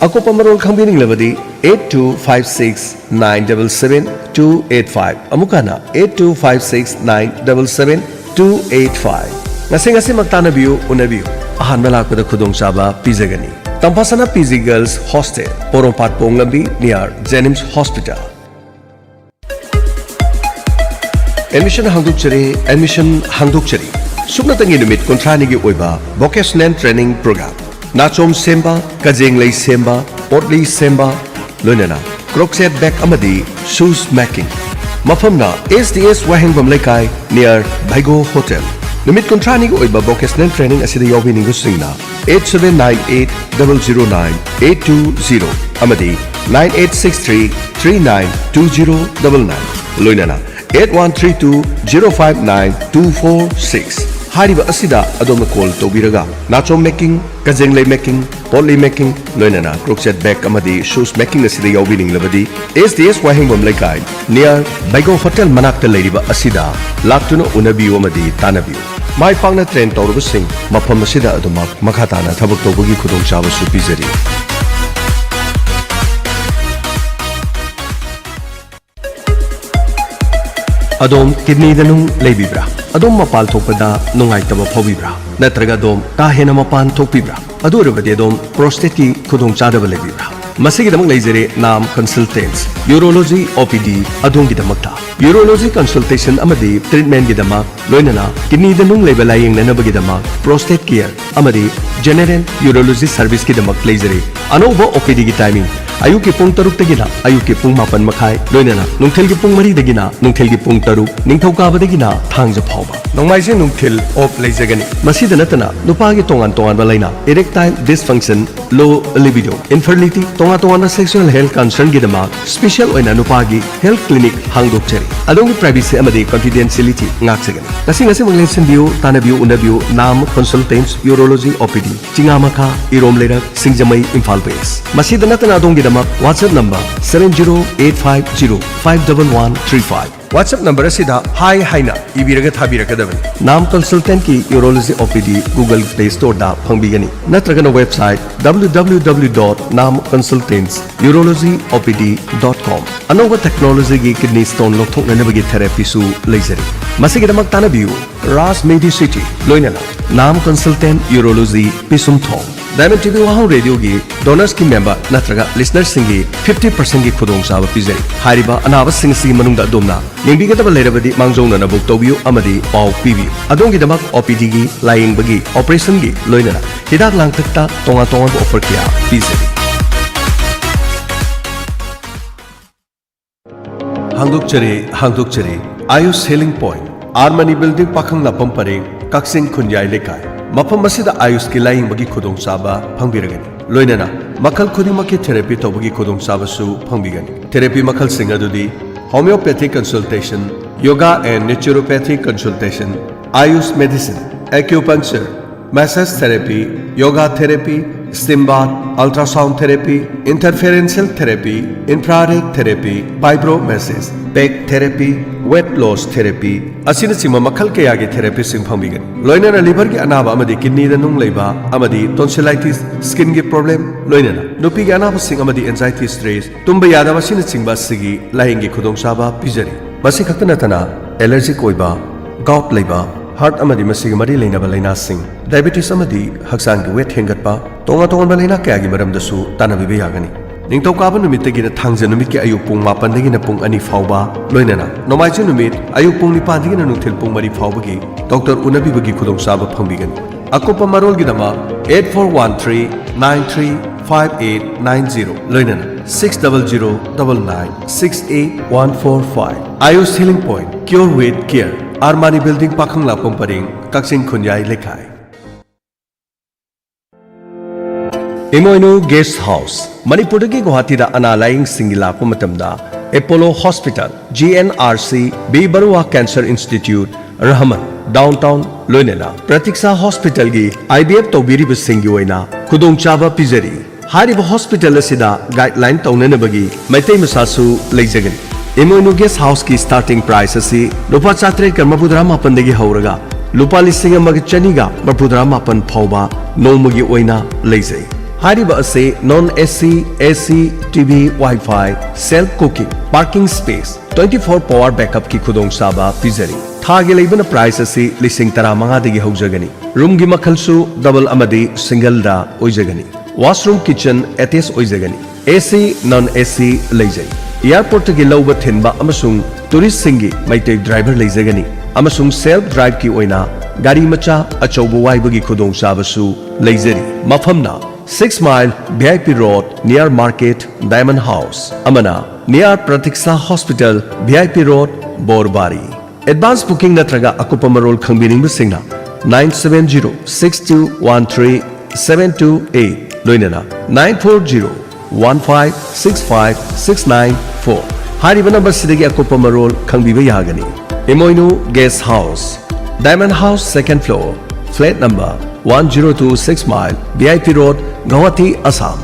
ꯑꯀꯨꯞꯄ ꯃꯔꯣꯜ ꯈꯪꯕꯤꯅꯤꯡꯂꯕꯗꯤ eight two five six nine double seven two eight five, ꯑꯃꯨꯛ ꯍꯟꯅ eight two five six nine double seven two eight five꯫ ꯉꯁꯤ ꯉꯁꯤꯃꯛ ꯇꯥꯟꯅꯕꯤꯌꯨ, ꯎꯅꯕꯤꯌꯨ꯫ ꯑꯍꯥꯟꯕ ꯂꯥꯛꯄꯗ ꯈꯨꯗꯣꯡꯆꯥꯕ ꯄꯤꯖꯒꯅꯤ꯫ ꯇꯝꯐꯥꯁꯅꯥ P G Girls Hostel, ꯄꯣꯔꯣꯝꯄꯥꯠ ꯄꯣꯡ ꯂꯝꯕꯤ, near JNIMS Hospital꯫ Admission ꯍꯥꯡꯗꯣꯛꯆꯔꯤ, admission ꯍꯥꯡꯗꯣꯛꯆꯔꯤ꯫ ꯁꯨꯞꯅꯇꯪꯒꯤ ꯅꯨꯃꯤꯠ ꯀꯨꯟꯊ꯭ꯔꯥꯅꯤꯒꯤ ꯑꯣꯏꯕ vocational training program꯫ ꯅꯥꯆꯣꯝ ꯁꯦꯝꯕ, ꯀꯖꯦꯡꯂꯩ ꯁꯦꯝꯕ, ꯄꯣꯠꯂꯤ ꯁꯦꯝꯕ, ꯂꯣꯏꯅꯅ crochet bag ꯑꯃꯗꯤ shoes making꯫ ꯃꯐꯝꯅ S D S ꯋꯥꯍꯦꯡꯕꯝ ꯂꯩꯀꯥꯏ, near Baigo Hotel꯫ ꯅꯨꯃꯤꯠ ꯀꯨꯟꯊ꯭ꯔꯥꯅꯤꯒꯤ ꯑꯣꯏꯕ vocational training ꯑꯁꯤꯗ ꯌꯥꯎꯕꯤꯅꯤꯡꯕꯁꯤꯡꯅ eight seven nine eight double zero nine eight two zero ꯑꯃꯗꯤ nine eight six three three nine two zero double nine, ꯂꯣꯏꯅꯅ eight one three two zero five nine two four six ꯍꯥꯏꯔꯤꯕ ꯑꯁꯤꯗ ꯑꯗꯣꯝꯅ call ꯇꯧꯕꯤꯔꯒ ꯅꯥꯆꯣꯝ making, ꯀꯖꯦꯡꯂꯩ making, ꯄꯣꯠꯂꯤ making, ꯂꯣꯏꯅꯅ crochet bag ꯑꯃꯗꯤ shoes making ꯑꯁꯤꯗ ꯌꯥꯎꯕꯤꯅꯤꯡꯂꯕꯗꯤ S D S ꯋꯥꯍꯦꯡꯕꯝ ꯂꯩꯀꯥꯏ, near Baigo Hotel ꯃꯅꯥꯛꯇ ꯂꯩꯔꯤꯕ ꯑꯁꯤꯗ ꯂꯥꯛꯇꯨꯅ ꯎꯅꯕꯤꯌꯨ ꯑꯃꯗꯤ ꯇꯥꯟꯅꯕꯤꯌꯨ꯫ ꯃꯥꯏ ꯄꯥꯛꯅ train ꯇꯧꯔꯕꯁꯤꯡ ꯃꯐꯝ ꯑꯁꯤꯗ ꯑꯗꯨꯃꯛ ꯃꯈꯥ ꯇꯥꯅ ꯊꯕꯛ ꯇꯧꯕꯒꯤ ꯈꯨꯗꯣꯡꯆꯥꯕꯁꯨ ꯄꯤꯖꯔꯤ꯫ ꯑꯗꯣꯝ kidney ꯗ ꯅꯨꯡ ꯂꯩꯕꯤꯕ꯭ꯔꯥ? ꯑꯗꯣꯝ ꯃꯄꯥꯟ ꯊꯣꯛꯄꯗ ꯅꯨꯡꯉꯥꯏꯇꯕ ꯐꯥꯎꯕꯤꯕ꯭ꯔꯥ? ꯅꯠꯇ꯭ꯔꯒ ꯑꯗꯣꯝ ꯀꯥ ꯍꯦꯟꯅ ꯃꯄꯥꯟ ꯊꯣꯛꯄꯤꯕ꯭ꯔꯥ? ꯑꯗꯨ ꯑꯣꯏꯔꯕꯗꯤ ꯑꯗꯣꯝ prostate ꯀꯤ ꯈꯨꯗꯣꯡꯆꯥꯗꯕ ꯂꯩꯕꯤꯕ꯭ꯔꯥ? ꯃꯁꯤꯒꯤꯗꯃꯛ ꯂꯩꯖꯔꯦ ꯅꯥꯝ Consultants Urology O P D꯫ ꯑꯗꯣꯝꯒꯤꯗꯃꯛꯇ urology consultation ꯑꯃꯗꯤ treatment ꯒꯤꯗꯃꯛ, ꯂꯣꯏꯅꯅ kidney ꯗ ꯅꯨꯡ ꯂꯩꯕ ꯂꯥꯌꯦꯡꯅꯅꯕꯒꯤꯗꯃꯛ prostate care ꯑꯃꯗꯤ general urology service ꯀꯤꯗꯃꯛ ꯂꯩꯖꯔꯦ꯫ ꯑꯅꯧꯕ O P D ꯒꯤ timing ꯑꯌꯨꯛꯀꯤ ꯄꯨꯡ ꯇꯔꯨꯛꯇꯒꯤꯅ ꯑꯌꯨꯛꯀꯤ ꯄꯨꯡ ꯃꯥꯄꯟ ꯃꯈꯥꯏ, ꯂꯣꯏꯅꯅ ꯅꯨꯡꯊꯤꯜꯒꯤ ꯄꯨꯡ ꯃꯔꯤꯗꯒꯤꯅ ꯅꯨꯡꯊꯤꯜꯒꯤ ꯄꯨꯡ ꯇꯔꯨꯛ, ꯅꯤꯡꯊꯧꯀꯥꯕꯗꯒꯤꯅ ꯊꯥꯡꯖ ꯐꯥꯎꯕ꯫ ꯅꯣꯡꯃꯥꯏꯖꯤꯡ ꯅꯨꯡꯊꯤꯜ off ꯂꯩꯖꯒꯅꯤ꯫ ꯃꯁꯤꯗ ꯅꯠꯇꯅ ꯅꯨꯄꯥꯒꯤ ꯇꯣꯉꯥꯟ ꯇꯣꯉꯥꯟꯕ ꯂꯥꯏꯅꯥ, erectile dysfunction, low libido, infertility, ꯇꯣꯉꯥꯟ ꯇꯣꯉꯥꯟꯕ sexual health concern ꯒꯤꯗꯃꯛ special ꯑꯣꯏꯅ ꯅꯨꯄꯥꯒꯤ health clinic ꯍꯥꯡꯗꯣꯛꯆꯔꯤ꯫ ꯑꯗꯣꯝꯒꯤ privacy ꯑꯃꯗꯤ confidentiality ꯉꯥꯛꯆꯒꯅꯤ꯫ ꯉꯁꯤ ꯉꯁꯤꯃꯛ ꯂꯦꯡꯁꯤꯟꯕꯤꯌꯨ, ꯇꯥꯟꯅꯕꯤꯌꯨ, ꯎꯅꯕꯤꯌꯨ꯫ ꯅꯥꯝ Consultants Urology O P D, ꯆꯤꯉꯥꯃꯈꯥ, ꯏꯔꯣꯝ ꯂꯩꯔꯛ, ꯁꯤꯡꯖꯃꯩ, ꯏꯝꯐꯥꯜ West꯫ ꯃꯁꯤꯗ ꯅꯠꯇꯅ ꯑꯗꯣꯝꯒꯤꯗꯃꯛ WhatsApp number seven zero eight five zero five double one three five꯫ WhatsApp number ꯑꯁꯤꯗ hi ꯍꯥꯏꯅ ꯏꯕꯤꯔꯒ ꯊꯥꯕꯤꯔꯛꯀꯗꯕꯅꯤ꯫ ꯅꯥꯝ ꯀꯟꯁꯜꯇꯦꯟꯠꯀꯤ ꯌꯨꯔꯣꯂꯣꯖꯤ ꯑꯣ ꯄꯤ ꯗꯤ Google Play Storeꯗ ꯐꯪꯕꯤꯒꯅꯤ, ꯅꯠꯇ꯭ꯔꯒꯅ website W W W dot nam consultants urology O P D dot com꯫ ꯑꯅꯧꯕ ꯇꯦꯛꯅꯣꯂꯣꯖꯤꯒꯤ kidney stone ꯂꯧꯊꯣꯛꯅꯅꯕꯒꯤ ꯊꯦꯔꯥꯄꯤꯁꯨ ꯂꯩꯖꯔꯤ꯫ ꯃꯁꯤꯒꯤꯗꯃꯛ ꯇꯥꯟꯅꯕꯤꯌꯨ ꯔꯥꯖ ꯃꯦꯗꯤ city, ꯂꯣꯏꯅꯅ ꯅꯥꯝ ꯀꯟꯁꯜꯇꯦꯟꯠ ꯌꯨꯔꯣꯂꯣꯖꯤ, ꯄꯤꯁꯨꯝꯊꯣꯡ꯫ ꯗꯥꯏꯃꯟ ꯇꯤ ꯚꯤ ꯋꯥꯍꯪ ꯔꯦꯗꯤꯑꯣꯒꯤ ꯗꯣꯅꯔꯁꯀꯤ ꯃꯦꯝꯕꯔ ꯅꯠꯇ꯭ꯔꯒ ꯂꯤꯁꯅꯔꯁꯤꯡꯒꯤ fifty percentꯀꯤ ꯈꯨꯗꯣꯡꯆꯥꯕ ꯄꯤꯖꯔꯤ꯫ ꯍꯥꯏꯔꯤꯕ ꯑꯅꯥꯕꯁꯤꯡ ꯑꯁꯤꯒꯤ ꯃꯅꯨꯡꯗ ꯑꯗꯣꯝꯅ ꯌꯦꯡꯕꯤꯒꯗꯕ ꯂꯩꯔꯕꯗꯤ ꯃꯥꯡꯖꯧꯅꯅ ꯕꯨꯛ ꯇꯧꯕꯤꯌꯨ ꯑꯃꯗꯤ ꯄꯥꯎ ꯄꯤꯕꯤꯌꯨ꯫ ꯑꯗꯣꯝꯒꯤꯗꯃꯛ ꯑꯣ ꯄꯤ ꯗꯤꯒꯤ, ꯂꯥꯌꯦꯡꯕꯒꯤ, ꯑꯣꯄꯔꯦꯁꯟꯒꯤ, ꯂꯣꯏꯅꯅ ꯍꯤꯗꯥꯛ ꯂꯥꯡꯊꯛꯇ ꯇꯣꯉꯥꯟ ꯇꯣꯉꯥꯟꯕ ꯑꯣꯐꯔ ꯀꯌꯥ ꯄꯤꯖꯔꯤ꯫ ꯍꯥꯡꯗꯣꯛꯆꯔꯤ, ꯍꯥꯡꯗꯣꯛꯆꯔꯤ꯫ Ayush healing point, R Mani building, ꯄꯥꯈꯪ ꯂꯥꯛꯐꯝ ꯄꯔꯦꯡ, ꯀꯛꯆꯤꯡ ꯈꯨꯟꯌꯥꯏ ꯂꯩꯀꯥꯏ꯫ ꯃꯐꯝ ꯑꯁꯤꯗ ꯑꯥꯌꯨꯁꯀꯤ ꯂꯥꯌꯦꯡꯕꯒꯤ ꯈꯨꯗꯣꯡꯆꯥꯕ ꯐꯪꯕꯤꯔꯒꯅꯤ, ꯂꯣꯏꯅꯅ ꯃꯈꯜ ꯈꯨꯗꯤꯡꯃꯛꯀꯤ ꯊꯦꯔꯥꯄꯤ ꯇꯧꯕꯒꯤ ꯈꯨꯗꯣꯡꯆꯥꯕꯁꯨ ꯐꯪꯕꯤꯒꯅꯤ꯫ ꯊꯦꯔꯥꯄꯤ ꯃꯈꯜꯁꯤꯡ ꯑꯗꯨꯗꯤ homeopathic consultation, yoga and naturopathic consultation, Ayush medicine, acupuncture, massage therapy, yoga therapy, steam bath, ultrasound therapy, interferential therapy, infrared therapy, vibromassage, back therapy, weight loss therapy ꯑꯁꯤꯅꯆꯤꯡꯕ ꯃꯈꯜ ꯀꯌꯥꯒꯤ ꯊꯦꯔꯥꯄꯤꯁꯤꯡ ꯐꯪꯕꯤꯒꯅꯤ꯫ ꯂꯣꯏꯅꯅ ꯂꯤꯚꯔꯒꯤ ꯑꯅꯥꯕ ꯑꯃꯗꯤ ꯀꯤꯗꯅꯤꯗ ꯅꯨꯡ ꯂꯩꯕ ꯑꯃꯗꯤ ꯇꯣꯟꯁꯤꯂꯥꯏꯇꯤꯁ, ꯁ꯭ꯀꯤꯟꯒꯤ ꯄ꯭ꯔꯣꯕ꯭ꯂꯦꯝ, ꯂꯣꯏꯅꯅ ꯅꯨꯄꯤꯒꯤ ꯑꯅꯥꯕꯁꯤꯡ ꯑꯃꯗꯤ ꯑꯦꯟꯖꯥꯏꯇꯤ, ꯁ꯭ꯇ꯭ꯔꯦꯁ, ꯇꯨꯝꯕ ꯌꯥꯗꯕ ꯑꯁꯤꯅꯆꯤꯡꯕ ꯑꯁꯤꯒꯤ ꯂꯥꯌꯦꯡꯒꯤ ꯈꯨꯗꯣꯡꯆꯥꯕ ꯄꯤꯖꯔꯤ꯫ ꯃꯁꯤ ꯈꯛꯇ ꯅꯠꯇꯅ ꯑꯦꯂꯔꯖꯤꯛ ꯑꯣꯏꯕ, ꯒꯥꯎꯠ ꯂꯩꯕ, ꯍꯥꯔꯠ ꯑꯃꯗꯤ ꯃꯁꯤꯒ ꯃꯔꯤ ꯂꯩꯅꯕ ꯂꯥꯏꯅꯥꯁꯤꯡ, ꯗꯥꯏꯕꯦꯇꯤꯁ ꯑꯃꯗꯤ ꯍꯛꯆꯥꯡꯒꯤ ꯋꯦꯠ ꯍꯦꯟꯒꯠꯄ, ꯇꯣꯉꯥꯟ ꯇꯣꯉꯥꯟꯕ ꯂꯥꯏꯅꯥ ꯀꯌꯥꯒꯤ ꯃꯔꯝꯗꯁꯨ ꯇꯥꯟꯅꯕꯤꯕ ꯌꯥꯒꯅꯤ꯫ ꯅꯤꯡꯊꯧꯀꯥꯕ ꯅꯨꯃꯤꯠꯇꯒꯤꯅ ꯊꯥꯡꯖ ꯅꯨꯃꯤꯠꯀꯤ ꯑꯌꯨꯛ ꯄꯨꯡ ꯃꯥꯄꯟꯗꯒꯤꯅ ꯄꯨꯡ ꯑꯅꯤ ꯐꯥꯎꯕ, ꯂꯣꯏꯅꯅ ꯅꯣꯡꯃꯥꯏꯖꯤꯡ ꯅꯨꯃꯤꯠ ꯑꯌꯨꯛ ꯄꯨꯡ ꯅꯤꯄꯥꯟꯗꯒꯤꯅ ꯅꯨꯡꯊꯤꯜ ꯄꯨꯡ ꯃꯔꯤ ꯐꯥꯎꯕꯒꯤ ꯗꯣꯛꯇꯔ ꯎꯅꯕꯤꯕꯒꯤ ꯈꯨꯗꯣꯡꯆꯥꯕ ꯐꯪꯕꯤꯒꯅꯤ꯫ ꯑꯀꯨꯞꯄ ꯃꯔꯣꯜꯒꯤꯗꯃꯛ eight four one three nine three five eight nine zero, ꯂꯣꯏꯅꯅ six double zero double nine six eight one four five꯫ Ayush Healing Point, Cure with Care, R Mani building, ꯄꯥꯈꯪ ꯂꯥꯛꯐꯝ ꯄꯔꯦꯡ, ꯀꯛꯆꯤꯡ ꯈꯨꯟꯌꯥꯏ ꯂꯩꯀꯥꯏ꯫ ꯏꯃꯣꯏꯅꯨ ꯒꯦꯁ ꯍꯥꯎꯁ, ꯃꯅꯤꯄꯨꯔꯗꯒꯤ ꯒꯨꯋꯥꯍꯥꯇꯤꯗ ꯑꯅꯥ ꯂꯥꯌꯦꯡꯁꯤꯡꯒꯤ ꯂꯥꯛꯄ ꯃꯇꯝꯗ Apollo hospital, G N R C, B Barooah cancer institute, Rahman, downtown, ꯂꯣꯏꯅꯅ ꯄ꯭ꯔꯇꯤꯛꯁꯥ ꯍꯣꯁꯄꯤꯇꯥꯜꯒꯤ ꯑꯥꯏ ꯕꯤ ꯑꯦꯐ ꯇꯧꯕꯤꯔꯤꯕꯁꯤꯡꯒꯤ ꯑꯣꯏꯅ ꯈꯨꯗꯣꯡꯆꯥꯕ ꯄꯤꯖꯔꯤ꯫ ꯍꯥꯏꯔꯤꯕ ꯍꯣꯁꯄꯤꯇꯥꯜ ꯑꯁꯤꯗ ꯒꯥꯏꯗꯂꯥꯏꯟ ꯇꯧꯅꯅꯕꯒꯤ ꯃꯩꯇꯩ ꯃꯆꯥꯁꯨ ꯂꯩꯖꯒꯅꯤ꯫ ꯏꯃꯣꯏꯅꯨ ꯒꯦꯁ ꯍꯥꯎꯁꯀꯤ ꯁ꯭ꯇꯥꯔꯇꯤꯡ ꯄ꯭ꯔꯥꯏꯁ ꯑꯁꯤ ꯂꯨꯄꯥ ꯆꯥꯇ꯭ꯔꯦꯠꯀ ꯃꯔꯤꯐꯨꯇꯔꯥ ꯃꯥꯄꯟꯗꯒꯤ ꯍꯧꯔꯒ ꯂꯨꯄꯥ ꯂꯤꯁꯤꯡ ꯑꯃꯒ ꯆꯅꯤꯒ ꯃꯔꯤꯐꯨꯇꯔꯥ ꯃꯥꯄꯟ ꯐꯥꯎꯕ ꯅꯣꯡꯃꯒꯤ ꯑꯣꯏꯅ ꯂꯩꯖꯩ꯫ ꯍꯥꯏꯔꯤꯕ ꯑꯁꯤ ꯅꯣꯟ ꯑꯦ ꯁꯤ, ꯑꯦ ꯁꯤ, T V, wifi, self cooking, parking space, twenty four power ꯕꯦꯛꯑꯞꯀꯤ ꯈꯨꯗꯣꯡꯆꯥꯕ ꯄꯤꯖꯔꯤ꯫ ꯊꯥꯒꯤ ꯂꯩꯕꯅ ꯄ꯭ꯔꯥꯏꯁ ꯑꯁꯤ ꯂꯤꯁꯤꯡ ꯇꯔꯥꯃꯉꯥꯗꯒꯤ ꯍꯧꯖꯒꯅꯤ꯫ ꯔꯨꯝꯒꯤ ꯃꯈꯜꯁꯨ ꯗꯕꯜ ꯑꯃꯗꯤ ꯁꯤꯡꯒꯜꯗ ꯑꯣꯏꯖꯒꯅꯤ꯫ ꯋꯥꯁꯔꯨꯝ ꯀꯤꯆꯟ ꯑꯦꯇꯦꯆ ꯑꯣꯏꯖꯒꯅꯤ꯫ ꯑꯦ ꯁꯤ, ꯅꯟ ꯑꯦ ꯁꯤ ꯂꯩꯖꯩ꯫ ꯑꯦꯌꯔꯄꯣꯔꯠꯇꯒꯤ ꯂꯧꯕ ꯊꯤꯟꯕ ꯑꯃꯁꯨꯡ ꯇꯨꯔꯤꯁꯁꯤꯡꯒꯤ ꯃꯩꯇꯩ ꯗ꯭ꯔꯥꯏꯚꯔ ꯂꯩꯖꯒꯅꯤ꯫ ꯑꯃꯁꯨꯡ ꯁꯦꯜꯐ ꯗ꯭ꯔꯥꯏꯚꯀꯤ ꯑꯣꯏꯅ ꯒꯥꯔꯤ ꯃꯆꯥ ꯑꯆꯧꯕ ꯋꯥꯏꯕꯒꯤ ꯈꯨꯗꯣꯡꯆꯥꯕꯁꯨ ꯂꯩꯖꯔꯤ꯫ ꯃꯐꯝꯅ six mile V I P road, near market, Diamond house. ꯑꯃꯅ near Pratiksha hospital, V I P road, Borbari. Advance booking ꯅꯠꯇ꯭ꯔꯒ ꯑꯀꯨꯞꯄ ꯃꯔꯣꯜ ꯈꯪꯕꯤꯅꯤꯡꯕꯁꯤꯡꯅ nine seven zero six two one three seven two eight ꯂꯣꯏꯅꯅ nine four zero one five six five six nine four ꯍꯥꯏꯔꯤꯕ ꯅꯝꯕꯔꯁꯤꯗꯒꯤ ꯑꯀꯨꯞꯄ ꯃꯔꯣꯜ ꯈꯪꯕꯤꯕ ꯌꯥꯒꯅꯤ꯫ ꯏꯃꯣꯏꯅꯨ guest house, Diamond house, second floor, flat number one zero two six mile, V I P road, Guwahati, Assam.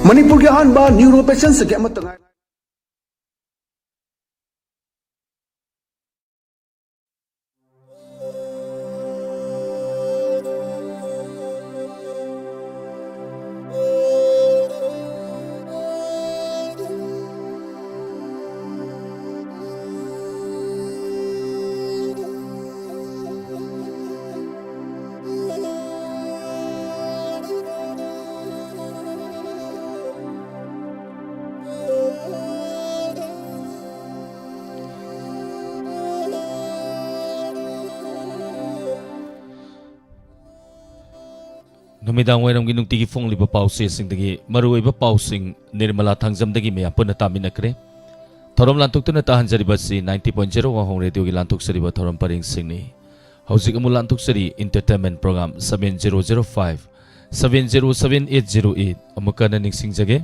ꯃꯅꯤꯄꯨꯔꯒꯤ ꯑꯍꯥꯟꯕ ꯅ꯭ꯌꯨꯔꯣ ꯄꯦꯁꯦꯟ ꯁꯦꯟꯇꯔ ꯑꯃꯠꯇ ꯉꯥꯏꯔꯦ꯫ ꯅꯨꯃꯤꯗꯥꯡ ꯋꯥꯏꯔꯝꯒꯤ ꯅꯨꯡꯇꯤꯒꯤ ꯐꯣꯡꯂꯤꯕ ꯄꯥꯎꯆꯦꯁꯤꯡꯗꯒꯤ ꯃꯔꯨꯑꯣꯏꯕ ꯄꯥꯎꯁꯤꯡ ꯅꯤꯔꯃꯂꯥ ꯊꯥꯡꯖꯝꯗꯒꯤ ꯃꯌꯥꯝ ꯄꯨꯟꯅ ꯇꯥꯃꯤꯟꯅꯈ꯭ꯔꯦ꯫ ꯊꯧꯔꯝ ꯂꯥꯟꯊꯣꯛꯇꯨꯅ ꯇꯥꯍꯟꯖꯔꯤꯕ ꯑꯁꯤ ꯅꯥꯏꯟꯇꯤ ꯄꯣꯏꯟ ꯖꯦꯔꯣ ꯋꯥꯍꯣꯡ ꯔꯦꯗꯤꯑꯣꯒꯤ ꯂꯥꯟꯊꯣꯛꯆꯔꯤꯕ ꯊꯧꯔꯝ ꯄꯔꯦꯡꯁꯤꯡꯅꯤ꯫ ꯍꯧꯖꯤꯛ ꯑꯃꯨꯛ ꯂꯥꯟꯊꯣꯛꯆꯔꯤ entertainment program seven zero zero five, seven zero seven eight zero eight꯫ ꯑꯃꯨꯛꯀ ꯍꯟꯅ ꯅꯤꯡꯁꯤꯡꯖꯒꯦ꯫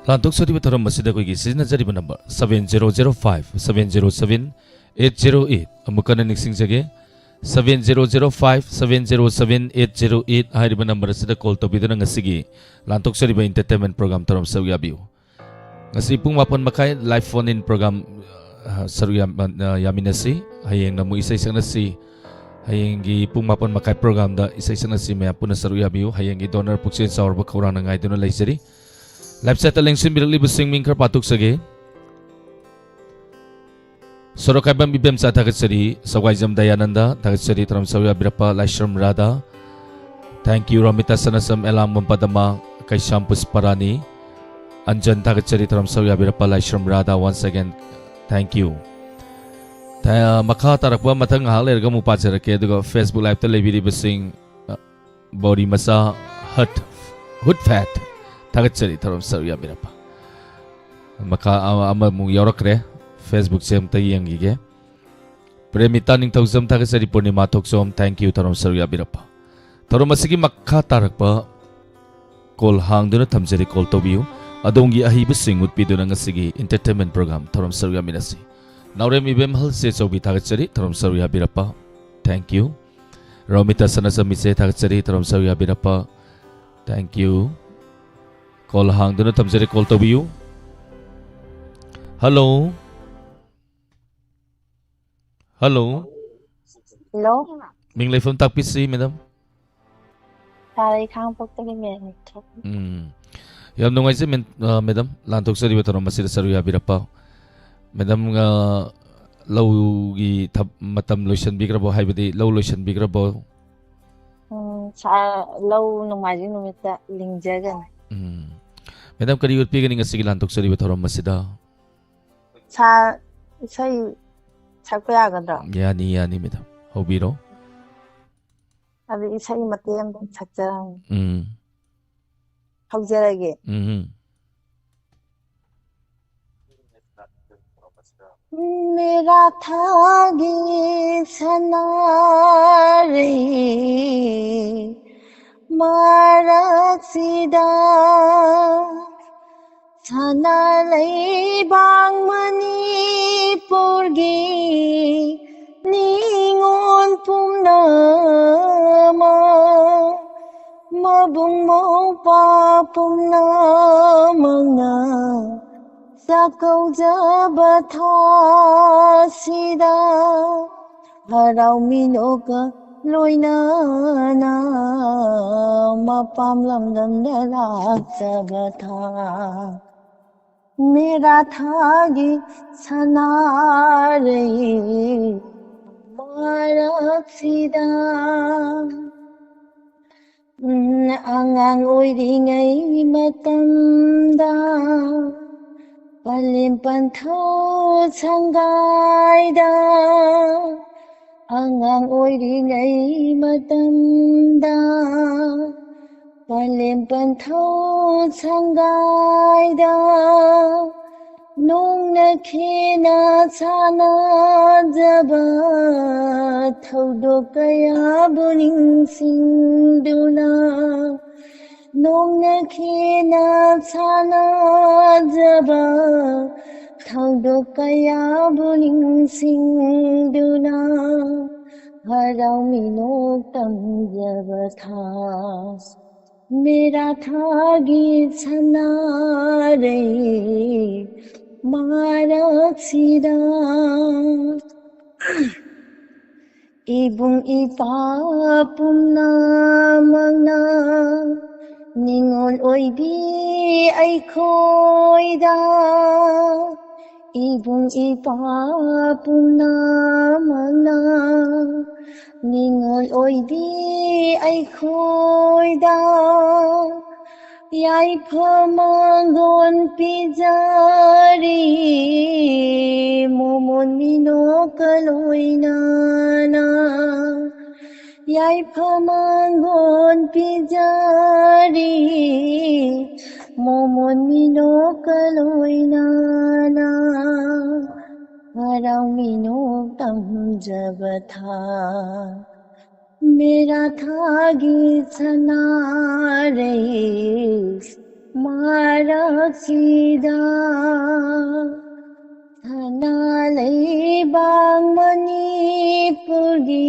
ꯂꯥꯟꯊꯣꯛꯆꯔꯤꯕ ꯊꯧꯔꯝ ꯑꯁꯤꯗ ꯑꯩꯈꯣꯏꯒꯤ ꯁꯤꯖꯤꯟꯅꯖꯔꯤꯕ number seven zero zero five seven zero seven eight zero eight, ꯑꯃꯨꯛ ꯍꯟꯅ ꯅꯤꯡꯁꯤꯡꯖꯒꯦ, seven zero zero five seven zero seven eight zero eight ꯍꯥꯏꯔꯤꯕ number ꯑꯁꯤꯗ call ꯇꯧꯕꯤꯗꯨꯅ ꯉꯁꯤꯒꯤ ꯂꯥꯟꯊꯣꯛꯆꯔꯤꯕ ꯏꯟꯇꯔꯇꯦꯟꯃꯦꯟ ꯄ꯭ꯔꯣꯒ꯭ꯔꯥꯝ ꯊꯧꯔꯝ ꯁꯔꯨꯛ ꯌꯥꯕꯤꯌꯨ꯫ ꯉꯁꯤ ꯄꯨꯡ ꯃꯥꯄꯟ ꯃꯈꯥꯏ ꯂꯥꯏꯚ ꯐꯣꯟ ꯏꯟ ꯄ꯭ꯔꯣꯒ꯭ꯔꯥꯝ, ꯑ, ꯁꯔꯨꯛ ꯌꯥꯝ-, ꯑ, ꯌꯥꯃꯤꯟꯅꯁꯤ꯫ ꯍꯌꯦꯡꯅ ꯑꯃꯨꯛ ꯏꯁꯩ ꯁꯛꯅꯁꯤ꯫ ꯍꯌꯦꯡꯒꯤ ꯄꯨꯡ ꯃꯥꯄꯟ ꯃꯈꯥꯏ ꯄ꯭ꯔꯣꯒ꯭ꯔꯥꯝꯗ ꯏꯁꯩ ꯁꯛꯅꯁꯤ, ꯃꯌꯥꯝ ꯄꯨꯟꯅ ꯁꯔꯨꯛ ꯌꯥꯕꯤꯌꯨ꯫ ꯍꯌꯦꯡꯒꯤ ꯗꯣꯅꯔ ꯄꯨꯛꯆꯦꯜ ꯆꯥꯎꯔꯕ ꯈꯧꯔꯥꯡꯅ ꯉꯥꯏꯗꯨꯅ ꯂꯩꯖꯔꯤ꯫ ꯂꯥꯏꯐ ꯁꯥꯏꯠꯇ ꯂꯦꯡꯁꯤꯟꯕꯤꯔꯛꯂꯤꯕꯁꯤꯡ ꯃꯤꯡ ꯈꯔ ꯄꯥꯊꯣꯛꯆꯒꯦ꯫ ꯁꯣꯔꯣꯛꯈꯥꯏꯕꯝ ꯏꯕꯦꯝꯆꯥ ꯊꯥꯒꯠꯆꯔꯤ, ꯁꯒ꯭ꯋꯥꯏꯖꯝ ꯗꯌꯥꯅꯟꯗ ꯊꯥꯒꯠꯆꯔꯤ, ꯊꯧꯔꯝ ꯁꯔꯨꯛ ꯌꯥꯕꯤꯔꯛꯄ ꯂꯥꯏꯁ꯭ꯔꯝ ꯔꯥꯙꯥ, thank you, ꯔꯣꯃꯤꯇꯥ ꯁꯅꯥꯁꯝ, ꯑꯦꯂꯥꯡꯕꯝ ꯄꯗꯃ, ꯀꯩꯁꯥꯝ ꯄꯨꯁꯄꯔꯥꯅꯤ, ꯑꯟꯖꯟ ꯊꯥꯒꯠꯆꯔꯤ, ꯊꯧꯔꯝ ꯁꯔꯨꯛ ꯌꯥꯕꯤꯔꯛꯄ ꯂꯥꯏꯁ꯭ꯔꯝ Radha, once again thank you꯫ ꯊ-, ꯃꯈꯥ ꯇꯥꯔꯛꯄ ꯃꯊꯪ ꯉꯥꯏꯍꯥꯛ ꯂꯩꯔꯒ ꯑꯃꯨꯛ ꯄꯥꯖꯔꯛꯀꯦ꯫ ꯑꯗꯨꯒ Facebook ꯂꯥꯏꯚꯇ ꯂꯩꯕꯤꯔꯤꯕꯁꯤꯡ, ꯑ, ꯕꯧꯔꯤ ꯃꯆꯥ ꯍꯠ, ꯍꯨꯠ ꯐꯦꯠ ꯊꯥꯒꯠꯆꯔꯤ, ꯊꯧꯔꯝ ꯁꯔꯨꯛ ꯌꯥꯕꯤꯔꯛꯄ꯫ ꯃꯈꯥ ꯑꯃ-, ꯑꯃꯃꯨꯛ ꯌꯥꯎꯔꯛꯈ꯭ꯔꯦ꯫ Facebook ꯁꯦ ꯑꯝꯇ ꯌꯦꯡꯈꯤꯒꯦ꯫ ꯄ꯭ꯔꯦꯃꯤꯇꯥ ꯅꯤꯡꯊꯧꯖꯝ ꯊꯥꯒꯠꯆꯔꯤ, ꯄꯨꯔꯅꯤꯃꯥ ꯊꯣꯛꯆꯣꯝ, thank you, ꯊꯧꯔꯝ ꯁꯔꯨꯛ ꯌꯥꯕꯤꯔꯛꯄ꯫ ꯊꯧꯔꯝ ꯑꯁꯤꯒꯤ ꯃꯈꯥ ꯇꯥꯔꯛꯄ ꯀꯣꯜ ꯍꯥꯡꯗꯨꯅ ꯊꯝꯖꯔꯤ, ꯀꯣꯜ ꯇꯧꯕꯤꯌꯨ꯫ ꯑꯗꯣꯝꯒꯤ ꯑꯍꯩꯕꯁꯤꯡ ꯎꯠꯄꯤꯗꯨꯅ ꯉꯁꯤꯒꯤ ꯏꯟꯇꯔꯇꯦꯟꯃꯦꯟ ꯄ꯭ꯔꯣꯒ꯭ꯔꯥꯝ ꯊꯧꯔꯝ ꯁꯔꯨꯛ ꯌꯥꯃꯤꯟꯅꯁꯤ꯫ ꯅꯥꯎꯔꯦꯝ ꯏꯕꯦꯝꯍꯜ ꯆꯦꯆꯧꯕꯤ ꯊꯥꯒꯠꯆꯔꯤ, ꯊꯧꯔꯝ ꯁꯔꯨꯛ ꯌꯥꯕꯤꯔꯛꯄ, thank you꯫ ꯔꯣꯃꯤꯇꯥ ꯁꯅꯥꯆꯝꯕꯤ ꯆꯦ ꯊꯥꯒꯠꯆꯔꯤ, ꯊꯧꯔꯝ ꯁꯔꯨꯛ ꯌꯥꯕꯤꯔꯛꯄ, thank you꯫ ꯀꯣꯜ ꯍꯥꯡꯗꯨꯅ ꯊꯝꯖꯔꯤ, ꯀꯣꯜ ꯇꯧꯕꯤꯌꯨ꯫ ꯍꯜꯂꯣ꯫ ꯍꯜꯂꯣ꯫ ꯍꯜꯂꯣ꯫ ꯃꯤꯡ ꯂꯩꯐꯝ ꯇꯥꯛꯄꯤꯁꯤ, ꯃꯦꯗꯥꯝ꯫ ꯁꯥꯔ, ꯑꯩ ꯈꯥꯉꯕꯣꯛꯇꯒꯤ ꯃꯦꯔꯥꯅꯤ ꯊꯣꯛꯏ꯫ ꯎꯝ꯫ ꯌꯥꯝ ꯅꯨꯡꯉꯥꯏꯖꯩ, ꯃꯦꯟ-, ꯑ, ꯃꯦꯗꯥꯝ, ꯂꯥꯟꯊꯣꯛꯆꯔꯤꯕ ꯊꯧꯔꯝ ꯑꯁꯤꯗ ꯁꯔꯨꯛ ꯌꯥꯕꯤꯔꯛꯄ꯫ ꯃꯦꯗꯥꯝ, ꯑ, ꯂꯧꯒꯤ ꯊꯕ-, ꯃꯇꯝ ꯂꯣꯏꯁꯤꯟꯕꯤꯈ꯭ꯔꯕꯣ? ꯍꯥꯏꯕꯗꯤ ꯂꯧ ꯂꯣꯏꯁꯤꯟꯕꯤꯈ꯭ꯔꯕꯣ? ꯎꯝ, ꯁꯥꯔ, ꯂꯧ ꯅꯣꯡꯃꯥꯏꯖꯤꯡ ꯅꯨꯃꯤꯠꯇ ꯂꯤꯡꯖꯒꯅꯤ꯫ ꯎꯝ꯫ ꯃꯦꯗꯥꯝ, ꯀꯔꯤ ꯎꯠꯄꯤꯒꯅꯤ ꯉꯁꯤꯒꯤ ꯂꯥꯟꯊꯣꯛꯆꯔꯤꯕ ꯊꯧꯔꯝ ꯑꯁꯤꯗ? ꯁꯥꯔ, ꯏꯁꯩ ꯁꯛꯄ ꯌꯥꯒꯗ꯭ꯔꯣ? ꯌꯥꯅꯤ, ꯌꯥꯅꯤ, ꯃꯦꯗꯥꯝ꯫ ꯍꯧꯕꯤꯔꯣ꯫ ꯑꯗꯨ ꯏꯁꯩ ꯃꯇꯦꯛ ꯑꯃꯇꯪ ꯁꯛꯆꯔꯝꯒꯦ꯫ ꯎꯝ꯫ ꯍꯧꯖꯔꯒꯦ꯫ ꯎꯝ꯫ मेरा थागी सनारे मारक सिदा ꯁꯅꯥ ꯂꯩꯕꯥꯛ ꯃꯅꯤꯄꯨꯔꯒꯤ ꯅꯤꯉꯣꯜ ꯄꯨꯝꯅꯃꯛ, ꯃꯕꯨꯡ ꯃꯧꯄ꯭ꯋꯥ ꯄꯨꯝꯅꯃꯛꯅ ꯆꯥꯛꯀꯧꯖꯕ ꯊꯥꯁꯤꯗ ꯍꯔꯥꯎ ꯃꯤꯅꯣꯛꯀ ꯂꯣꯏꯅꯅ ꯃꯄꯥꯝ ꯂꯝꯗꯝꯗ ꯂꯥꯛꯆꯕ ꯊꯥ꯫ ꯃꯦꯔꯥ ꯊꯥꯒꯤ ꯁꯅꯥꯔꯩ ꯃꯔꯛꯁꯤꯗ ꯎꯝ, ꯑꯉꯥꯡ ꯑꯣꯏꯔꯤꯉꯩ ꯃꯇꯝꯗ ꯄꯂꯦꯝ ꯄꯟꯊꯧ ꯁꯪꯒꯥꯏꯗ, ꯑꯉꯥꯡ ꯑꯣꯏꯔꯤꯉꯩ ꯃꯇꯝꯗ ꯄꯂꯦꯝ ꯄꯟꯊꯧ ꯁꯪꯒꯥꯏꯗ ꯅꯣꯡꯅ ꯈꯦꯅ ꯁꯥꯟꯅꯖꯕ ꯊꯧꯗꯣꯛ ꯀꯌꯥꯕꯨ ꯅꯤꯡꯁꯤꯡꯗꯨꯅ, ꯅꯣꯡꯅ ꯈꯦꯅ ꯁꯥꯟꯅꯖꯕ ꯊꯧꯗꯣꯛ ꯀꯌꯥꯕꯨ ꯅꯤꯡꯁꯤꯡꯗꯨꯅ ꯍꯔꯥꯎ ꯃꯤꯅꯣꯛ ꯇꯝꯖꯕ ꯊꯥ꯫ ꯃꯦꯔꯥ ꯊꯥꯒꯤ ꯁꯅꯥꯔꯩ ꯃꯔꯛꯁꯤꯗ ꯏꯕꯨꯡ ꯏꯄ꯭ꯋꯥ ꯄꯨꯝꯅꯃꯛꯅ ꯅꯤꯉꯣꯜ ꯑꯣꯏꯕꯤ ꯑꯩꯈꯣꯏꯗ, ꯏꯕꯨꯡ ꯏꯄ꯭ꯋꯥ ꯄꯨꯝꯅꯃꯛꯅ ꯅꯤꯉꯣꯜ ꯑꯣꯏꯕꯤ ꯑꯩꯈꯣꯏꯗ ꯌꯥꯏꯐ ꯃꯪꯒꯣꯜ ꯄꯤꯖꯔꯤ, ꯃꯣꯃꯣꯟ ꯃꯤꯅꯣꯛꯀ ꯂꯣꯏꯅꯅ ꯌꯥꯏꯐ ꯃꯪꯒꯣꯜ ꯄꯤꯖꯔꯤ, ꯃꯣꯃꯣꯟ ꯃꯤꯅꯣꯛꯀ ꯂꯣꯏꯅꯅ ꯍꯔꯥꯎ ꯃꯤꯅꯣꯛ ꯇꯝꯖꯕ ꯊꯥ꯫ ꯃꯦꯔꯥ ꯊꯥꯒꯤ ꯁꯅꯥꯔꯩ ꯃꯔꯛꯁꯤꯗ ꯁꯅꯥ ꯂꯩꯕꯥꯛ ꯃꯅꯤꯄꯨꯔꯒꯤ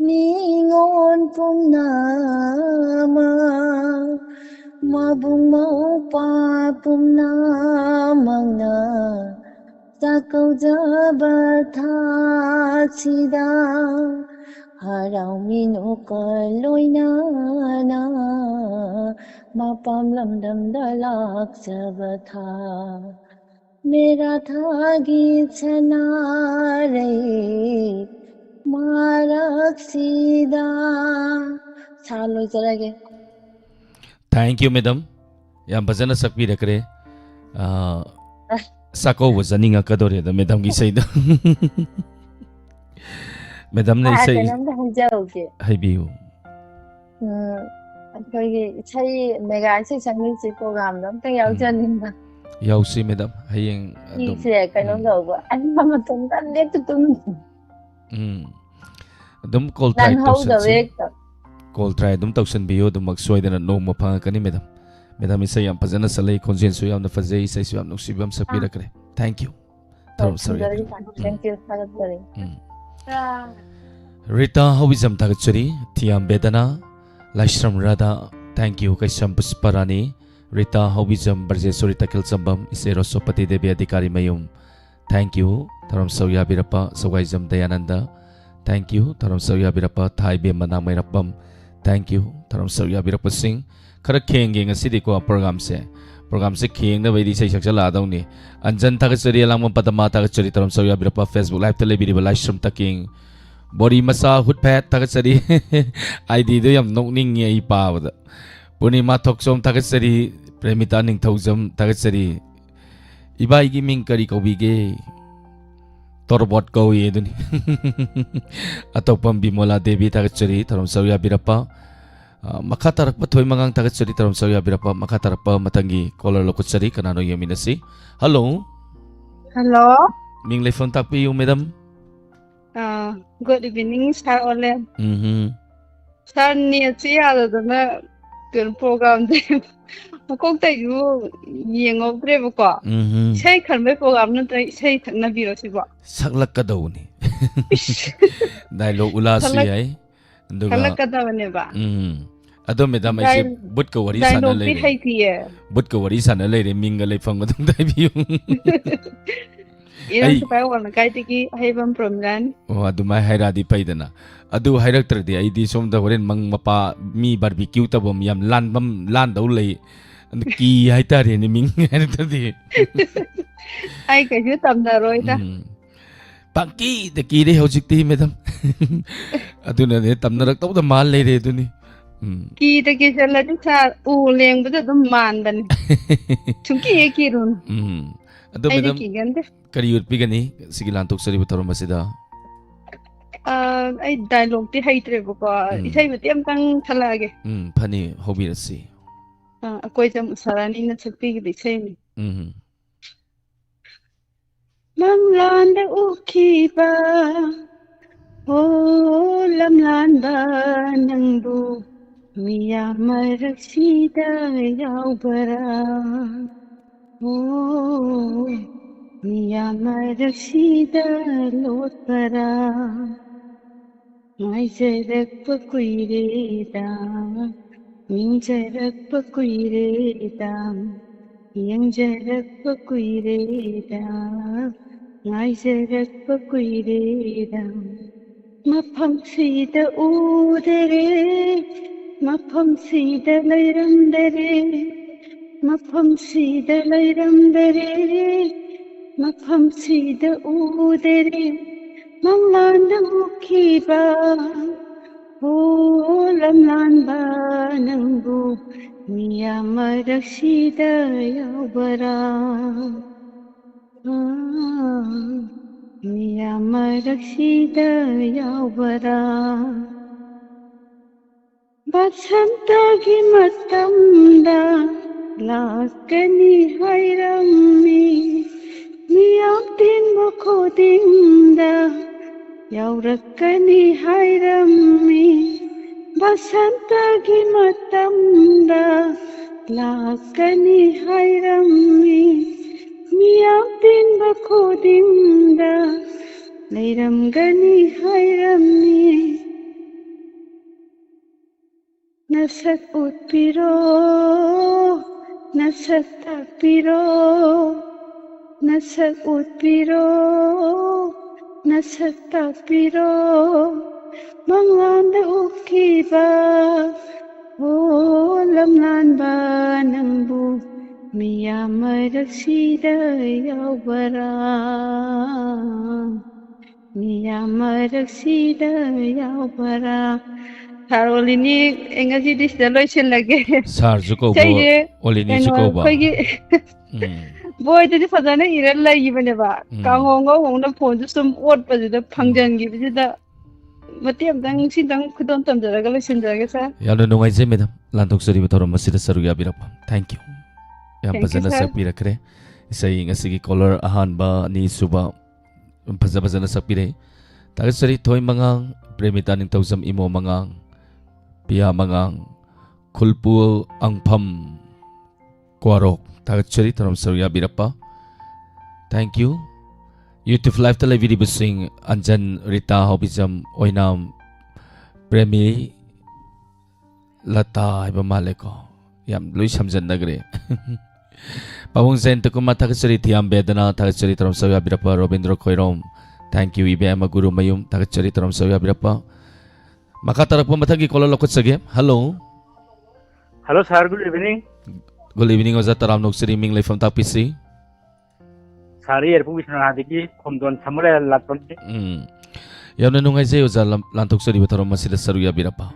ꯃꯤꯉꯣꯟ ꯄꯨꯝꯅꯃꯛ, ꯃꯕꯨꯡ ꯃꯧꯄ꯭ꯋꯥ ꯄꯨꯝꯅꯃꯛꯅ ꯆꯥꯛꯀꯧꯖꯕ ꯊꯥꯁꯤꯗ ꯍꯔꯥꯎ ꯃꯤꯅꯣꯛꯀ ꯂꯣꯏꯅꯅ ꯃꯄꯥꯝ ꯂꯝꯗꯝꯗ ꯂꯥꯛꯆꯕ ꯊꯥ꯫ ꯃꯦꯔꯥ ꯊꯥꯒꯤ ꯁꯅꯥꯔꯩ ꯃꯔꯛꯁꯤꯗ꯫ ꯁꯥ ꯂꯣꯏꯖꯔꯒꯦ꯫ Thank you, madam. ꯌꯥꯝ ꯐꯖꯅ ꯁꯛꯄꯤꯔꯛꯈ꯭ꯔꯦ꯫ ꯑꯥ, ꯆꯥꯛꯀꯧꯕ ꯆꯥꯅꯤꯡꯉꯛꯀꯗꯧꯔꯦꯗ madamꯒꯤ ꯏꯁꯩꯗꯣ꯫ Madamꯅ ꯑꯥ, ꯏꯁꯩ ꯀꯩꯅꯣꯝꯇ ꯍꯥꯏꯖꯍꯧꯒꯦ꯫ ꯍꯥꯏꯕꯤꯌꯨ꯫ ꯎꯝ, ꯑꯩꯈꯣꯏꯒꯤ ꯏꯁꯩ, ꯃꯦꯒꯥ ꯏꯁꯩ ꯆꯪꯉꯤꯁꯦ programꯗ ꯑꯝꯇ ꯌꯥꯎꯖꯅꯤꯡꯕ꯫ ꯌꯥꯎꯁꯤ madam, ꯍꯌꯦꯡ ꯑꯗꯨꯝ꯫ ꯏꯁꯦ ꯀꯩꯅꯣ ꯎꯝ. ꯇꯧꯕ, ꯑꯩ ꯃꯇꯣꯝꯇ ꯂꯦꯞꯇ ꯇꯨꯝ꯫ ꯎꯝ. ꯑꯗꯨꯝ call try ꯅꯪꯍꯧꯗꯕ ꯇꯧꯁꯟꯁꯤ꯫ ꯍꯦꯛꯇ꯫ Call try ꯑꯗꯨꯝ ꯇꯧꯁꯟꯕꯤꯌꯨ, ꯑꯗꯨꯃꯛ ꯁꯣꯏꯗꯅ ꯅꯣꯡꯃ ꯐꯪꯉꯛꯀꯅꯤ madam꯫ Madam ꯏꯁꯩ ꯌꯥꯝ ꯐꯖꯅ ꯁꯛꯂꯛꯏ, ꯈꯣꯟꯖꯦꯜꯁꯨ ꯌꯥꯝꯅ ꯐꯖꯩ, ꯏꯁꯩꯁꯨ ꯌꯥꯝ ꯅꯨꯡꯁꯤꯕ ꯑꯃ ꯁꯛꯄꯤꯔꯛꯈ꯭ꯔꯦ꯫ Thank you꯫ ꯊꯧꯔꯝ ꯁꯔꯨꯛ ꯌꯥꯕꯤꯌꯨ꯫ ꯊꯝꯖꯔꯒꯦ꯫ Thank you, ꯊꯥꯒꯠꯆꯔꯤ꯫ ꯎꯝ. ꯔꯤꯇꯥ ꯍꯧꯕꯤꯖꯝ ꯊꯥꯒꯠꯆꯔꯤ, ꯊꯤꯌꯥꯝ ꯕꯦꯗꯅꯥ, ꯂꯥꯏꯁ꯭ꯔꯝ ꯔꯥꯙꯥ, thank you, ꯀꯩꯁꯝ ꯄꯨꯁꯄꯔꯥꯅꯤ, ꯔꯤꯇꯥ ꯍꯧꯕꯤꯖꯝ, ꯕ꯭ꯔꯖꯦꯁꯣꯔꯤ ꯇꯈꯦꯜꯆꯝꯕꯝ, ꯏꯆꯦ ꯔꯣꯁꯣꯄꯇꯤ ꯗꯦꯕꯤ ꯑꯙꯤꯀꯥꯔꯤ ꯃꯌꯨꯝ, thank you, ꯊꯧꯔꯝ ꯁꯔꯨꯛ ꯌꯥꯕꯤꯔꯛꯄ ꯁꯧꯒꯥꯏꯖꯝ ꯗꯌꯥꯅꯟꯗ, thank you, ꯊꯧꯔꯝ ꯁꯔꯨꯛ ꯌꯥꯕꯤꯔꯛꯄ ꯊꯥꯏꯕꯦꯝꯃ ꯅꯥꯡꯃꯩꯔꯥꯛꯄꯝ, thank you, ꯊꯧꯔꯝ ꯁꯔꯨꯛ ꯌꯥꯕꯤꯔꯛꯄꯁꯤꯡ꯫ ꯈꯔ ꯈꯦꯡꯒꯦ ꯉꯁꯤꯗꯤꯀꯣ programꯁꯦ꯫ Programꯁꯦ ꯈꯦꯡꯅꯕꯩꯗꯤ ꯏꯁꯩ ꯁꯛꯆꯜꯂꯛꯑꯗꯧꯅꯤ꯫ ꯑꯟꯖꯟ ꯊꯥꯒꯠꯆꯔꯤ, ꯑꯂꯥꯡꯕꯝ ꯄꯗꯃꯥ ꯊꯥꯒꯠꯆꯔꯤ, ꯊꯧꯔꯝ ꯁꯔꯨꯛ ꯌꯥꯕꯤꯔꯛꯄ꯫ Facebook liveꯇ ꯂꯩꯕꯤꯔꯤꯕ ꯂꯥꯏꯁ꯭ꯔꯝ ꯇꯀꯤꯡ, ꯕꯣꯔꯤ ꯃꯆꯥ ꯍꯨꯠ ꯐꯦꯠ ꯊꯥꯒꯠꯆꯔꯤ꯫ IDꯗꯣ ꯌꯥꯝ ꯅꯣꯛꯅꯤꯡꯉꯦ ꯑꯩ ꯄꯥꯕꯗ꯫ ꯄꯨꯔꯅꯤꯃꯥ ꯊꯣꯛꯆꯣꯝ ꯊꯥꯒꯠꯆꯔꯤ, ꯄ꯭ꯔꯦꯃꯤꯇꯥ ꯅꯤꯡꯊꯧꯖꯝ ꯊꯥꯒꯠꯆꯔꯤ꯫ ꯏꯕꯥꯏꯒꯤ ꯃꯤꯡ ꯀꯔꯤ ꯀꯧꯕꯤꯒꯦ? ꯇꯣꯔꯕꯣꯠ ꯀꯧꯏ ꯑꯗꯨꯅꯤ꯫ ꯑꯇꯣꯞꯄꯝ ꯕꯤꯃꯣꯂꯥ ꯗꯦꯕꯤ ꯊꯥꯒꯠꯆꯔꯤ, ꯊꯧꯔꯝ ꯁꯔꯨꯛ ꯌꯥꯕꯤꯔꯛꯄ꯫ ꯑ, ꯃꯈꯥ ꯇꯥꯔꯛꯄ ꯊꯣꯏꯃꯉꯥꯡ ꯊꯥꯒꯠꯆꯔꯤ, ꯊꯧꯔꯝ ꯁꯔꯨꯛ ꯌꯥꯕꯤꯔꯛꯄ꯫ ꯃꯈꯥ ꯇꯥꯔꯛꯄ ꯃꯊꯪꯒꯤ caller ꯂꯧꯈꯠꯆꯔꯤ, ꯀꯅꯥꯅꯣ ꯌꯦꯡꯃꯤꯟꯅꯁꯤ꯫ Hello꯫ Hello. ꯃꯤꯡ ꯂꯩꯐꯝ ꯇꯥꯛꯄꯤꯌꯨ madam꯫ ꯑꯥ, good evening, sir ꯑꯣꯂꯦꯝ꯫ ꯎꯝꯍꯨꯝ꯫ Sir, netꯁꯤ ꯌꯥꯗꯗꯅ ꯀꯩꯅꯣ, ꯄ꯭ꯔꯣꯒ꯭ꯔꯥꯝꯁꯦ ꯃꯀꯣꯛꯇꯩꯁꯨ ꯌꯦꯡꯍꯧꯗ꯭ꯔꯦꯕꯀꯣ꯫ ꯎꯝꯍꯨꯝ꯫ ꯏꯁꯩ ꯈꯟꯕꯩ ꯄ꯭ꯔꯣꯒ꯭ꯔꯥꯝ ꯅꯠꯇ꯭ꯔꯒ ꯏꯁꯩ ꯊꯛꯅꯕꯤꯔꯣ ꯁꯤꯕꯣ? ꯁꯛꯂꯛꯀꯗꯧꯕꯅꯤ꯫ ꯏꯁ꯫ ꯗꯥꯏꯂꯣꯛ ꯎꯂꯥꯁꯨ ꯁꯛꯂꯛ-, ꯌꯥꯏ꯫ ꯑꯗꯨꯒ ꯁꯛꯂꯛꯀꯗꯕꯅꯦꯕ꯫ ꯎꯝ꯫ ꯑꯗꯣ ꯃꯦꯗꯥꯝ, ꯑꯩꯁꯦ ꯗꯥꯏ-, ꯕꯨꯠꯀ ꯋꯥꯔꯤ ꯁꯥꯟꯅ ꯗꯥꯏꯂꯣꯛꯇꯤ ꯂꯩꯔꯦ꯫ ꯍꯩꯇꯤꯌꯦ꯫ ꯕꯨꯠꯀ ꯋꯥꯔꯤ ꯁꯥꯟꯅ ꯂꯩꯔꯦ, ꯃꯤꯡꯒ ꯂꯩꯐꯝꯒ ꯑꯗꯨꯝ ꯍꯥꯏꯕꯤꯌꯨ꯫ ꯏꯔꯝ ꯑꯩ ꯁꯤꯐꯥꯏ ꯑꯣꯜ ꯂꯩꯀꯥꯏꯗꯒꯤ ꯑꯍꯩꯕꯝ ꯄ꯭ꯔꯣꯃꯤꯂꯥꯅꯤ꯫ ꯑꯣ, ꯑꯗꯨꯃꯥꯏꯅ ꯍꯥꯏꯔꯛꯑꯗꯤ ꯐꯩꯗꯅ꯫ ꯑꯗꯨ ꯍꯥꯏꯔꯛꯇ꯭ꯔꯗꯤ ꯑꯩꯗꯤ ꯁꯣꯝꯗ ꯍꯣꯔꯦꯟ ꯃꯪ ꯃꯄꯥ ꯃꯤ ꯕꯥꯔꯕꯤꯀ꯭ꯌꯨ ꯇꯧꯐꯝ ꯌꯥꯝ ꯂꯥꯟꯐꯝ ꯂꯥꯟꯗꯧ ꯂꯩ꯫ ꯑꯗꯨ ꯀꯤ ꯍꯥꯏꯇꯥꯔꯦꯅꯦ, ꯃꯤꯡ ꯍꯥꯏꯔꯛꯇ꯭ꯔꯗꯤ꯫ ꯑꯩ ꯀꯩꯁꯨ ꯇꯝꯅꯔꯣꯏꯗ꯫ ꯎꯝ꯫ ꯄꯪꯀꯤꯗ ꯀꯤꯔꯦ ꯍꯧꯖꯤꯛꯇꯤ, ꯃꯦꯗꯥꯝ꯫ ꯑꯗꯨꯅꯅꯦ, ꯇꯝꯅꯔꯛꯇꯧꯗ ꯃꯥꯜ ꯂꯩꯔꯦ ꯑꯗꯨꯅꯤ꯫ ꯎꯝ꯫ ꯀꯤꯗ ꯀꯤꯁꯜꯂꯗꯤ ꯁꯥꯔ, ꯎ ꯂꯦꯡꯕꯗ ꯑꯗꯨꯝ ꯃꯥꯟꯕꯅꯤ꯫ ꯁꯨꯡꯀꯤ ꯍꯦꯛ ꯀꯤꯔꯨꯅꯨ꯫ ꯎꯝ꯫ ꯑꯗꯣ ꯑꯩꯗꯤ ꯃꯦꯗꯥꯝ, ꯀꯤꯒꯟꯗꯦ꯫ ꯀꯔꯤ ꯎꯠꯄꯤꯒꯅꯤ ꯁꯤꯒꯤ ꯂꯥꯟꯊꯣꯛꯆꯔꯤꯕ ꯊꯧꯔꯝ ꯑꯁꯤꯗ? ꯑ, ꯑꯩ ꯗꯥꯏꯂꯣꯛꯇꯤ ꯍꯩꯇ꯭ꯔꯦꯕꯀꯣ꯫ ꯎꯝ꯫ ꯏꯁꯩ ꯃꯇꯦꯛ ꯑꯃꯇꯪ ꯁꯛꯂꯛꯑꯒꯦ꯫ ꯎꯝ, ꯐꯅꯤ, ꯍꯧꯕꯤꯔꯁꯤ꯫ ꯑ, ꯑꯩꯈꯣꯏ ꯆꯝ ꯎꯁꯥꯔꯥꯅꯤꯅ ꯁꯛꯄꯤꯈꯤꯕ ꯏꯁꯩꯅꯤ꯫ ꯎꯝ꯫ ꯃꯪꯂꯥꯟꯗ ꯎꯈꯤꯕ, ꯑꯣ ꯂꯝꯂꯥꯟꯕ ꯅꯪꯕꯨ, ꯃꯤꯌꯥꯝ ꯃꯔꯛꯁꯤꯗ ꯌꯥꯎꯕꯔꯥ? ꯑꯣ, ꯃꯤꯌꯥꯝ ꯃꯔꯛꯁꯤꯗ ꯂꯣꯠꯄꯔꯥ? ꯉꯥꯏꯖꯔꯛꯄ ꯀꯨꯏꯔꯦꯗ, ꯅꯤꯡꯖꯔꯛꯄ ꯀꯨꯏꯔꯦꯗ, ꯌꯦꯡꯖꯔꯛꯄ ꯀꯨꯏꯔꯦꯗ, ꯉꯥꯏꯖꯔꯛꯄ ꯀꯨꯏꯔꯦꯗ꯫ ꯃꯐꯝꯁꯤꯗ ꯎꯗꯔꯦ, ꯃꯐꯝꯁꯤꯗ ꯂꯩꯔꯝꯗꯔꯦ, ꯃꯐꯝꯁꯤꯗ ꯂꯩꯔꯝꯗꯔꯦ, ꯃꯐꯝꯁꯤꯗ ꯎꯗꯔꯦ, ꯃꯪꯂꯥꯟꯗ ꯎꯈꯤꯕ꯫ ꯑꯣ ꯂꯝꯂꯥꯟꯕ ꯅꯪꯕꯨ, ꯃꯤꯌꯥꯝ ꯃꯔꯛꯁꯤꯗ ꯌꯥꯎꯕꯔꯥ? ꯑꯥ, ꯃꯤꯌꯥꯝ ꯃꯔꯛꯁꯤꯗ ꯌꯥꯎꯕꯔꯥ? ꯕꯁꯟꯇꯒꯤ ꯃꯇꯝꯗ ꯂꯥꯛꯀꯅꯤ ꯍꯥꯏꯔꯝꯃꯤ, ꯃꯤꯌꯥꯝ ꯇꯤꯟꯕ ꯈꯨꯗꯤꯡꯗ ꯌꯥꯎꯔꯛꯀꯅꯤ ꯍꯥꯏꯔꯝꯃꯤ꯫ ꯕꯁꯟꯇꯒꯤ ꯃꯇꯝꯗ ꯂꯥꯛꯀꯅꯤ ꯍꯥꯏꯔꯝꯃꯤ, ꯃꯤꯌꯥꯝ ꯇꯤꯟꯕ ꯈꯨꯗꯤꯡꯗ ꯂꯩꯔꯝꯒꯅꯤ ꯍꯥꯏꯔꯝꯃꯤ꯫ ꯅꯁꯛ ꯎꯠꯄꯤꯔꯣ, ꯅꯁꯛ ꯇꯥꯛꯄꯤꯔꯣ, ꯅꯁꯛ ꯎꯠꯄꯤꯔꯣ, ꯅꯁꯛ ꯇꯥꯛꯄꯤꯔꯣ꯫ ꯃꯪꯂꯥꯟꯗ ꯎꯈꯤꯕ, ꯑꯣ ꯂꯝꯂꯥꯟꯕ ꯅꯪꯕꯨ ꯃꯤꯌꯥꯝ ꯃꯔꯛꯁꯤꯗ ꯌꯥꯎꯕꯔꯥ? ꯃꯤꯌꯥꯝ ꯃꯔꯛꯁꯤꯗ ꯌꯥꯎꯕꯔꯥ? ꯁꯥꯔ ꯑꯣꯂꯤꯅꯤ, ꯑꯩ ꯉꯁꯤꯗꯤ ꯁꯤꯗ ꯂꯣꯏꯁꯤꯜꯂꯒꯦ꯫ ꯁꯥꯔꯁꯨ ꯀꯧꯕ, ꯏꯁꯩꯁꯦ ꯑꯣꯂꯤꯅꯤꯁꯨ ꯀꯩꯅꯣ, ꯀꯧꯕ꯫ ꯑꯩꯈꯣꯏꯒꯤ ꯎꯝ꯫ ꯕꯣꯏꯗꯗꯤ ꯐꯖꯅ ꯏꯔ ꯂꯩꯈꯤꯕꯅꯦꯕ꯫ ꯎꯝ꯫ ꯀꯥꯡꯍꯧ ꯉꯧ ꯉꯧꯅ ꯐꯣꯟꯁꯨ ꯁꯨꯝ ꯑꯣꯠꯄꯁꯤꯗ ꯎꯝ꯫ ꯐꯪꯖꯟꯈꯤꯕꯁꯤꯗ ꯃꯇꯦꯛ ꯑꯃꯇꯪ ꯁꯤꯗꯪ ꯈꯨꯗꯣꯝ ꯇꯝꯖꯔꯒ ꯂꯣꯏꯁꯤꯟꯖꯔꯒꯦ, ꯁꯥꯔ꯫ ꯌꯥꯝꯅ ꯅꯨꯡꯉꯥꯏꯖꯩ, ꯃꯦꯗꯥꯝ, ꯂꯥꯟꯊꯣꯛꯆꯔꯤꯕ ꯊꯧꯔꯝ ꯑꯁꯤꯗ ꯁꯔꯨꯛ ꯌꯥꯕꯤꯔꯛꯄ꯫ Thank you꯫ ꯌꯥꯝ Thank you, ꯐꯖꯅ sir꯫ ꯁꯛꯄꯤꯔꯛꯈ꯭ꯔꯦ꯫ ꯏꯁꯩ ꯉꯁꯤꯒꯤ caller ꯑꯍꯥꯟꯕ, ꯑꯅꯤꯁꯨꯕ, ꯐꯖ ꯐꯖꯅ ꯁꯛꯄꯤꯔꯛꯏ꯫ ꯊꯥꯒꯠꯆꯔꯤ ꯊꯣꯏ ꯃꯉꯥꯡ, ꯄ꯭ꯔꯦꯃꯤꯇꯥ ꯅꯤꯡꯊꯧꯖꯝ, ꯏꯃꯣ ꯃꯉꯥꯡ, ꯄꯤꯌꯥ ꯃꯉꯥꯡ, ꯈꯨꯜꯄꯨ ꯑꯪꯐꯝ, ꯀ꯭ꯋꯥꯔꯣꯛ꯫ ꯊꯥꯒꯠꯆꯔꯤ ꯊꯧꯔꯝ ꯁꯔꯨꯛ ꯌꯥꯕꯤꯔꯛꯄ꯫ Thank you꯫ YouTube live-ꯇ ꯂꯩꯕꯤꯔꯤꯕꯁꯤꯡ ꯑꯟꯖꯟ, ꯔꯤꯇꯥ, ꯍꯥꯎꯕꯤꯖꯝ, ꯑꯣꯏꯅꯥꯝ, ꯄ꯭ꯔꯦꯃꯤ, ꯂꯇꯥ ꯍꯥꯏꯕ ꯃꯥꯜꯂꯦꯀꯣ꯫ ꯌꯥꯝ ꯂꯣꯏ ꯁꯝꯖꯟꯅꯈ꯭ꯔꯦ꯫ ꯄꯥꯕꯨꯡ ꯖꯌꯟꯇ ꯀꯨꯃꯥꯔ ꯊꯥꯒꯠꯆꯔꯤ, ꯊꯤꯌꯥꯝ ꯕꯦꯗꯅꯥ ꯊꯥꯒꯠꯆꯔꯤ, ꯊꯧꯔꯝ ꯁꯔꯨꯛ ꯌꯥꯕꯤꯔꯛꯄ ꯔꯣꯕꯤꯟꯗ꯭ꯔ ꯈꯣꯏꯔꯣꯝ꯫ Thank you, ꯏꯕꯦꯝꯃ ꯒꯨꯔꯨꯃꯌꯨꯝ ꯊꯥꯒꯠꯆꯔꯤ, ꯊꯧꯔꯝ ꯁꯔꯨꯛ ꯌꯥꯕꯤꯔꯛꯄ꯫ ꯃꯈꯥ ꯇꯥꯔꯛꯄ ꯃꯊꯪꯒꯤ caller ꯂꯧꯈꯠꯆꯒꯦ꯫ Hello꯫ Hello, sir. Good evening. Good evening, ꯑꯣꯖꯥ ꯇꯔꯥꯝ ꯅꯣꯛꯆꯔꯤ, ꯃꯤꯡ ꯂꯩꯐꯝ ꯇꯥꯛꯄꯤꯁꯤ꯫ Sir, ꯌꯥꯏꯔꯤꯄꯣꯛ ꯕꯤꯁ꯭ꯋꯥꯅꯥꯊꯗꯒꯤ ꯈꯣꯝꯗꯣꯟ ꯁꯥꯃꯨꯔꯥꯏ ꯂꯥꯟꯊꯣꯛꯆꯩ꯫ ꯎꯝ꯫ ꯌꯥꯝꯅ ꯅꯨꯡꯉꯥꯏꯖꯩ ꯑꯣꯖꯥ ꯂꯝ-, ꯂꯥꯟꯊꯣꯛꯆꯔꯤꯕ ꯊꯧꯔꯝ ꯑꯁꯤꯗ ꯁꯔꯨꯛ ꯌꯥꯕꯤꯔꯛꯄ꯫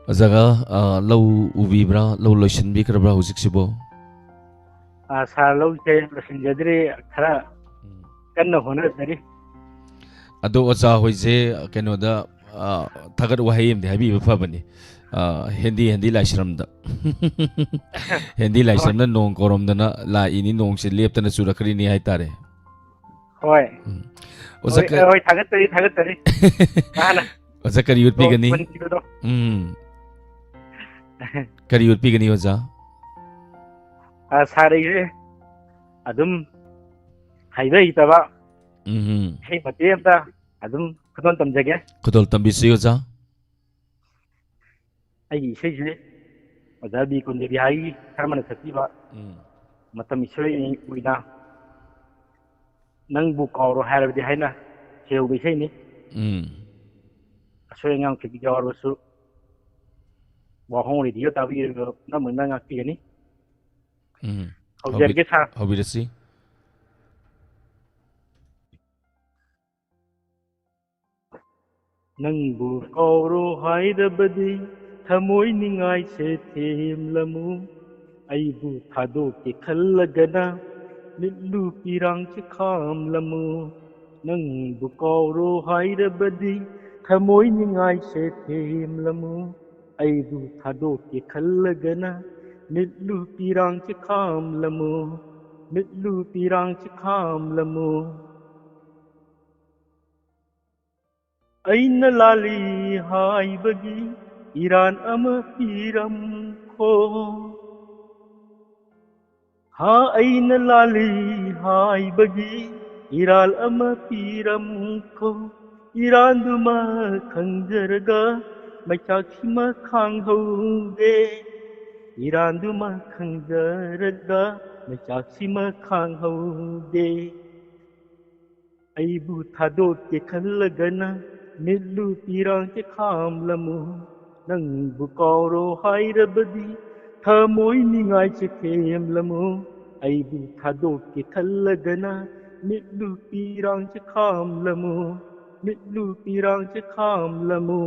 ꯑꯣꯖꯥꯒ, ꯑ, ꯂꯧ ꯎꯕꯤꯕ꯭ꯔꯥ? ꯂꯧ ꯂꯣꯏꯁꯤꯟꯕꯤꯈ꯭ꯔꯕ꯭ꯔꯥ ꯍꯧꯖꯤꯛꯁꯤꯕꯨ? ꯑ, sir, ꯂꯧꯁꯦ ꯂꯣꯏꯁꯤꯟꯖꯗ꯭ꯔꯤ, ꯈꯔ ꯎꯝ꯫ ꯀꯟꯅ ꯍꯣꯠꯅꯖꯔꯤ꯫ ꯑꯗꯣ ꯑꯣꯖꯥ ꯍꯣꯏꯁꯦ ꯀꯩꯅꯣꯗ, ꯑ, ꯊꯥꯒꯠ ꯋꯥꯍꯩ ꯑꯃꯗꯤ ꯍꯥꯏꯕꯤꯕ ꯐꯕꯅꯤ꯫ ꯑ, ꯍꯦꯟꯗꯤ, ꯍꯦꯟꯗꯤ ꯂꯥꯏꯁ꯭ꯔꯝꯗ꯫ ꯍꯦꯟꯗꯤ ꯍꯣꯏ꯫ ꯂꯥꯏꯁ꯭ꯔꯝꯅ ꯅꯣꯡ ꯀꯧꯔꯝꯗꯅ ꯂꯥꯛꯏꯅꯤ, ꯅꯣꯡꯁꯦ ꯂꯦꯞꯇꯅ ꯆꯨꯔꯛꯈ꯭ꯔꯤꯅꯤ ꯍꯥꯏꯇꯥꯔꯦ꯫ ꯍꯣꯏ꯫ ꯎꯝ꯫ ꯑꯣꯖꯥ ꯍꯣꯏ, ꯀ-, ꯍꯣꯏ, ꯊꯥꯒꯠꯆꯔꯤ, ꯊꯥꯒꯠꯆꯔꯤ꯫ ꯃꯥꯅ ꯑꯣꯖꯥ, ꯀꯔꯤ ꯎꯠꯄꯤꯒꯅꯤ? ꯎꯝ꯫ ꯀꯔꯤ ꯎꯠꯄꯤꯒꯅꯤ, ꯑꯣꯖꯥ? ꯑ, ꯁꯥꯔ, ꯑꯩꯁꯦ ꯑꯗꯨꯝ ꯍꯩꯕ ꯍꯩꯇꯕ ꯎꯝ꯫ ꯏꯁꯩ ꯃꯇꯦꯛ ꯑꯝꯇ ꯑꯗꯨꯝ ꯈꯨꯗꯣꯜ ꯇꯝꯖꯒꯦ꯫ ꯈꯨꯗꯣꯜ ꯇꯝꯕꯤꯁꯤ, ꯑꯣꯖꯥ꯫ ꯑꯩꯒꯤ ꯏꯁꯩꯁꯦ ꯑꯣꯖꯥ ꯕꯤ ꯀꯨꯟꯖꯕꯤꯍꯥꯔꯤꯒꯤ ꯁꯔꯃꯅ ꯁꯛꯄꯤꯕ ꯎꯝ꯫ ꯃꯇꯝ ꯏꯁꯩ ꯑꯣꯏꯅ "ꯅꯪꯕꯨ ꯀꯥꯎꯔꯣ ꯍꯥꯏꯔꯕꯗꯤ" ꯍꯥꯏꯅ ꯁꯩꯍꯧꯕ ꯏꯁꯩꯅꯤ꯫ ꯎꯝ꯫ ꯑꯁꯣꯏ ꯑꯉꯥꯝ ꯈꯖꯤꯛ ꯌꯥꯎꯔꯕꯁꯨ ꯋꯥꯍꯣꯡ ꯔꯦꯗꯤꯑꯣ ꯇꯥꯕꯤꯔꯤꯕ ꯄꯨꯝꯅꯃꯛꯅ ꯉꯥꯛꯄꯤꯒꯅꯤ꯫ ꯎꯝ꯫ ꯍꯧꯖꯔꯒꯦ, ꯍꯧꯕꯤ-, ꯁꯥꯔ꯫ ꯍꯧꯕꯤꯔꯁꯤ꯫ ꯅꯪꯕꯨ ꯀꯥꯎꯔꯣ ꯍꯥꯏꯔꯕꯗꯤ ꯊꯃꯣꯏ ꯅꯤꯡꯉꯥꯏꯁꯦ ꯊꯦꯝꯂꯝꯃꯨ꯫ ꯑꯩꯕꯨ ꯊꯥꯗꯣꯛꯀꯦ ꯈꯜꯂꯒꯅ ꯃꯤꯠꯂꯨ ꯄꯤꯔꯥꯡꯁꯦ ꯈꯥꯝꯂꯝꯃꯨ꯫ ꯅꯪꯕꯨ ꯀꯥꯎꯔꯣ ꯍꯥꯏꯔꯕꯗꯤ ꯊꯃꯣꯏ ꯅꯤꯡꯉꯥꯏꯁꯦ ꯊꯦꯝꯂꯝꯃꯨ꯫ ꯑꯩꯕꯨ ꯊꯥꯗꯣꯛꯀꯦ ꯈꯜꯂꯒꯅ ꯃꯤꯠꯂꯨ ꯄꯤꯔꯥꯡꯁꯦ ꯈꯥꯝꯂꯝꯃꯨ꯫ ꯃꯤꯠꯂꯨ ꯄꯤꯔꯥꯡꯁꯦ ꯈꯥꯝꯂꯝꯃꯨ꯫ ꯑꯩꯅ ꯂꯥꯜꯂꯤ ꯍꯥꯏꯕꯒꯤ ꯏꯔꯥꯟ ꯑꯃ ꯄꯤꯔꯝꯈꯣ꯫ ꯍꯥ, ꯑꯩꯅ ꯂꯥꯜꯂꯤ ꯍꯥꯏꯕꯒꯤ ꯏꯔꯥꯜ ꯑꯃ ꯄꯤꯔꯝꯈꯣ꯫ ꯏꯔꯥꯟꯗꯨꯃ ꯈꯪꯖꯔꯒ ꯃꯩꯆꯥꯛꯁꯤꯃ ꯈꯥꯡꯍꯧꯒꯦ꯫ ꯏꯔꯥꯟꯗꯨꯃ ꯈꯪꯖꯔꯒ ꯃꯩꯆꯥꯛꯁꯤꯃ ꯈꯥꯡꯍꯧꯒꯦ꯫ ꯑꯩꯕꯨ ꯊꯥꯗꯣꯛꯀꯦ ꯈꯜꯂꯒꯅ ꯃꯤꯠꯂꯨ ꯄꯤꯔꯥꯡꯁꯦ ꯈꯥꯝꯂꯝꯃꯨ꯫ ꯅꯪꯕꯨ ꯀꯥꯎꯔꯣ ꯍꯥꯏꯔꯕꯗꯤ ꯊꯃꯣꯏ ꯅꯤꯡꯉꯥꯏꯁꯦ ꯊꯦꯝꯂꯝꯃꯨ꯫ ꯑꯩꯕꯨ ꯊꯥꯗꯣꯛꯀꯦ ꯈꯜꯂꯒꯅ ꯃꯤꯠꯂꯨ ꯄꯤꯔꯥꯡꯁꯦ ꯈꯥꯝꯂꯝꯃꯨ꯫ ꯃꯤꯠꯂꯨ ꯄꯤꯔꯥꯡꯁꯦ ꯈꯥꯝꯂꯝꯃꯨ꯫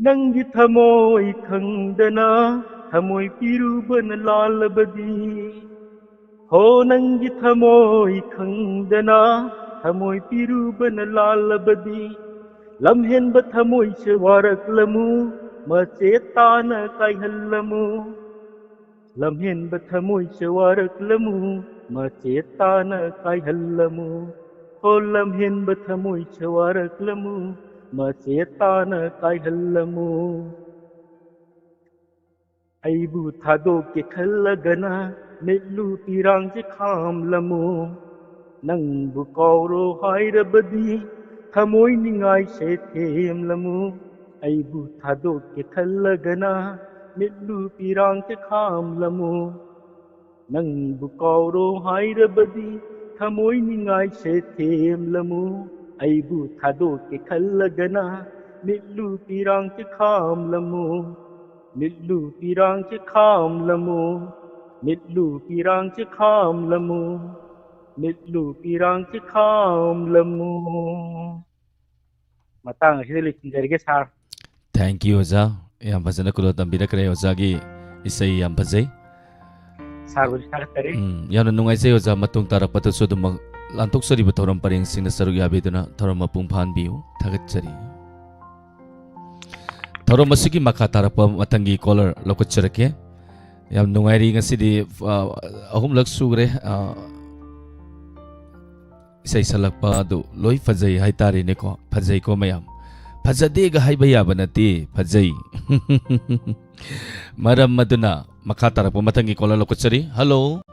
ꯅꯪꯒꯤ ꯊꯃꯣꯏ ꯈꯪꯗꯅ ꯊꯃꯣꯏ ꯄꯤꯔꯨꯕꯅ ꯂꯥꯜꯂꯕꯗꯤ, ꯍꯣ, ꯅꯪꯒꯤ ꯊꯃꯣꯏ ꯈꯪꯗꯅ ꯊꯃꯣꯏ ꯄꯤꯔꯨꯕꯅ ꯂꯥꯜꯂꯕꯗꯤ, ꯂꯝꯍꯦꯟꯕ ꯊꯃꯣꯏꯁꯦ ꯋꯥꯔꯛꯂꯝꯃꯨ, ꯃꯆꯦꯠ ꯇꯥꯅ ꯀꯥꯏꯍꯜꯂꯝꯃꯨ꯫ ꯂꯝꯍꯦꯟꯕ ꯊꯃꯣꯏꯁꯦ ꯋꯥꯔꯛꯂꯝꯃꯨ, ꯃꯆꯦꯠ ꯇꯥꯅ ꯀꯥꯏꯍꯜꯂꯝꯃꯨ꯫ ꯍꯣ, ꯂꯝꯍꯦꯟꯕ ꯊꯃꯣꯏꯁꯦ ꯋꯥꯔꯛꯂꯝꯃꯨ, ꯃꯆꯦꯠ ꯇꯥꯅ ꯀꯥꯏꯍꯜꯂꯝꯃꯨ꯫ ꯑꯩꯕꯨ ꯊꯥꯗꯣꯛꯀꯦ ꯈꯜꯂꯒꯅ ꯃꯤꯠꯂꯨ ꯄꯤꯔꯥꯡꯁꯦ ꯈꯥꯝꯂꯝꯃꯨ꯫ ꯅꯪꯕꯨ ꯀꯥꯎꯔꯣ ꯍꯥꯏꯔꯕꯗꯤ ꯊꯃꯣꯏ ꯅꯤꯡꯉꯥꯏꯁꯦ ꯊꯦꯝꯂꯝꯃꯨ꯫ ꯑꯩꯕꯨ ꯊꯥꯗꯣꯛꯀꯦ ꯈꯜꯂꯒꯅ ꯃꯤꯠꯂꯨ ꯄꯤꯔꯥꯡꯁꯦ ꯈꯥꯝꯂꯝꯃꯨ꯫ ꯅꯪꯕꯨ ꯀꯥꯎꯔꯣ ꯍꯥꯏꯔꯕꯗꯤ ꯊꯃꯣꯏ ꯅꯤꯡꯉꯥꯏꯁꯦ ꯊꯦꯝꯂꯝꯃꯨ꯫ ꯑꯩꯕꯨ ꯊꯥꯗꯣꯛꯀꯦ ꯈꯜꯂꯒꯅ ꯃꯤꯠꯂꯨ ꯄꯤꯔꯥꯡꯁꯦ ꯈꯥꯝꯂꯝꯃꯨ꯫ ꯃꯤꯠꯂꯨ ꯄꯤꯔꯥꯡꯁꯦ ꯈꯥꯝꯂꯝꯃꯨ꯫ ꯃꯤꯠꯂꯨ ꯄꯤꯔꯥꯡꯁꯦ ꯈꯥꯝꯂꯝꯃꯨ꯫ ꯃꯤꯠꯂꯨ ꯄꯤꯔꯥꯡꯁꯦ ꯈꯥꯝꯂꯝꯃꯨ꯫ ꯃꯇꯥꯡ ꯑꯁꯤꯗ ꯂꯣꯏꯁꯤꯟꯖꯔꯒꯦ ꯁꯥꯔ꯫ Thank you ꯑꯣꯖꯥ, ꯌꯥꯝ ꯐꯖꯅ ꯈꯨꯗꯣꯜ ꯇꯝꯕꯤꯔꯛꯈ꯭ꯔꯦ ꯑꯣꯖꯥꯒꯤ ꯏꯁꯩ, ꯌꯥꯝ ꯐꯖꯩ꯫ ꯁꯥꯔꯕꯨꯁꯨ ꯊꯥꯒꯠꯆꯔꯤ꯫ ꯎꯝ, ꯌꯥꯝꯅ ꯅꯨꯡꯉꯥꯏꯖꯩ ꯑꯣꯖꯥ, ꯃꯇꯨꯡ ꯇꯥꯔꯛꯄꯗꯁꯨ ꯑꯗꯨꯝꯃꯛ ꯂꯥꯟꯊꯣꯛꯆꯔꯤꯕ ꯊꯧꯔꯝ ꯄꯔꯦꯡꯁꯤꯡꯗ ꯁꯔꯨꯛ ꯌꯥꯕꯤꯗꯨꯅ ꯊꯧꯔꯝ ꯃꯄꯨꯡ ꯐꯥꯍꯟꯕꯤꯌꯨ꯫ ꯊꯥꯒꯠꯆꯔꯤ꯫ ꯊꯧꯔꯝ ꯑꯁꯤꯒꯤ ꯃꯈꯥ ꯇꯥꯔꯛꯄ ꯃꯊꯪꯒꯤ caller ꯂꯧꯈꯠꯆꯔꯛꯀꯦ꯫ ꯌꯥꯝ ꯅꯨꯡꯉꯥꯏꯔꯤ ꯉꯁꯤꯗꯤ, ꯑ, ꯑꯍꯨꯝꯂꯛ ꯁꯨꯈ꯭ꯔꯦ꯫ ꯑ, ꯏꯁꯩ ꯁꯛꯂꯛꯄ ꯑꯗꯨ ꯂꯣꯏ ꯐꯖꯩ ꯍꯥꯏꯇꯥꯔꯦꯅꯦꯀꯣ꯫ ꯐꯖꯩꯀꯣ ꯃꯌꯥꯝ꯫ ꯐꯖꯗꯦꯒ ꯍꯥꯏꯕ ꯌꯥꯕ ꯅꯠꯇꯦ, ꯐꯖꯩ꯫ ꯃꯔꯝ ꯑꯗꯨꯅ ꯃꯈꯥ ꯇꯥꯔꯛꯄ ꯃꯊꯪꯒꯤ caller ꯂꯧꯈꯠꯆꯔꯤ꯫ Hello꯫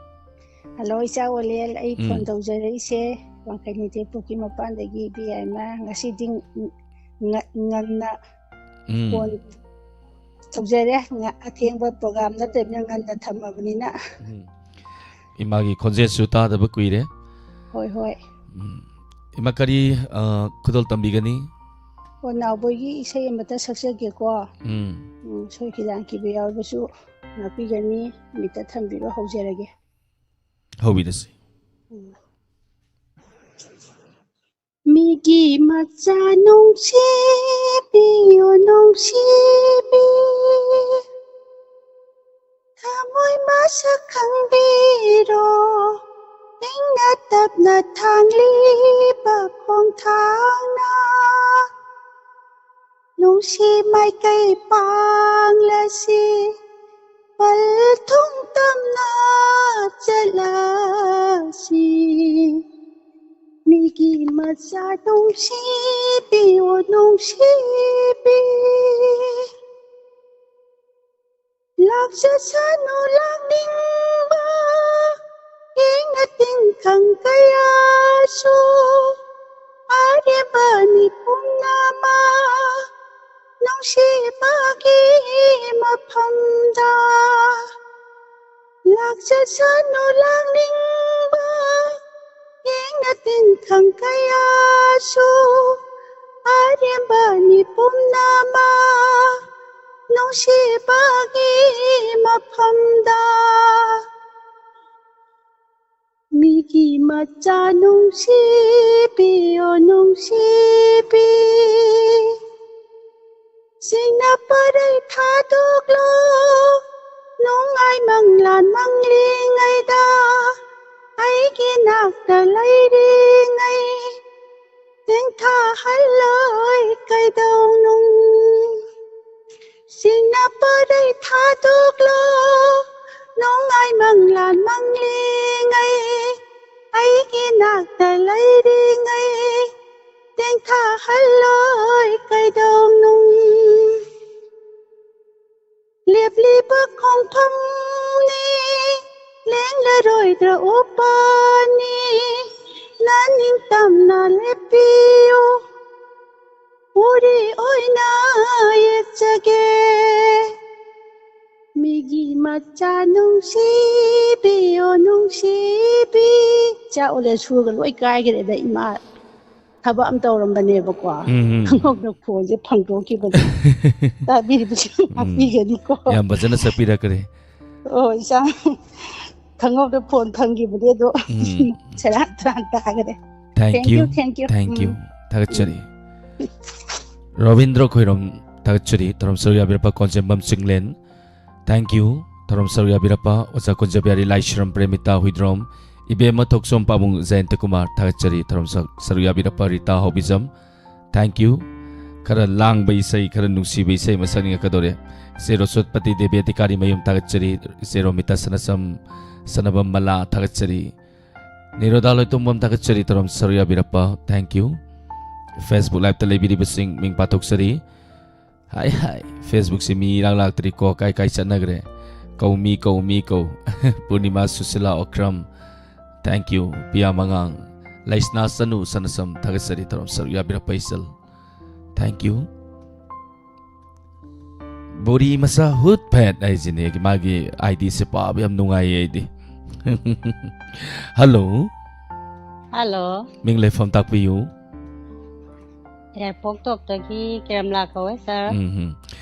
Hello, ꯏꯆꯥ ꯑꯣꯂꯦꯜ꯫ ꯑꯩ ꯎꯝ꯫ Phone ꯇꯧꯖꯔꯛꯏꯁꯦ ꯋꯥꯡꯈꯩ ꯅꯤꯡꯊꯦꯝꯄꯣꯛꯀꯤ ꯃꯄꯥꯟꯗꯒꯤ ꯕꯤ ꯑꯥꯏ ꯃꯥ꯫ ꯉꯁꯤꯗꯤ ꯉ-, ꯉꯟꯅ ꯎꯝ꯫ Phone ꯇꯧꯖꯔꯦ꯫ ꯉ-, ꯑꯊꯦꯡꯕ program ꯅꯠꯇꯕꯅꯤꯅ ꯉꯟꯅ ꯊꯝꯃꯕꯅꯤꯅ꯫ ꯎꯝ꯫ ꯏꯃꯥꯒꯤ ꯈꯣꯟꯖꯦꯜꯁꯨ ꯇꯥꯗꯕ ꯀꯨꯏꯔꯦ꯫ ꯍꯣꯏ, ꯍꯣꯏ꯫ ꯎꯝ꯫ ꯏꯃꯥ ꯀꯔꯤ, ꯑ, ꯈꯨꯗꯣꯜ ꯇꯝꯕꯤꯒꯅꯤ? ꯑꯣ, ꯅꯥꯎꯕꯣꯏꯒꯤ ꯏꯁꯩ ꯑꯃꯇ ꯁꯛꯆꯒꯦꯀꯣ꯫ ꯎꯝ꯫ ꯎꯝ, ꯁꯣꯏ ꯈꯤꯗꯥ ꯈꯤꯕ ꯌꯥꯎꯔꯕꯁꯨ ꯉꯥꯛꯄꯤꯒꯅꯤ꯫ ꯑꯃꯇ ꯊꯝꯕꯤꯔꯣ, ꯍꯧꯖꯔꯒꯦ꯫ ꯍꯧꯕꯤꯔꯁꯤ꯫ ꯎꯝ꯫ ꯃꯤꯒꯤ ꯃꯆꯥ ꯅꯨꯡꯁꯤꯕꯤꯌꯨ, ꯅꯨꯡꯁꯤꯕꯤ꯫ ꯊꯃꯣꯏ ꯃꯁꯛ ꯈꯪꯕꯤꯔꯣ, ꯏꯪꯅ ꯇꯞꯅ ꯊꯥꯡꯂꯤꯕ ꯈꯣꯡꯊꯥꯡꯅ꯫ ꯅꯨꯡꯁꯤ ꯃꯥꯏꯀꯩ ꯄꯥꯡꯂꯁꯤ, ꯄꯜ ꯊꯨꯡ ꯇꯝꯅ ꯆꯠꯂꯁꯤ꯫ ꯃꯤꯒꯤ ꯃꯆꯥ ꯅꯨꯡꯁꯤꯕꯤ꯫ ꯅꯨꯡꯁꯤꯕꯤ, ꯂꯥꯛꯆꯁꯅꯨ ꯂꯥꯛꯅꯤꯡꯕ ꯏꯪꯅ ꯇꯤꯟꯈꯪ ꯀꯌꯥꯁꯨ, ꯑꯔꯦꯝꯕꯅꯤ ꯄꯨꯝꯅꯃꯛ ꯅꯨꯡꯁꯤꯕꯒꯤ ꯃꯐꯝꯗ꯫ ꯂꯥꯛꯆꯁꯅꯨ ꯂꯥꯛꯅꯤꯡꯕ ꯏꯪꯅ ꯇꯤꯟꯈꯪ ꯀꯌꯥꯁꯨ, ꯑꯔꯦꯝꯕꯅꯤ ꯄꯨꯝꯅꯃꯛ ꯅꯨꯡꯁꯤꯕꯒꯤ ꯃꯐꯝꯗ꯫ ꯃꯤꯒꯤ ꯃꯆꯥ ꯅꯨꯡꯁꯤꯕꯤ, ꯑꯣ ꯅꯨꯡꯁꯤꯕꯤ, ꯁꯤꯡꯅ ꯄꯔꯩ ꯊꯥꯗꯣꯛꯂꯣ꯫ ꯅꯨꯡꯉꯥꯏ ꯃꯪꯂꯥꯟ ꯃꯪꯂꯤꯉꯩꯗ, ꯑꯩꯒꯤ ꯅꯥꯛꯇ ꯂꯩꯔꯤꯉꯩ ꯇꯦꯡꯊꯥꯍꯜꯂꯣꯏ ꯀꯩꯗꯧꯅꯨꯡ꯫ ꯁꯤꯡꯅ ꯄꯔꯩ ꯊꯥꯗꯣꯛꯂꯣ꯫ ꯅꯨꯡꯉꯥꯏ ꯃꯪꯂꯥꯟ ꯃꯪꯂꯤꯉꯩ, ꯑꯩꯒꯤ ꯅꯥꯛꯇ ꯂꯩꯔꯤꯉꯩ ꯇꯦꯡꯊꯥꯍꯜꯂꯣꯏ ꯀꯩꯗꯧꯅꯨꯡ꯫ ꯂꯦꯞꯂꯤꯕ ꯈꯣꯡꯐꯝꯅꯤ, ꯂꯦꯡꯂꯔꯣꯏꯗ꯭ꯔ ꯎꯄꯥꯜꯅꯤ, ꯅꯅꯤꯡꯇꯝꯅ ꯂꯦꯞꯄꯤꯌꯨ, ꯎꯔꯤ ꯑꯣꯏꯅ ꯌꯦꯛꯆꯒꯦ꯫ ꯃꯤꯒꯤ ꯃꯆꯥ ꯅꯨꯡꯁꯤꯕꯤ, ꯑꯣ ꯅꯨꯡꯁꯤꯕꯤ꯫ ꯆꯥꯛ ꯑꯣꯂꯦ ꯁꯨꯔꯒ ꯂꯣꯏ ꯀꯥꯏꯈ꯭ꯔꯦꯗ ꯏꯃꯥ꯫ ꯊꯕꯛ ꯑꯃ ꯇꯧꯔꯝꯕꯅꯦꯕꯀꯣ꯫ ꯎꯝ, ꯎꯝ꯫ ꯈꯪꯍꯧꯗ ꯐꯣꯟꯁꯦ ꯐꯪꯗꯣꯛꯈꯤꯕꯅꯦ꯫ ꯇꯥꯕꯤꯔꯤꯕꯁꯨ ꯎꯝ꯫ ꯉꯥꯛꯄꯤꯒꯅꯤꯀꯣ꯫ ꯌꯥꯝ ꯐꯖꯅ ꯁꯛꯄꯤꯔꯛꯈ꯭ꯔꯦ꯫ ꯑꯣ, ꯏꯆꯥ꯫ ꯈꯪꯍꯧꯗ ꯐꯣꯟ ꯐꯪꯈꯤꯕꯅꯦ ꯑꯗꯣ꯫ ꯎꯝ꯫ ꯁꯦꯔꯥꯟ ꯇꯨꯔꯥꯟ ꯇꯥꯈ꯭ꯔꯦ꯫ Thank Thank you, you, thank you꯫ Thank you꯫ ꯎꯝ꯫ ꯊꯥꯒꯠꯆꯔꯤ꯫ ꯔꯣꯕꯤꯟꯗ꯭ꯔ ꯈꯣꯏꯔꯣꯝ ꯊꯥꯒꯠꯆꯔꯤ꯫ ꯊꯧꯔꯝ ꯁꯔꯨꯛ ꯌꯥꯕꯤꯔꯛꯄ ꯀꯣꯟꯖꯦꯝꯕꯝ ꯆꯤꯡꯂꯦꯟ꯫ Thank you꯫ ꯊꯧꯔꯝ ꯁꯔꯨꯛ ꯌꯥꯕꯤꯔꯛꯄ ꯑꯣꯖꯥ ꯀꯨꯟꯖꯕꯤꯍꯥꯔꯤ ꯂꯥꯏꯁ꯭ꯔꯝ ꯄ꯭ꯔꯦꯃꯤꯇꯥ ꯍꯨꯏꯗ꯭ꯔꯣꯝ, ꯏꯕꯦꯝꯃ ꯊꯣꯛꯆꯣꯝ ꯄꯥꯕꯨꯡ ꯖꯌꯟꯇ ꯀꯨꯃꯥꯔ ꯊꯥꯒꯠꯆꯔꯤ꯫ ꯊꯧꯔꯝ ꯁꯔꯨꯛ ꯁꯔꯨꯛ ꯌꯥꯕꯤꯔꯛꯄ ꯔꯤꯇꯥ ꯍꯥꯎꯕꯤꯖꯝ꯫ Thank you꯫ ꯈꯔ ꯂꯥꯡꯕ ꯏꯁꯩ, ꯈꯔ ꯅꯨꯡꯁꯤꯕ ꯏꯁꯩ ꯑꯃ ꯁꯛꯅꯤꯡꯉꯛꯀꯗꯧꯔꯦ꯫ ꯏꯆꯦ ꯔꯣꯁꯣꯠꯄꯇꯤ ꯗꯦꯕꯤ ꯑꯙꯤꯀꯥꯔꯤ ꯃꯌꯨꯝ ꯊꯥꯒꯠꯆꯔꯤ꯫ ꯏꯆꯦ ꯔꯣꯃꯤꯇꯥ ꯁꯅꯁꯝ, ꯁꯅꯕꯝ ꯃꯂꯥ ꯊꯥꯒꯠꯆꯔꯤ꯫ ꯅꯤꯔꯣꯗꯥ ꯂꯣꯏꯇꯣꯡꯕꯝ ꯊꯥꯒꯠꯆꯔꯤ꯫ ꯊꯧꯔꯝ ꯁꯔꯨꯛ ꯌꯥꯕꯤꯔꯛꯄ꯫ Thank you꯫ Facebook Live-ꯇ ꯂꯩꯕꯤꯔꯤꯕꯁꯤꯡ ꯃꯤꯡ ꯄꯥꯊꯣꯛꯆꯔꯤ꯫ ꯍꯥꯏ ꯍꯥꯏ, Facebook-ꯁꯤ ꯃꯤ ꯏꯔꯥꯛ ꯂꯥꯛꯇ꯭ꯔꯤꯀꯣ, ꯀꯥꯏ ꯀꯥꯏ ꯆꯠꯅꯈ꯭ꯔꯦ? ꯀꯧ, ꯃꯤ ꯀꯧ, ꯃꯤ ꯀꯧ꯫ ꯄꯨꯔꯅꯤꯃꯥ, ꯁꯨꯁꯤꯂꯥ, ꯑꯣꯀ꯭ꯔꯝ, thank you꯫ ꯄꯤꯌꯥ ꯃꯉꯥꯡ, ꯂꯩꯁꯅꯥ ꯆꯅꯨ, ꯁꯅꯁꯝ, ꯊꯥꯒꯠꯆꯔꯤ꯫ ꯊꯧꯔꯝ ꯁꯔꯨꯛ ꯌꯥꯕꯤꯔꯛꯄ ꯏꯆꯜ, thank you꯫ ꯕꯣꯔꯤ ꯃꯆꯥ ꯍꯨꯠ ꯐꯦꯠ ꯍꯥꯏꯁꯤꯅꯦ ꯃꯥꯒꯤ ID-ꯁꯦ, ꯄꯥꯕ ꯌꯥꯝ ꯅꯨꯡꯉꯥꯏꯌꯦ ꯑꯩꯗꯤ꯫ ꯍꯜꯂꯣ꯫ ꯍꯜꯂꯣ꯫ ꯃꯤꯡ ꯂꯩꯐꯝ ꯇꯥꯛꯄꯤꯌꯨ꯫ ꯌꯥꯏꯔꯤꯄꯣꯛ ꯇꯣꯞꯇꯒꯤ ꯀꯤꯔꯝꯂꯥ ꯀꯧꯋꯦ, ꯁꯥꯔ꯫ ꯎꯝ, ꯎꯝ꯫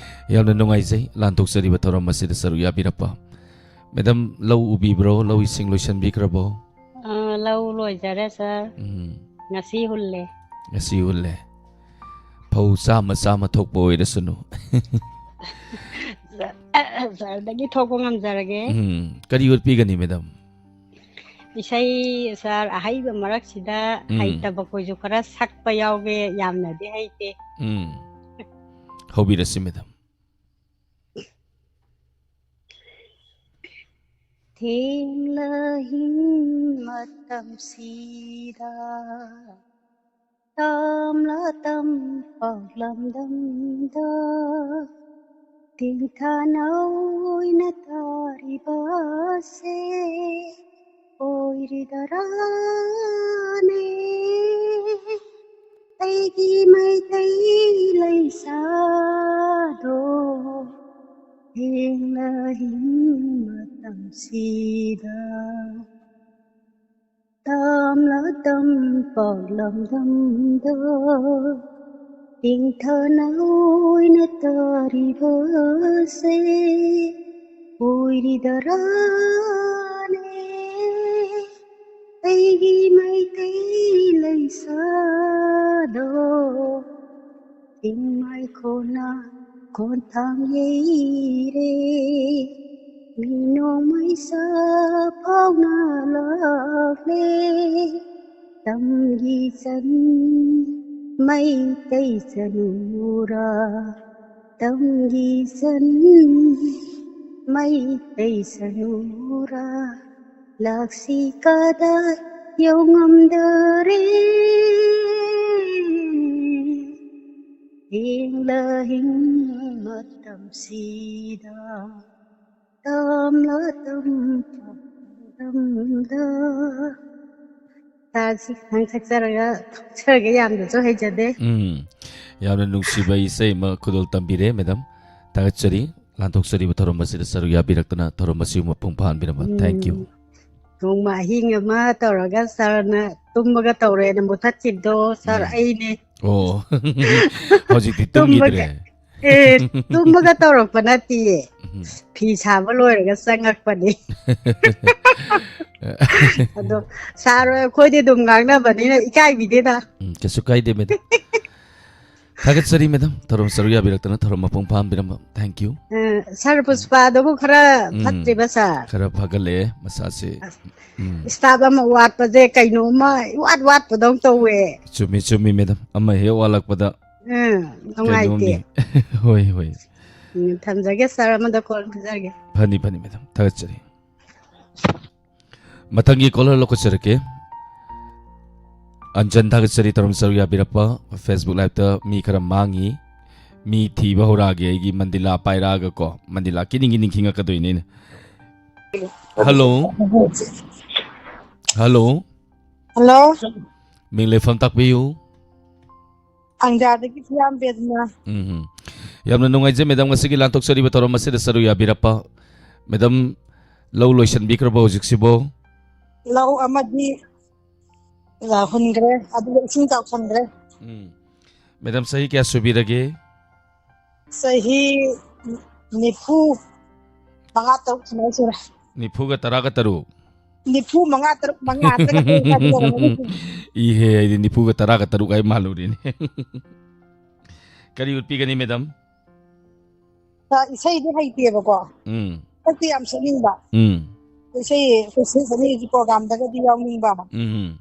ꯌꯥꯝꯅ ꯅꯨꯡꯉꯥꯏꯖꯩ ꯂꯥꯟꯊꯣꯛꯆꯔꯤꯕ ꯊꯧꯔꯝ ꯑꯁꯤꯗ ꯁꯔꯨꯛ ꯌꯥꯕꯤꯔꯛꯄ꯫ ꯃꯦꯗꯥꯝ, ꯂꯧ ꯎꯕꯤꯕ꯭ꯔꯣ? ꯂꯧ ꯏꯁꯤꯡ ꯂꯣꯏꯁꯤꯟꯕꯤꯈ꯭ꯔꯕꯣ? ꯑ, ꯂꯧ ꯂꯣꯏꯖꯔꯦ, ꯁꯥꯔ꯫ ꯎꯝ꯫ ꯉꯁꯤ ꯍꯨꯜꯂꯦ꯫ ꯉꯁꯤ ꯍꯨꯜꯂꯦ꯫ ꯐꯧ ꯆꯥꯝꯃ, ꯆꯥꯝꯃ ꯊꯣꯛꯄ ꯑꯣꯏꯔꯁꯅꯨ꯫ ꯁꯥꯔꯗꯒꯤ ꯊꯣꯛꯄ ꯉꯝꯖꯔꯒꯦ꯫ ꯎꯝ꯫ ꯀꯔꯤ ꯎꯠꯄꯤꯒꯅꯤ, ꯃꯦꯗꯥꯝ? ꯏꯁꯩ, ꯁꯥꯔ, ꯑꯍꯩꯕ ꯃꯔꯛꯁꯤꯗ ꯎꯝ꯫ ꯍꯩꯇꯕ ꯑꯩꯈꯣꯏꯁꯨ ꯈꯔ ꯁꯛꯄ ꯌꯥꯎꯒꯦ, ꯌꯥꯝꯅꯗꯤ ꯍꯩꯇꯦ꯫ ꯎꯝ꯫ ꯍꯧꯕꯤꯔꯁꯤ, ꯃꯦꯗꯥꯝ꯫ ꯊꯦꯡꯂꯍꯤꯡ ꯃꯇꯝꯁꯤꯗ ꯇꯝꯂ ꯇꯝ ꯄꯥꯎꯂꯝꯗꯝꯗ ꯇꯤꯡꯊꯥꯅ ꯑꯣꯏꯅ ꯇꯥꯔꯤꯕꯁꯦ ꯑꯣꯏꯔꯤꯗꯔꯥꯅꯦ? ꯑꯩꯒꯤ ꯃꯩꯇꯩ ꯂꯩꯁꯥꯗꯣ ꯊꯦꯡꯂꯍꯤꯡ ꯃꯇꯝꯁꯤꯗ ꯇꯝꯂ ꯇꯝ ꯄꯥꯎꯂꯝꯗꯝꯗ ꯇꯤꯡꯊꯥꯅ ꯑꯣꯏꯅ ꯇꯥꯔꯤꯕꯁꯦ ꯑꯣꯏꯔꯤꯗꯔꯥꯅꯦ? ꯑꯩꯒꯤ ꯃꯩꯇꯩ ꯂꯩꯁꯥꯗꯣ ꯆꯤꯡꯃꯥꯏ ꯈꯣꯟꯅ ꯈꯣꯟꯊꯥꯡ ꯌꯩꯔꯦ, ꯃꯤꯅꯣꯡ ꯃꯩꯁꯥ ꯐꯥꯎꯅ ꯂꯥꯛꯂꯦ꯫ ꯇꯝꯒꯤ ꯆꯟ ꯃꯩꯇꯩ ꯆꯅꯨꯔꯥ, ꯇꯝꯒꯤ ꯆꯟ ꯃꯩꯇꯩ ꯆꯅꯨꯔꯥ, ꯂꯥꯛꯁꯤ ꯀꯗꯥꯏ ꯌꯧꯉꯝꯗꯔꯦ? ꯍꯤꯡꯂ ꯍꯤꯡ ꯃꯇꯝꯁꯤꯗ ꯇꯝꯂ ꯇꯝꯐꯝꯗ ꯆꯥꯁꯤ ꯈꯤꯇꯪ ꯊꯛꯆꯔꯒ ꯊꯛꯆꯔꯒ ꯌꯥꯝꯅꯁꯨ ꯍꯩꯖꯗꯦ꯫ ꯎꯝ, ꯌꯥꯝꯅ ꯅꯨꯡꯁꯤꯕ ꯏꯁꯩ ꯑꯃ ꯈꯨꯗꯣꯜ ꯇꯝꯕꯤꯔꯦ, ꯃꯦꯗꯥꯝ꯫ ꯊꯥꯒꯠꯆꯔꯤ꯫ ꯂꯥꯟꯊꯣꯛꯆꯔꯤꯕ ꯊꯧꯔꯝ ꯑꯁꯤꯗ ꯁꯔꯨꯛ ꯌꯥꯕꯤꯔꯛꯇꯅ ꯊꯧꯔꯝ ꯑꯁꯤꯕꯨ ꯃꯄꯨꯡ ꯐꯥꯍꯟꯕꯤꯔꯝꯕ꯫ ꯎꯝ꯫ Thank you꯫ ꯅꯣꯡꯃ ꯑꯍꯤꯡ ꯑꯃ ꯇꯧꯔꯒ ꯁꯥꯔꯅ ꯇꯨꯝꯕꯒ ꯇꯧꯔꯦꯅ ꯃꯨꯊꯠꯈꯤꯕꯗꯣ ꯁꯥꯔ ꯎꯝ꯫ ꯑꯩꯅꯦ꯫ ꯑꯣ꯫ ꯍꯧꯖꯤꯛꯇꯤ ꯇꯨꯝꯕꯒ-, ꯇꯨꯝꯈꯤꯗ꯭ꯔꯦ꯫ ꯑꯦ, ꯇꯨꯝꯕꯒ ꯇꯧꯔꯛꯄ ꯅꯠꯇꯤꯌꯦ꯫ ꯎꯝ꯫ ꯐꯤ ꯁꯥꯕ ꯂꯣꯏꯔꯒ ꯆꯪꯉꯛꯄꯅꯤ꯫ ꯑꯗꯣ ꯁꯥꯔ ꯍꯣꯏ ꯑꯩꯈꯣꯏꯗꯤ ꯑꯗꯨꯝ ꯉꯥꯡꯅꯕꯅꯤꯅ ꯏꯀꯥꯏꯕꯤꯗꯦꯗ꯫ ꯎꯝ, ꯀꯩꯁꯨ ꯀꯥꯏꯗꯦ, ꯃꯦꯗꯥꯝ꯫ ꯊꯥꯒꯠꯆꯔꯤ, ꯃꯦꯗꯥꯝ, ꯊꯧꯔꯝ ꯁꯔꯨꯛ ꯌꯥꯕꯤꯔꯛꯇꯅ ꯊꯧꯔꯝ ꯃꯄꯨꯡ ꯐꯥꯍꯟꯕꯤꯔꯝꯕ꯫ Thank you꯫ ꯑ, ꯁꯥꯔ ꯎꯝ꯫ ꯄꯨꯁꯄꯥꯗꯨꯕꯨ ꯈꯔ ꯎꯝ꯫ ꯐꯠꯇ꯭ꯔꯤꯕ, ꯁꯥꯔ? ꯈꯔ ꯐꯒꯠꯂꯛꯑꯦ ꯃꯁꯥꯁꯦ꯫ ꯑꯁ, ꯎꯝ꯫ ꯏꯁꯇꯥꯐ ꯑꯃ ꯋꯥꯠꯄꯁꯦ ꯀꯩꯅꯣꯝꯃ ꯏꯋꯥꯠ ꯋꯥꯠꯄꯗꯧ ꯇꯧꯋꯦ꯫ ꯆꯨꯝꯃꯤ, ꯆꯨꯝꯃꯤ, ꯃꯦꯗꯥꯝ꯫ ꯑꯃ ꯍꯦꯛ ꯋꯥꯠꯂꯛꯄꯗ ꯎꯝ, ꯅꯨꯡꯉꯥꯏꯇꯦ꯫ ꯀꯩꯅꯣꯝꯅꯤ꯫ ꯍꯣꯏ, ꯍꯣꯏ꯫ ꯎꯝ, ꯊꯝꯖꯒꯦ, ꯁꯥꯔ, ꯑꯃꯗ ꯀꯣꯜ ꯄꯤꯖꯔꯒꯦ꯫ ꯐꯅꯤ, ꯐꯅꯤ, ꯃꯦꯗꯥꯝ꯫ ꯊꯥꯒꯠꯆꯔꯤ꯫ ꯃꯊꯪꯒꯤ ꯀꯣꯂꯔ ꯂꯧꯈꯠꯆꯔꯛꯀꯦ꯫ ꯑꯟꯖꯟ, ꯊꯥꯒꯠꯆꯔꯤ ꯊꯧꯔꯝ ꯁꯔꯨꯛ ꯌꯥꯕꯤꯔꯛꯄ꯫ Facebook Liveꯇ ꯃꯤ ꯈꯔ ꯃꯥꯡꯉꯤ꯫ ꯃꯤ ꯊꯤꯕ ꯍꯧꯔꯛꯑꯒꯦ ꯑꯩꯒꯤ ꯃꯟꯗꯤꯂꯥ ꯄꯥꯏꯔꯛꯑꯒꯀꯣ꯫ ꯃꯟꯗꯤꯂꯥ ꯀꯤꯅꯤꯡ ꯀꯤꯅꯤꯡ ꯈꯤꯡꯉꯛꯀꯗꯣꯏꯅꯦ ꯑꯩꯅ꯫ ꯍꯜꯂꯣ꯫ ꯍꯜꯂꯣ꯫ ꯍꯜꯂꯣ꯫ ꯃꯤꯡ ꯂꯩꯐꯝ ꯇꯥꯛꯄꯤꯌꯨ꯫ ꯊꯥꯡꯖꯥꯗꯒꯤ ꯐꯤꯌꯥꯝ ꯕꯦꯗꯅ꯫ ꯎꯝ, ꯎꯝ꯫ ꯌꯥꯝꯅ ꯅꯨꯡꯉꯥꯏꯖꯩ, ꯃꯦꯗꯥꯝ, ꯉꯁꯤꯒꯤ ꯂꯥꯟꯊꯣꯛꯆꯔꯤꯕ ꯊꯧꯔꯝ ꯑꯁꯤꯗ ꯁꯔꯨꯛ ꯌꯥꯕꯤꯔꯛꯄ꯫ ꯃꯦꯗꯥꯝ, ꯂꯧ ꯂꯣꯏꯁꯤꯟꯕꯤꯈ꯭ꯔꯕꯣ ꯍꯧꯖꯤꯛꯁꯤꯕꯣ? ꯂꯧ ꯑꯃꯗꯤ, ꯑ, ꯍꯨꯟꯈ꯭ꯔꯦ, ꯑꯗꯨꯒ ꯏꯁꯤꯡ ꯆꯥꯎꯁꯟꯈ꯭ꯔꯦ꯫ ꯎꯝ꯫ ꯃꯦꯗꯥꯝ, ꯆꯍꯤ ꯀꯌꯥ ꯁꯨꯕꯤꯔꯒꯦ? ꯆꯍꯤ ꯅꯤꯐꯨ ꯃꯉꯥ ꯇꯔꯨꯛ ꯁꯨꯃꯥꯏꯅ ꯁꯨꯔꯦ꯫ ꯅꯤꯐꯨꯒ ꯇꯔꯥꯒ ꯇꯔꯨꯛ? ꯅꯤꯐꯨ ꯃꯉꯥ ꯇꯔꯨꯛ, ꯃꯉꯥ ꯍꯥꯏꯔꯒ ꯀꯩ ꯍꯥꯏꯒꯗꯧꯔꯕ? ꯏꯍꯦ, ꯑꯩꯗꯤ ꯅꯤꯐꯨꯒ ꯇꯔꯥꯒ ꯇꯔꯨꯛ ꯍꯥꯏ ꯃꯥꯜꯂꯨꯔꯦꯅꯦ꯫ ꯀꯔꯤ ꯎꯠꯄꯤꯒꯅꯤ, ꯃꯦꯗꯥꯝ? ꯑ, ꯏꯁꯩꯗꯤ ꯍꯩꯇꯦꯕꯀꯣ꯫ ꯎꯝ꯫ ꯁꯛꯇꯤ ꯌꯥꯝ ꯁꯛꯅꯤꯡꯕ꯫ ꯎꯝ꯫ ꯏꯁꯩ, ꯏꯁꯩ ꯁꯛꯅꯤꯡꯕꯒꯤ programꯗꯒꯗꯤ ꯌꯥꯎꯅꯤꯡꯕ꯫ ꯎꯝ꯫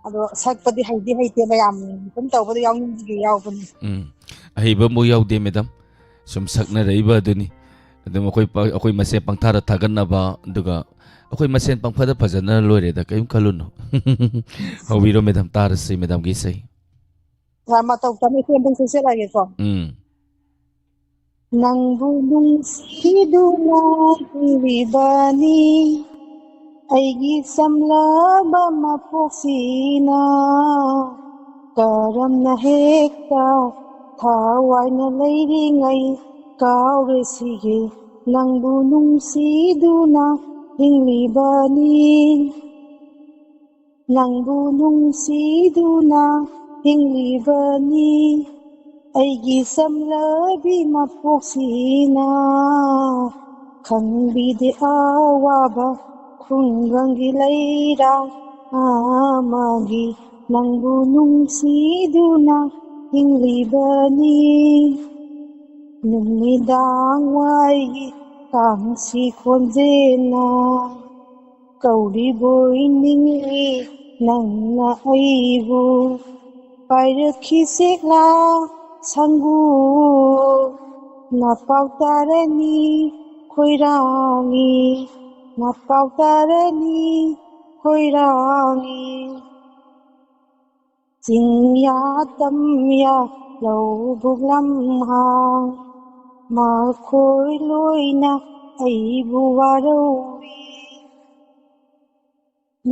ꯑꯗꯣ ꯁꯛꯄꯗꯤ ꯍꯩꯗꯤ ꯍꯩꯇꯦ, ꯃꯌꯥꯝ ꯑꯗꯨꯝ ꯇꯧꯕꯗ ꯌꯥꯎꯅꯤꯡꯕꯒꯤ ꯌꯥꯎꯕꯅꯤ꯫ ꯎꯝ꯫ ꯑꯍꯩꯕ ꯑꯃꯐꯥꯎ ꯌꯥꯎꯗꯦ, ꯃꯦꯗꯥꯝ꯫ ꯁꯨꯝ ꯁꯛꯅꯔꯛꯏꯕ ꯑꯗꯨꯅꯤ꯫ ꯑꯗꯨꯝ ꯑꯩꯈꯣꯏ ꯄ-, ꯑꯩꯈꯣꯏ ꯃꯁꯦꯟ ꯄꯪꯊꯥꯗ ꯊꯥꯒꯠꯅꯕ, ꯑꯗꯨꯒ ꯑꯩꯈꯣꯏ ꯃꯁꯦꯟ ꯄꯪꯐꯗ ꯐꯖꯅ ꯂꯣꯏꯔꯦꯗ, ꯀꯔꯤꯝ ꯈꯜꯂꯨꯅꯨ꯫ ꯍꯧꯕꯤꯔꯣ, ꯃꯦꯗꯥꯝ, ꯇꯥꯔꯁꯤ, ꯃꯦꯗꯥꯝꯒꯤ ꯏꯁꯩ꯫ ꯃꯇꯧ ꯇꯝꯃꯤ ꯁꯦꯝꯕ ꯁꯦꯝꯖꯔꯛꯑꯒꯦꯀꯣ꯫ ꯎꯝ ꯅꯪꯕꯨ ꯅꯨꯡꯁꯤꯗꯨꯅ ꯍꯤꯡꯂꯤꯕꯅꯤ ꯑꯩꯒꯤ ꯆꯝꯂꯕ ꯃꯄꯣꯛꯁꯤꯅ꯫ ꯀꯔꯝꯅ ꯍꯦꯛꯇ ꯊꯋꯥꯏꯅ ꯂꯩꯔꯤꯉꯩ ꯀꯥꯎꯔꯦ ꯁꯤꯒꯦ ꯅꯪꯕꯨ ꯅꯨꯡꯁꯤꯗꯨꯅ ꯍꯤꯡꯂꯤꯕꯅꯤ꯫ ꯅꯪꯕꯨ ꯅꯨꯡꯁꯤꯗꯨꯅ ꯍꯤꯡꯂꯤꯕꯅꯤ ꯑꯩꯒꯤ ꯆꯝꯂꯕꯤ ꯃꯄꯣꯛꯁꯤꯅ꯫ ꯈꯪꯕꯤꯗꯦ ꯑꯋꯥꯕ ꯈꯨꯡꯒꯪꯒꯤ ꯂꯩꯔꯥꯡ ꯑꯃꯒꯤ ꯅꯪꯕꯨ ꯅꯨꯡꯁꯤꯗꯨꯅ ꯍꯤꯡꯂꯤꯕꯅꯤ꯫ ꯅꯨꯃꯤꯗꯥꯡ ꯋꯥꯏꯒꯤ ꯀꯥꯡꯁꯤ ꯈꯣꯟꯖꯦꯜꯅ ꯀꯧꯔꯤꯕꯣꯏ ꯅꯤꯡꯏ ꯅꯪꯅ ꯑꯩꯕꯨ꯫ ꯄꯥꯏꯔꯛꯈꯤ ꯁꯦꯛꯂꯥ ꯁꯪꯒꯨ ꯅꯄꯥꯎ ꯇꯥꯔꯅꯤ ꯈꯣꯏꯔꯥꯡꯏ ꯅꯄꯥꯎ ꯇꯥꯔꯅꯤ ꯈꯣꯏꯔꯥꯡꯏ꯫ ꯆꯤꯡꯌꯥ ꯇꯝꯌꯥ ꯂꯧꯕꯨꯛ ꯂꯝꯍꯥꯡ ꯃꯈꯣꯏ ꯂꯣꯏꯅ ꯑꯩꯕꯨ ꯋꯥꯔꯧꯏ꯫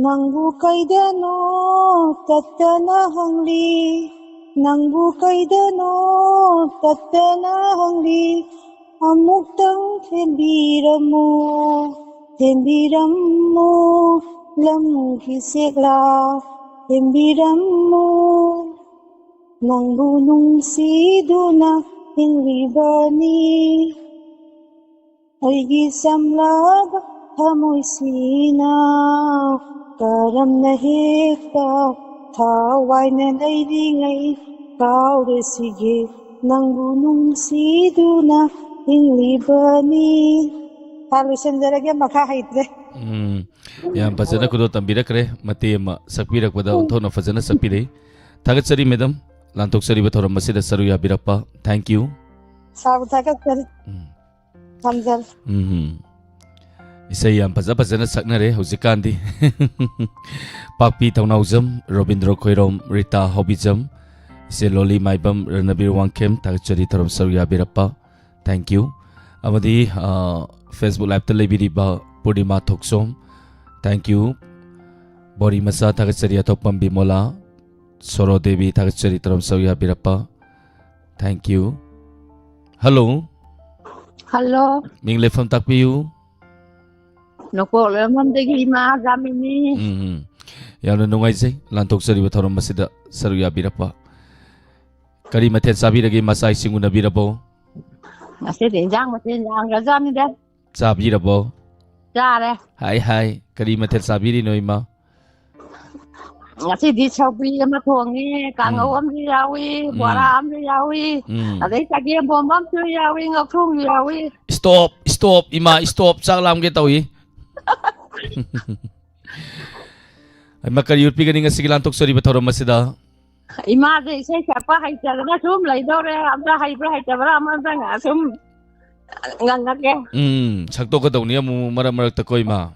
ꯅꯪꯕꯨ ꯀꯩꯗꯅꯣ ꯇꯠꯇꯅ ꯍꯪꯂꯤ ꯅꯪꯕꯨ ꯀꯩꯗꯅꯣ ꯇꯠꯇꯅ ꯍꯪꯂꯤ꯫ ꯑꯃꯨꯛꯇꯪ ꯊꯦꯝꯕꯤꯔꯝꯃꯨ ꯊꯦꯝꯕꯤꯔꯝꯃꯨ ꯂꯝꯒꯤ ꯁꯦꯛꯂꯥ ꯊꯦꯝꯕꯤꯔꯝꯃꯨ꯫ ꯅꯪꯕꯨ ꯅꯨꯡꯁꯤꯗꯨꯅ ꯍꯤꯡꯂꯤꯕꯅꯤ ꯑꯩꯒꯤ ꯆꯝꯂꯕ ꯊꯃꯣꯏꯁꯤꯅ꯫ ꯀꯔꯝꯅ ꯍꯦꯛꯇ ꯊꯋꯥꯏꯅ ꯂꯩꯔꯤꯉꯩ ꯀꯥꯎꯔꯦ ꯁꯤꯒꯦ ꯅꯪꯕꯨ ꯅꯨꯡꯁꯤꯗꯨꯅ ꯍꯤꯡꯂꯤꯕꯅꯤ꯫ ꯊꯥ ꯂꯣꯏꯁꯤꯟꯖꯔꯒꯦ ꯃꯈꯥ ꯍꯩꯇ꯭ꯔꯦ꯫ ꯎꯝ ꯌꯥꯝ ꯐꯖꯅ ꯈꯨꯗꯣꯜ ꯇꯝꯕꯤꯔꯛꯈ꯭ꯔꯦ꯫ ꯃꯇꯦꯛ ꯑꯃ ꯁꯛꯄꯤꯔꯛꯄꯗ ꯑꯣꯟꯊꯣꯛꯅ ꯐꯖꯅ ꯁꯛꯄꯤꯔꯛꯏ꯫ ꯊꯥꯒꯠꯆꯔꯤ ꯃꯦꯗꯝ, ꯂꯥꯟꯊꯣꯛꯆꯔꯤꯕ ꯊꯧꯔꯝ ꯑꯁꯤꯗ ꯁꯔꯨꯛ ꯌꯥꯕꯤꯔꯛꯄ꯫ Thank you꯫ ꯁꯥꯕꯨ ꯊꯥꯒꯠꯆꯔꯤ꯫ ꯎꯝ ꯊꯝꯖꯔꯦ꯫ ꯎꯝ ꯏꯁꯩ ꯌꯥꯝ ꯐꯖ ꯐꯖꯅ ꯁꯛꯅꯔꯦ ꯍꯧꯖꯤꯛꯀꯥꯟꯗꯤ꯫ ꯄꯥꯛꯄꯤ ꯊꯧꯅꯥꯎꯖꯝ, ꯔꯣꯕꯤꯟꯗ꯭ꯔꯣ ꯈꯣꯏꯔꯣꯝ, ꯔꯤꯇꯥ ꯍꯥꯎꯕꯤꯖꯝ, ꯏꯆꯦ ꯂꯣꯂꯤ ꯃꯥꯏꯕꯝ, ꯔꯅꯕꯤꯔ ꯋꯥꯡꯈꯦꯝ, ꯊꯥꯒꯠꯆꯔꯤ ꯊꯧꯔꯝ ꯁꯔꯨꯛ ꯌꯥꯕꯤꯔꯛꯄ꯫ Thank you꯫ ꯑꯃꯗꯤ, ꯑ, Facebook Live-ꯇ ꯂꯩꯕꯤꯔꯤꯕ ꯄꯨꯔꯅꯤꯃꯥ ꯊꯣꯛꯆꯣꯝ, thank you꯫ ꯕꯣꯔꯤ ꯃꯆꯥ, ꯊꯥꯒꯠꯆꯔꯤ꯫ ꯑꯊꯣꯛꯄꯝ ꯕꯤꯃꯣꯂꯥ, ꯁꯣꯔꯣ ꯗꯦꯕꯤ, ꯊꯥꯒꯠꯆꯔꯤ ꯊꯧꯔꯝ ꯁꯔꯨꯛ ꯌꯥꯕꯤꯔꯛꯄ꯫ Thank you꯫ Hello꯫ Hello꯫ ꯃꯤꯡ ꯂꯩꯐꯝ ꯇꯥꯛꯄꯤꯌꯨ꯫ ꯅꯣꯡꯄꯣꯛ ꯂꯩꯃꯔꯥꯝꯗꯒꯤ ꯏꯃꯥ ꯖꯥꯃꯤꯅꯤ꯫ ꯎꯝ, ꯎꯝ꯫ ꯌꯥꯝꯅ ꯅꯨꯡꯉꯥꯏꯖꯩ ꯂꯥꯟꯊꯣꯛꯆꯔꯤꯕ ꯊꯧꯔꯝ ꯑꯁꯤꯗ ꯁꯔꯨꯛ ꯌꯥꯕꯤꯔꯛꯄ꯫ ꯀꯔꯤ ꯃꯊꯦꯜ ꯆꯥꯕꯤꯔꯒꯦ? ꯃꯆꯥ ꯏꯁꯤꯡ ꯎꯅꯕꯤꯔꯕꯣ? ꯉꯁꯤꯗꯤ ꯏꯟꯖꯥꯡ ꯃꯊꯦꯜ ꯌꯥꯝꯈ꯭ꯔꯖꯥꯠꯅꯤꯗ꯫ ꯆꯥꯕꯤꯔꯕꯣ? ꯆꯥꯔꯦ꯫ ꯍꯥꯏ, ꯍꯥꯏ꯫ ꯀꯔꯤ ꯃꯊꯦꯜ ꯆꯥꯕꯤꯔꯤꯅꯣ, ꯏꯃꯥ? ꯉꯁꯤꯗꯤ ꯁꯧꯒ꯭ꯔꯤ ꯑꯃ ꯊꯣꯡꯉꯦ, ꯀꯥꯡꯉꯧ ꯎꯝ꯫ ꯑꯃꯁꯨ ꯌꯥꯎꯏ, ꯎꯝ꯫ ꯕꯣꯔꯥ ꯑꯃꯁꯨ ꯌꯥꯎꯏ, ꯎꯝ꯫ ꯑꯗꯩ ꯆꯒꯦꯝ ꯄꯣꯝꯕ ꯑꯃꯁꯨ ꯌꯥꯎꯏ, ꯉꯧꯊꯣꯡꯁꯨ ꯌꯥꯎꯏ꯫ Stop, stop, ꯏꯃꯥ, stop, ꯆꯥꯛ ꯂꯥꯝꯒꯦ ꯇꯧꯏ꯫ ꯍꯩꯃꯥ, ꯀꯔꯤ ꯎꯠꯄꯤꯒꯅꯤ ꯉꯁꯤꯒꯤ ꯂꯥꯟꯊꯣꯛꯆꯔꯤꯕ ꯊꯧꯔꯝ ꯑꯁꯤꯗ? ꯏꯃꯥꯁꯦ ꯏꯁꯩ ꯁꯛꯄ ꯍꯩꯇꯗꯅ ꯁꯨꯝ ꯂꯩꯗꯧꯔꯦ꯫ ꯑꯝꯇ ꯍꯩꯕ꯭ꯔꯥ ꯍꯩꯇꯕ꯭ꯔꯥ ꯑꯃ ꯑꯝꯇ ꯉ-, ꯁꯨꯝ ꯉꯪꯉꯛꯀꯦ꯫ ꯎꯝ, ꯁꯛꯇꯣꯛꯀꯗꯧꯅꯤ ꯑꯃꯨꯛ ꯃꯔꯛ ꯃꯔꯛꯇ ꯀꯣ, ꯏꯃꯥ꯫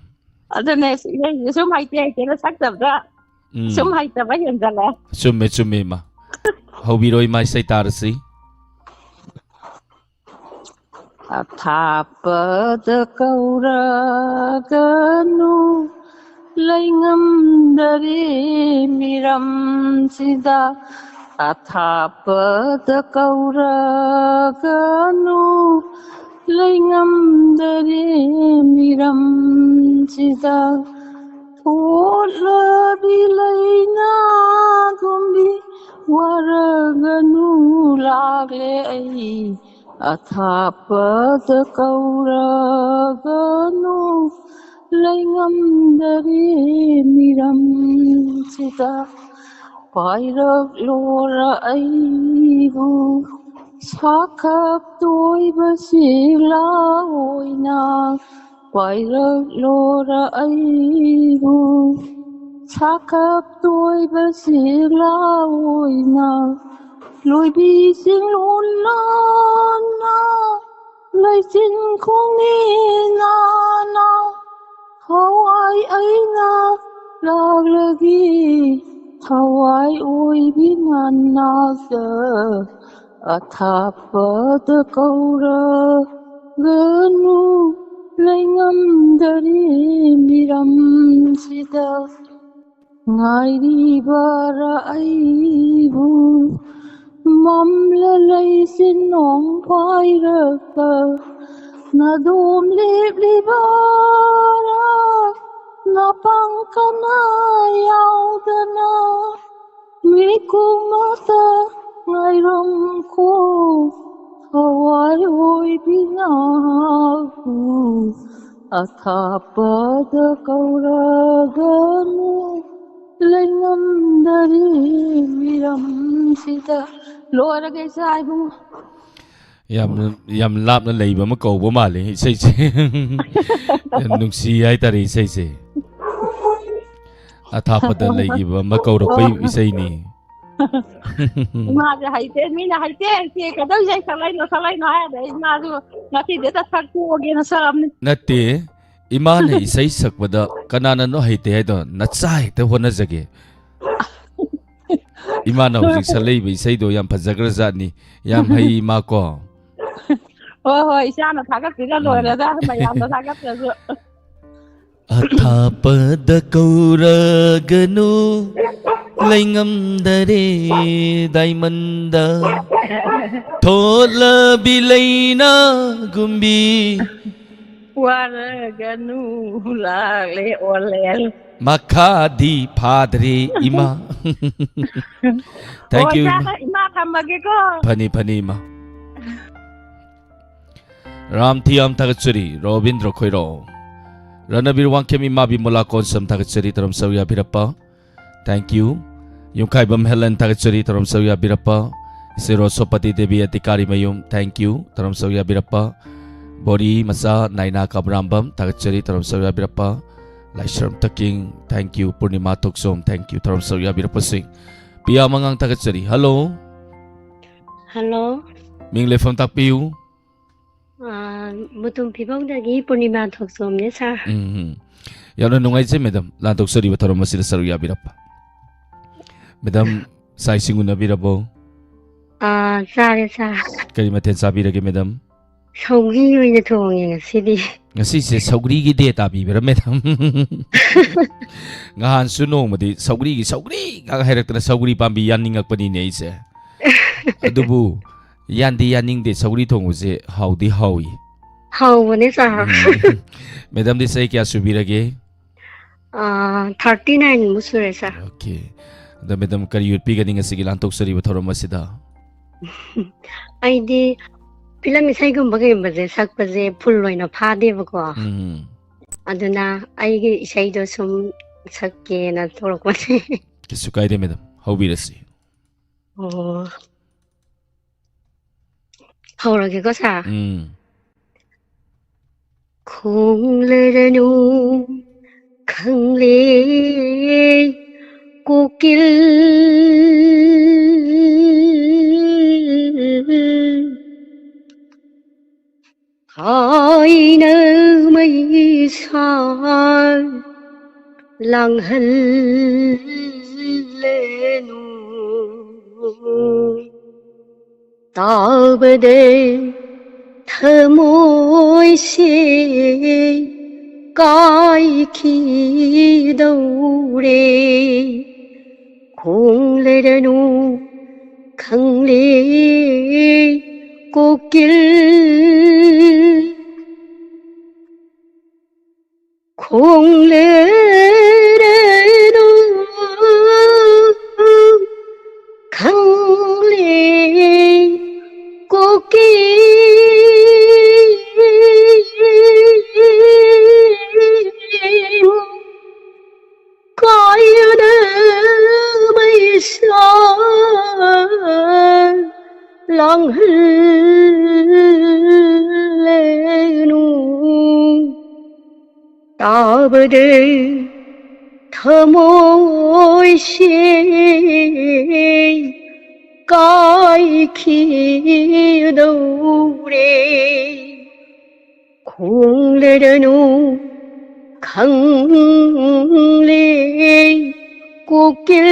ꯑꯗꯨꯅꯦ, ꯏꯁꯩꯁꯦ ꯁꯨꯝ ꯍꯩꯇꯦ ꯍꯩꯇꯦꯅ ꯁꯛꯇꯕꯗ ꯎꯝ꯫ ꯁꯨꯝ ꯍꯩꯇꯕ ꯍꯦꯟꯖꯜꯂꯦ꯫ ꯆꯨꯝꯃꯦ, ꯆꯨꯝꯃꯦ, ꯏꯃꯥ꯫ ꯍꯧꯕꯤꯔꯣ, ꯏꯃꯥ, ꯏꯁꯩ ꯇꯥꯔꯁꯤ꯫ ꯑꯊꯥꯞꯄꯗ ꯀꯧꯔꯒꯅꯨ, ꯂꯩꯉꯝꯗꯔꯦ ꯃꯤꯔꯝꯁꯤꯗ꯫ ꯑꯊꯥꯞꯄꯗ ꯀꯧꯔꯒꯅꯨ, ꯂꯩꯉꯝꯗꯔꯦ ꯃꯤꯔꯝꯁꯤꯗ꯫ ꯊꯣꯠꯂꯕꯤ ꯂꯩꯅꯥꯒꯨꯝꯕꯤ ꯋꯥꯔꯒꯅꯨ, ꯂꯥꯛꯂꯦ ꯑꯩ ꯑꯊꯥꯞꯄꯗ ꯀꯧꯔꯒꯅꯨ, ꯂꯩꯉꯝꯗꯔꯦ ꯃꯤꯔꯝꯁꯤꯗ꯫ ꯄꯥꯏꯔꯛꯂꯣꯔ ꯑꯩꯕꯨ ꯁꯥꯈꯛ ꯇꯣꯏꯕ ꯁꯤꯂꯥ ꯑꯣꯏꯅ, ꯄꯥꯏꯔꯛꯂꯣꯔ ꯑꯩꯕꯨ ꯁꯥꯈꯛ ꯇꯣꯏꯕ ꯁꯤꯂꯥ ꯑꯣꯏꯅ꯫ ꯂꯣꯏꯕꯤꯁꯤꯡ ꯂꯣꯟꯅ ꯂꯩꯆꯤꯟ ꯈꯣꯡꯅꯤꯅꯅ ꯍꯋꯥꯏ ꯑꯩꯅ ꯂꯥꯛꯂꯒꯦ꯫ ꯊꯋꯥꯏ ꯑꯣꯏꯕꯤ ꯅꯅꯥꯛꯇ ꯑꯊꯥꯞꯄꯗ ꯀꯧꯔꯒꯅꯨ, ꯂꯩꯉꯝꯗꯔꯦ ꯃꯤꯔꯝꯁꯤꯗ ꯉꯥꯏꯔꯤꯕꯔꯥ ꯑꯩꯕꯨ? ꯃꯝꯂ ꯂꯩꯆꯤꯟ ꯅꯣꯡ ꯄꯥꯏꯔꯒ ꯅꯗꯣꯝ ꯂꯦꯞꯂꯤꯕꯔꯥ? ꯅꯄꯥꯡ ꯀꯅꯥ ꯌꯥꯎꯗꯅ ꯃꯤꯀꯨꯝ ꯑꯃꯇ ꯉꯥꯏꯔꯝꯈꯣ, ꯊꯋꯥꯏ ꯑꯣꯏꯕꯤ ꯅꯥꯎꯕꯨ ꯑꯊꯥꯞꯄꯗ ꯀꯧꯔꯒꯅꯨ, ꯂꯩꯉꯝꯗꯔꯦ ꯃꯤꯔꯝꯁꯤꯗ꯫ ꯂꯣꯏꯔꯒꯦ ꯏꯆꯥ ꯏꯕꯨꯡꯉꯣ꯫ ꯌꯥꯝ ꯌꯥꯝ ꯂꯥꯞꯅ ꯂꯩꯕ ꯑꯃ ꯀꯧꯕ ꯃꯥꯜꯂꯦ ꯏꯁꯩꯁꯦ꯫ ꯌꯥꯝ ꯅꯨꯡꯁꯤ ꯍꯥꯏꯇꯥꯔꯦ ꯏꯁꯩꯁꯦ꯫ ꯑꯊꯥꯞꯄꯗ ꯂꯩꯈꯤꯕ ꯑꯃ ꯀꯧꯔꯛꯄꯩ ꯏꯁꯩꯅꯤ꯫ ꯏꯃꯥꯁꯦ ꯍꯩꯇꯦ, ꯃꯤꯅ ꯍꯩꯇꯦ ꯍꯩꯇꯦ ꯀꯩꯗꯧ ꯏꯁꯩ ꯁꯛꯂꯛꯏꯅꯣ ꯁꯛꯂꯛꯏꯅꯣ ꯍꯥꯏꯔꯗꯤ ꯑꯩ ꯏꯃꯥꯁꯨ ꯉꯁꯤꯗꯤ ꯍꯦꯛꯇ ꯁꯛꯇꯣꯛꯑꯒꯦꯅ ꯁꯛꯑꯕꯅꯤ꯫ ꯅꯠꯇꯦ, ꯏꯃꯥꯅ ꯏꯁꯩ ꯁꯛꯄꯗ ꯀꯅꯥꯅꯅꯣ ꯍꯩꯇꯦ ꯍꯥꯏꯗꯣ? ꯅꯆꯥ ꯍꯦꯛꯇ ꯍꯣꯠꯅꯖꯒꯦ꯫ ꯏꯃꯥꯅ ꯍꯧꯖꯤꯛ ꯁꯛꯂꯛꯏꯕ ꯏꯁꯩꯗꯣ ꯌꯥꯝ ꯐꯖꯈ꯭ꯔꯖꯥꯠꯅꯤ, ꯌꯥꯝ ꯍꯩ ꯏꯃꯥ ꯀꯣ꯫ ꯍꯣꯏ ꯍꯣꯏ, ꯏꯆꯥꯅ ꯊꯥꯒꯠꯄꯤꯔ ꯂꯣꯏꯔꯦꯗ, ꯃꯌꯥꯝꯅ ꯊꯥꯒꯠꯇ꯭ꯔꯁꯨ꯫ ꯑꯊꯥꯞꯄꯗ ꯀꯧꯔꯒꯅꯨ, ꯂꯩꯉꯝꯗꯔꯦ ꯗꯥꯏꯃꯟꯗ ꯊꯣꯠꯂꯕꯤ ꯂꯩꯅꯥꯒꯨꯝꯕꯤ꯫ ꯋꯥꯔꯒꯅꯨ, ꯂꯥꯛꯂꯦ ꯑꯣꯂꯦꯜ꯫ ꯃꯈꯥꯗꯤ ꯐꯥꯗ꯭ꯔꯦ ꯏꯃꯥ꯫ Thank you, ꯏꯃꯥ꯫ ꯏꯃꯥ ꯊꯝꯃꯒꯦꯀꯣ꯫ ꯐꯅꯤ ꯐꯅꯤ ꯏꯃꯥ꯫ ꯔꯥꯝ ꯊꯤꯌꯥꯝ ꯊꯥꯒꯠꯆꯔꯤ, ꯔꯣꯕꯤꯟꯗ꯭ꯔ ꯈꯣꯏꯔꯣ꯫ ꯔꯅꯕꯤꯔ ꯋꯥꯡꯈꯦꯝ, ꯏꯃꯥ ꯕꯤꯃꯣꯂꯥ ꯀꯣꯟꯁꯝ ꯊꯥꯒꯠꯆꯔꯤ, ꯇꯔꯝ ꯁꯔꯨꯛ ꯌꯥꯕꯤꯔꯛꯄ꯫ Thank you꯫ ꯌꯨꯝꯈꯥꯏꯕꯝ ꯍꯦꯂꯟ ꯊꯥꯒꯠꯆꯔꯤ, ꯇꯔꯝ ꯁꯔꯨꯛ ꯌꯥꯕꯤꯔꯛꯄ꯫ ꯏꯆꯦ ꯔꯣꯁꯣꯄꯇꯤ ꯗꯦꯕꯤ ꯑꯇꯤꯀꯥꯔꯤ ꯃꯌꯨꯝ, thank you, ꯇꯔꯝ ꯁꯔꯨꯛ ꯌꯥꯕꯤꯔꯛꯄ꯫ ꯕꯣꯔꯤ ꯃꯆꯥ ꯅꯥꯏꯅꯥ ꯀꯥꯕ꯭ꯔꯥꯝꯕꯝ ꯊꯥꯒꯠꯆꯔꯤ, ꯇꯔꯝ ꯁꯔꯨꯛ ꯌꯥꯕꯤꯔꯛꯄ꯫ ꯂꯥꯏꯁ꯭ꯔꯝ ꯇꯀꯤꯡ, thank you꯫ Purnima Thokchom, thank you, term ꯁꯔꯨꯛ ꯌꯥꯕꯤꯔꯛꯄꯁꯤꯡ꯫ ꯄꯤꯌꯥ ꯃꯉꯥꯡ ꯊꯥꯒꯠꯆꯔꯤ, hello꯫ Hello꯫ ꯃꯤꯡ ꯂꯩꯐꯝ ꯇꯥꯛꯄꯤꯌꯨ꯫ ꯑꯥ, ꯃꯨꯇꯨꯝ ꯐꯤꯕꯧꯗꯒꯤ ꯄꯨꯔꯅꯤꯃꯥ ꯊꯣꯛꯆꯣꯝꯅꯦ, sir꯫ ꯎꯝ, ꯎꯝ꯫ ꯌꯥꯝꯅ ꯅꯨꯡꯉꯥꯏꯖꯩ, madam, ꯂꯥꯟꯊꯣꯛꯆꯔꯤꯕ ꯊꯧꯔꯝ ꯑꯁꯤꯗ ꯁꯔꯨꯛ ꯌꯥꯕꯤꯔꯛꯄ꯫ ꯃꯦꯗꯥꯝ, ꯆꯥꯛ ꯏꯁꯤꯡ ꯎꯅꯕꯤꯔꯕꯣ? ꯑꯥ, ꯆꯥꯔꯦ, ꯆꯥꯔꯦ꯫ ꯀꯔꯤ ꯃꯊꯦꯜ ꯆꯥꯕꯤꯔꯒꯦ, ꯃꯦꯗꯥꯝ? ꯁꯧꯒ꯭ꯔꯤ ꯑꯣꯏꯅ ꯊꯣꯡꯉꯦ ꯉꯁꯤꯗꯤ꯫ ꯉꯁꯤꯁꯦ ꯁꯧꯒ꯭ꯔꯤꯒꯤ ꯗꯦ ꯇꯥꯕꯤꯕ꯭ꯔꯥ, ꯃꯦꯗꯥꯝ? ꯉꯍꯥꯟꯁꯨ ꯅꯣꯡꯃꯗꯤ ꯁꯧꯒ꯭ꯔꯤꯒꯤ ꯁꯧꯒ꯭ꯔꯤ ꯉꯥꯛ ꯍꯥꯏꯔꯛꯇꯅ ꯁꯧꯒ꯭ꯔꯤ ꯄꯥꯝꯕꯤ ꯌꯥꯟꯅꯤꯡꯉꯛꯄꯅꯤꯅꯦ ꯑꯩꯁꯦ꯫ ꯑꯗꯨꯕꯨ ꯌꯥꯟꯗꯤ ꯌꯥꯟꯅꯤꯡꯗꯦ, ꯁꯧꯒ꯭ꯔꯤ ꯊꯣꯡꯕꯁꯦ ꯍꯥꯎꯗꯤ ꯍꯥꯎꯏ꯫ ꯍꯥꯎꯕꯅꯦ, ꯁꯥꯔ꯫ ꯎꯝ꯫ ꯃꯦꯗꯥꯝꯗꯤ ꯆꯍꯤ ꯀꯌꯥ ꯁꯨꯕꯤꯔꯒꯦ? ꯑꯥ, thirty nine ꯃꯨꯛ ꯁꯨꯔꯦ, ꯁꯥꯔ꯫ ꯑꯣꯀꯦ꯫ ꯑꯗꯣ ꯃꯦꯗꯥꯝ, ꯀꯔꯤ ꯎꯠꯄꯤꯒꯅꯤ ꯉꯁꯤꯒꯤ ꯂꯥꯟꯊꯣꯛꯆꯔꯤꯕ ꯊꯧꯔꯝ ꯑꯁꯤꯗ? ꯑꯩꯗꯤ ꯐꯤꯂꯝ ꯏꯁꯩꯒꯨꯝꯕ ꯀꯩꯒꯨꯝꯕꯁꯦ ꯁꯛꯄꯁꯦ ꯐꯨꯜ ꯑꯣꯏꯅ ꯐꯥꯗꯦꯕꯀꯣ꯫ ꯎꯝ꯫ ꯑꯗꯨꯅ ꯑꯩꯒꯤ ꯏꯁꯩꯗꯣ ꯁꯨꯝ ꯁꯛꯀꯦꯅ ꯊꯣꯛꯂꯛꯄꯅꯦ꯫ ꯀꯩꯁꯨ ꯀꯥꯏꯗꯦ, ꯃꯦꯗꯥꯝ꯫ ꯍꯧꯕꯤꯔꯁꯤ꯫ ꯑꯣ꯫ ꯍꯧꯔꯒꯦꯀꯣ, ꯁꯥꯔ꯫ ꯎꯝ꯫ ꯈꯣꯡꯂꯔꯅꯨ ꯈꯪꯂꯦ ꯀꯣꯀꯤꯜ ꯍꯥꯏꯅ ꯃꯩꯁꯥ ꯂꯥꯡꯍꯜꯂꯦꯅꯨ꯫ ꯇꯥꯕꯗ ꯊꯃꯣꯏꯁꯦ ꯀꯥꯏꯈꯤꯗꯧꯔꯦ꯫ ꯈꯣꯡꯂꯔꯅꯨ ꯈꯪꯂꯦ ꯀꯣꯀꯤꯜ ꯈꯣꯡꯂꯦꯔꯦꯅꯨ ꯈꯪꯂꯦ ꯀꯣꯀꯤ ꯀꯥꯏꯅ ꯃꯩꯁꯥ ꯂꯥꯡꯍꯜꯂꯦꯅꯨ꯫ ꯇꯥꯕꯗ ꯊꯃꯣꯏꯁꯦ ꯀꯥꯏꯈꯤꯗꯧꯔꯦ꯫ ꯈꯣꯡꯂꯔꯅꯨ ꯈꯪꯂꯦ ꯀꯣꯀꯤꯜ,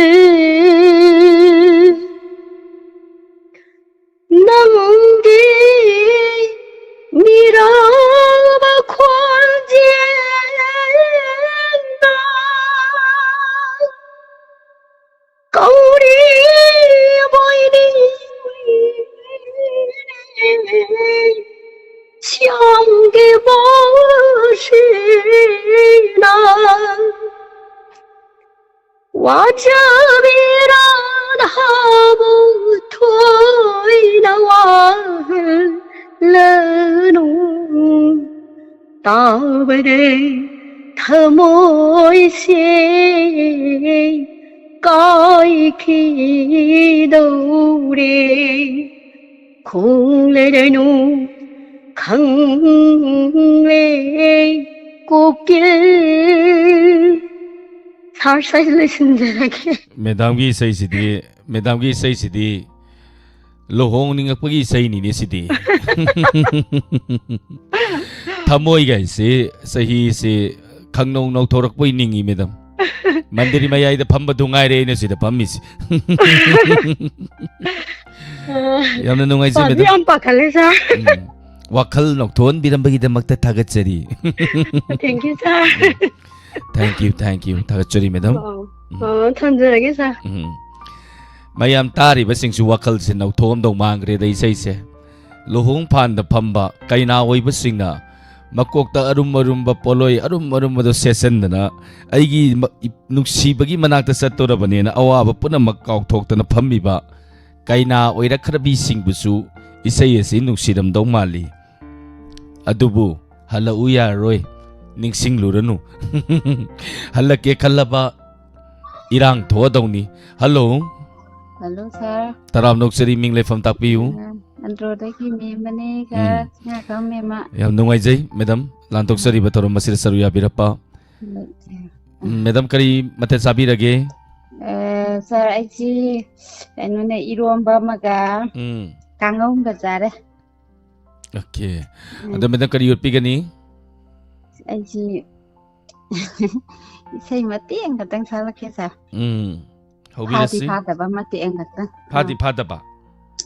ꯅꯪꯒꯤ ꯃꯤꯔꯥꯜ ꯈꯣꯟꯖꯦꯜꯅ ꯀꯧꯔꯤꯕꯣꯏ ꯅꯤꯡꯏ꯫ ꯁꯤꯌꯥꯝꯒꯤ ꯃꯣꯁꯤꯅ ꯋꯥꯖꯕꯤ ꯔꯥꯙꯥꯕꯨ ꯊꯣꯏꯅ ꯋꯥꯍꯜꯂꯅꯨ꯫ ꯇꯥꯕꯗ ꯊꯃꯣꯏꯁꯦ ꯀꯥꯏꯈꯤꯗꯧꯔꯦ꯫ ꯈꯣꯡꯂꯔꯅꯨ ꯈꯪꯂꯦ ꯀꯣꯀꯤꯜ꯫ ꯁꯥꯔ, ꯁ꯭ꯋꯥꯏꯗ ꯂꯣꯏꯁꯤꯟꯖꯔꯒꯦ꯫ ꯃꯦꯗꯥꯝꯒꯤ ꯏꯁꯩꯁꯤꯗꯤ, ꯃꯦꯗꯥꯝꯒꯤ ꯏꯁꯩꯁꯤꯗꯤ ꯂꯨꯍꯣꯡꯅꯤꯡꯉꯛꯄꯒꯤ ꯏꯁꯩꯅꯤꯅꯦ ꯁꯤꯗꯤ꯫ ꯊꯃꯣꯏꯒꯥꯏꯁꯤ, ꯆꯍꯤꯁꯤ ꯈꯪꯅꯧ ꯅꯧꯊꯣꯔꯛꯄꯣꯏ ꯅꯤꯡꯉꯤ, ꯃꯦꯗꯥꯝ꯫ ꯃꯟꯗꯤꯔ ꯃꯌꯥꯏꯗ ꯐꯝꯕꯗꯨ ꯉꯥꯏꯔꯦ ꯑꯩꯅ ꯁꯤꯗ ꯐꯝꯃꯤꯁꯤ꯫ ꯌꯥꯝꯅ ꯅꯨꯡꯉꯥꯏꯖꯩ, ꯄꯥꯗꯤ ꯃꯦꯗꯥꯝ꯫ ꯌꯥꯝ ꯄꯥꯈꯠꯂꯦ, ꯁꯥꯔ꯫ ꯎꯝ꯫ ꯋꯥꯈꯜ ꯅꯧꯊꯣꯛꯍꯟꯕꯤꯔꯝꯕꯒꯤꯗꯃꯛꯇ ꯊꯥꯒꯠꯆꯔꯤ꯫ Thank you, sir. Thank you, thank you꯫ ꯊꯥꯒꯠꯆꯔꯤ, ꯃꯦꯗꯥꯝ꯫ ꯑꯣ, ꯎꯝ꯫ ꯑꯣ, ꯊꯝꯖꯔꯒꯦ, ꯁꯥꯔ꯫ ꯎꯝ꯫ ꯃꯌꯥꯝ ꯇꯥꯔꯤꯕꯁꯤꯡꯁꯨ ꯋꯥꯈꯜꯁꯦ ꯅꯧꯊꯣꯛꯑꯝꯗꯧ ꯃꯥꯟꯈ꯭ꯔꯦꯗ ꯏꯁꯩꯁꯦ꯫ ꯂꯨꯍꯣꯡ ꯐꯥꯟꯗ ꯐꯝꯕ ꯀꯩꯅꯥ ꯑꯣꯏꯕꯁꯤꯡꯅ ꯃꯀꯣꯛꯇ ꯑꯔꯨꯝ ꯑꯔꯨꯝꯕ ꯄꯣꯠꯂꯣꯏ ꯑꯔꯨꯝ ꯑꯔꯨꯝꯕꯗꯣ ꯁꯦꯠꯆꯟꯗꯅ ꯑꯩꯒꯤ ꯃ-, ꯏ-, ꯅꯨꯡꯁꯤꯕꯒꯤ ꯃꯅꯥꯛꯇ ꯆꯠꯇꯣꯔꯕꯅꯦꯅ ꯑꯋꯥꯕ ꯄꯨꯝꯅꯃꯛ ꯀꯥꯎꯊꯣꯛꯇꯅ ꯐꯝꯃꯤꯕ ꯀꯩꯅꯥ ꯑꯣꯏꯔꯛꯈ꯭ꯔꯕꯤꯁꯤꯡꯕꯨꯁꯨ ꯏꯁꯩ ꯑꯁꯤ ꯅꯨꯡꯁꯤꯔꯝꯗꯧ ꯃꯥꯜꯂꯤ꯫ ꯑꯗꯨꯕꯨ ꯍꯜꯂꯛꯎ ꯌꯥꯔꯔꯣꯏ, ꯅꯤꯡꯁꯤꯡꯂꯨꯔꯅꯨ꯫ ꯍꯜꯂꯛꯀꯦ ꯈꯜꯂꯕ ꯏꯔꯥꯡ ꯊꯣꯛꯑꯗꯧꯅꯤ꯫ ꯍꯜꯂꯣ꯫ ꯍꯜꯂꯣ, ꯁꯥꯔ꯫ ꯇꯔꯥꯝꯅ ꯑꯣꯛꯆꯔꯤ, ꯃꯤꯡ ꯂꯩꯐꯝ ꯇꯥꯛꯄꯤꯌꯨ꯫ ꯑ, ꯑꯟꯗ꯭ꯔꯣꯗꯒꯤ ꯃꯦꯝꯕꯅꯦ, ꯁꯥꯔ꯫ ꯎꯝ꯫ ꯉꯥꯈꯥꯝ ꯃꯦꯝꯃ꯫ ꯌꯥꯝ ꯅꯨꯡꯉꯥꯏꯖꯩ, ꯃꯦꯗꯥꯝ꯫ ꯂꯥꯟꯊꯣꯛꯆꯔꯤꯕ ꯊꯧꯔꯝ ꯑꯁꯤꯗ ꯁꯔꯨꯛ ꯌꯥꯕꯤꯔꯛꯄ꯫ ꯎꯝ, ꯃꯦꯗꯥꯝ, ꯀꯔꯤ ꯃꯊꯦꯜ ꯆꯥꯕꯤꯔꯒꯦ? ꯑ, ꯁꯥꯔ, ꯑꯩꯁꯤ ꯀꯩꯅꯣꯅꯦ, ꯏꯔꯣꯝꯕ ꯑꯃꯒ ꯎꯝ꯫ ꯀꯥꯡꯉꯧ ꯑꯃꯒ ꯆꯥꯔꯦ꯫ ꯑꯣꯀꯦ꯫ ꯎꯝ꯫ ꯑꯗꯣ ꯃꯦꯗꯥꯝ, ꯀꯔꯤ ꯌꯣꯠꯄꯤꯒꯅꯤ? ꯑꯩꯁꯤ ꯏꯁꯩ ꯃꯇꯦꯛ ꯑꯃꯈꯛꯇꯪ ꯁꯛꯂꯛꯀꯦ, ꯁꯥꯔ꯫ ꯎꯝ, ꯐꯥꯗꯤ ꯍꯧꯕꯤꯔꯁꯤ꯫ ꯐꯥꯗꯕ ꯃꯇꯦꯛ ꯑꯃꯈꯛꯇꯪ꯫ ꯐꯥꯗꯤ ꯑꯥ꯫ ꯐꯥꯗꯕ꯫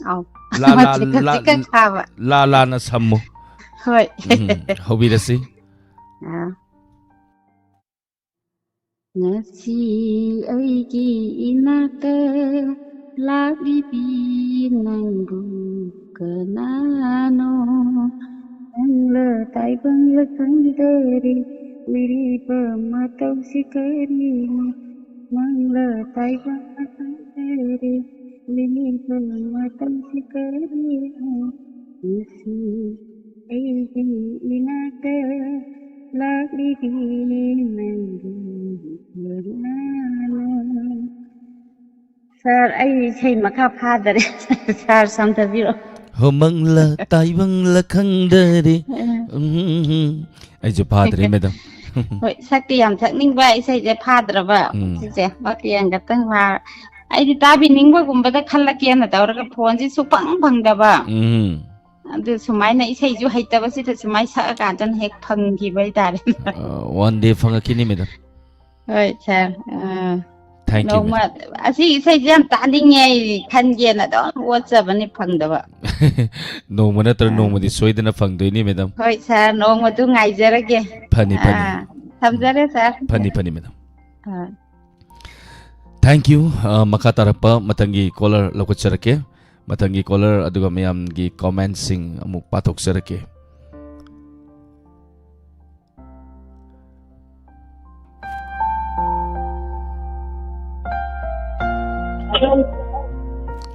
ꯑꯧ꯫ ꯂꯥ, ꯂꯥ, ꯃꯆꯤꯠ ꯂꯥ, ꯃꯆꯤꯠꯀ ꯈꯥꯕ꯫ ꯂꯥ ꯂꯥꯅ ꯁꯝꯃꯨ꯫ ꯍꯣꯏ꯫ ꯎꯝ, ꯍꯧꯕꯤꯔꯁꯤ꯫ ꯑꯥ꯫ ꯉꯁꯤ ꯑꯩꯒꯤ ꯏꯅꯥꯛꯇ ꯂꯥꯛꯂꯤꯕꯤ ꯅꯪꯕꯨ ꯀꯅꯥꯅꯣ? ꯅꯪꯂ ꯇꯥꯏꯕꯪꯂ ꯈꯪꯗꯔꯦ, ꯂꯤꯔꯤꯕ ꯃꯇꯧꯁꯤ ꯀꯔꯤꯅꯣ? ꯅꯪꯂ ꯇꯥꯏꯕꯪꯂ ꯈꯪꯗꯔꯦ, ꯂꯤꯔꯤꯕ ꯃꯇꯧꯁꯤ ꯀꯔꯤꯅꯣ? ꯉꯁꯤ ꯑꯩꯒꯤ ꯏꯅꯥꯛꯇ ꯂꯥꯛꯂꯤꯕꯤ ꯅꯪꯒꯤ ꯀꯅꯥꯅꯣ? ꯁꯥꯔ, ꯑꯩ ꯏꯁꯩ ꯃꯈꯥ ꯐꯥꯗꯔꯦ꯫ ꯁꯥꯔ ꯁꯝꯊꯕꯤꯔꯣ꯫ ꯍꯣꯃꯪꯂ ꯇꯥꯏꯕꯪꯂ ꯈꯪꯗꯔꯦ꯫ ꯎꯝ꯫ ꯎꯝ, ꯎꯝ, ꯎꯝ꯫ ꯑꯩꯁꯨ ꯐꯥꯗ꯭ꯔꯦ, ꯃꯦꯗꯥꯝ꯫ ꯍꯣꯏ, ꯁꯛꯇꯤ ꯌꯥꯝ ꯁꯛꯅꯤꯡꯕ, ꯏꯁꯩꯁꯦ ꯐꯥꯗ꯭ꯔꯕ꯫ ꯎꯝ꯫ ꯁꯤꯁꯦ ꯃꯇꯦꯛ ꯑꯃꯈꯛꯇꯪ ꯐꯥ-, ꯑꯩꯗꯤ ꯇꯥꯕꯤꯅꯤꯡꯕꯒꯨꯝꯕꯗ ꯈꯜꯂꯛꯀꯦꯅ ꯇꯧꯔꯒ ꯐꯣꯟꯁꯦ ꯁꯨꯛꯐꯪ ꯐꯪꯗꯕ꯫ ꯎꯝ꯫ ꯑꯗꯨ ꯁꯨꯃꯥꯏꯅ ꯏꯁꯩꯁꯨ ꯍꯩꯇꯕꯁꯤꯗ ꯁꯨꯃꯥꯏꯅ ꯁꯛꯑꯀꯥꯟꯗꯅ ꯍꯦꯛ ꯐꯪꯈꯤꯕ ꯍꯥꯏꯇꯥꯔꯦ꯫ ꯑ, one day ꯐꯪꯉꯛꯈꯤꯅꯤ, ꯃꯦꯗꯥꯝ꯫ ꯍꯣꯏ, ꯁꯥꯔ꯫ ꯑ, Thank you, ꯅꯣꯡꯃ ꯃꯦꯗꯥꯝ꯫ ꯑꯁꯤ ꯏꯁꯩꯁꯦ ꯌꯥꯝ ꯇꯥꯅꯤꯡꯉꯦ ꯑꯩ ꯈꯟꯒꯦꯅ ꯑꯗꯨꯝ ꯑꯣꯠꯆꯕꯅꯤ, ꯐꯪꯗꯕ꯫ ꯅꯣꯡꯃ ꯅꯠꯇ꯭ꯔ ꯑ꯫ ꯅꯣꯡꯃꯗꯤ ꯁꯣꯏꯗꯅ ꯐꯪꯗꯣꯏꯅꯤ, ꯃꯦꯗꯥꯝ꯫ ꯍꯣꯏ, ꯁꯥꯔ, ꯅꯣꯡꯃꯗꯨ ꯉꯥꯏꯖꯔꯒꯦ꯫ ꯐꯅꯤ, ꯐꯅꯤ꯫ ꯑ, ꯊꯝꯖꯔꯦ, ꯁꯥꯔ꯫ ꯐꯅꯤ, ꯐꯅꯤ, ꯃꯦꯗꯥꯝ꯫ ꯑ꯫ Thank you꯫ ꯑ, ꯃꯈꯥ ꯇꯥꯔꯛꯄ ꯃꯊꯪꯒꯤ caller ꯂꯧꯈꯠꯆꯔꯛꯀꯦ꯫ ꯃꯊꯪꯒꯤ caller ꯑꯗꯨꯒ ꯃꯌꯥꯝꯒꯤ commentꯁꯤꯡ ꯑꯃꯨꯛ ꯄꯥꯊꯣꯛꯆꯔꯛꯀꯦ꯫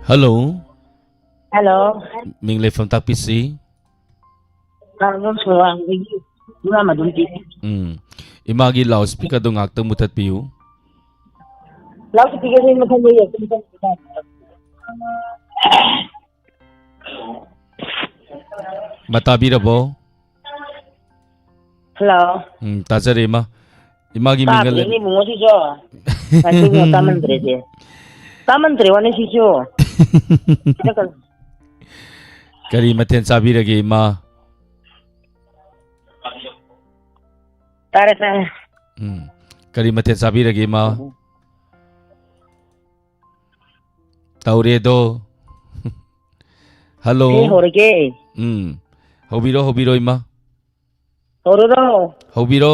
Hello꯫ Hello꯫ ꯃꯤꯡ ꯂꯩꯐꯝ ꯇꯥꯛꯄꯤꯁꯤ꯫ ꯀꯥꯡꯖꯩ ꯁꯣꯔꯥꯡꯗꯒꯤ ꯏꯃꯥ ꯃꯗꯨꯝꯇꯤ꯫ ꯎꯝ꯫ ꯏꯃꯥꯒꯤ loudspeakerꯗꯣ ꯉꯥꯛꯇꯪ ꯃꯨꯊꯠꯄꯤꯌꯨ꯫ Loudspeakerꯁꯦ ꯃꯨꯊꯠꯂꯦ, ꯑꯗꯨꯝ ꯃꯨꯊꯠꯂꯦ꯫ ꯃꯥ ꯇꯥꯕꯤꯔꯕꯣ? Hello꯫ ꯎꯝ, ꯇꯥꯖꯔꯦ, ꯏꯃꯥ꯫ ꯏꯃꯥꯒꯤ ꯃꯤꯡꯒ ꯂꯩ- ꯇꯥꯗ꯭ꯔꯦꯅꯦ, ꯏꯕꯨꯡꯉꯣ, ꯁꯤꯁꯨ꯫ ꯉꯥꯏꯈꯣ, ꯏꯕꯨꯡꯉꯣ, ꯇꯥꯃꯟꯗ꯭ꯔꯦꯁꯦ꯫ ꯇꯥꯃꯟꯗ꯭ꯔꯦ ꯋꯥꯅꯤ ꯁꯤꯁꯨ꯫ ꯀꯔꯤ ꯃꯊꯦꯜ ꯆꯥꯕꯤꯔꯒꯦ, ꯏꯃꯥ? ꯇꯥꯔꯦ, ꯇꯥꯔꯦ꯫ ꯎꯝ꯫ ꯀꯔꯤ ꯃꯊꯦꯜ ꯆꯥꯕꯤꯔꯒꯦ, ꯏꯃꯥ? ꯇꯧꯔꯦꯗꯣ꯫ ꯍꯜꯂꯣ꯫ ꯑꯩ ꯍꯧꯔꯒꯦ꯫ ꯎꯝ꯫ ꯍꯧꯕꯤꯔꯣ, ꯍꯧꯕꯤꯔꯣ, ꯏꯃꯥ꯫ ꯍꯧꯔꯨꯔꯣ? ꯍꯧꯕꯤꯔꯣ꯫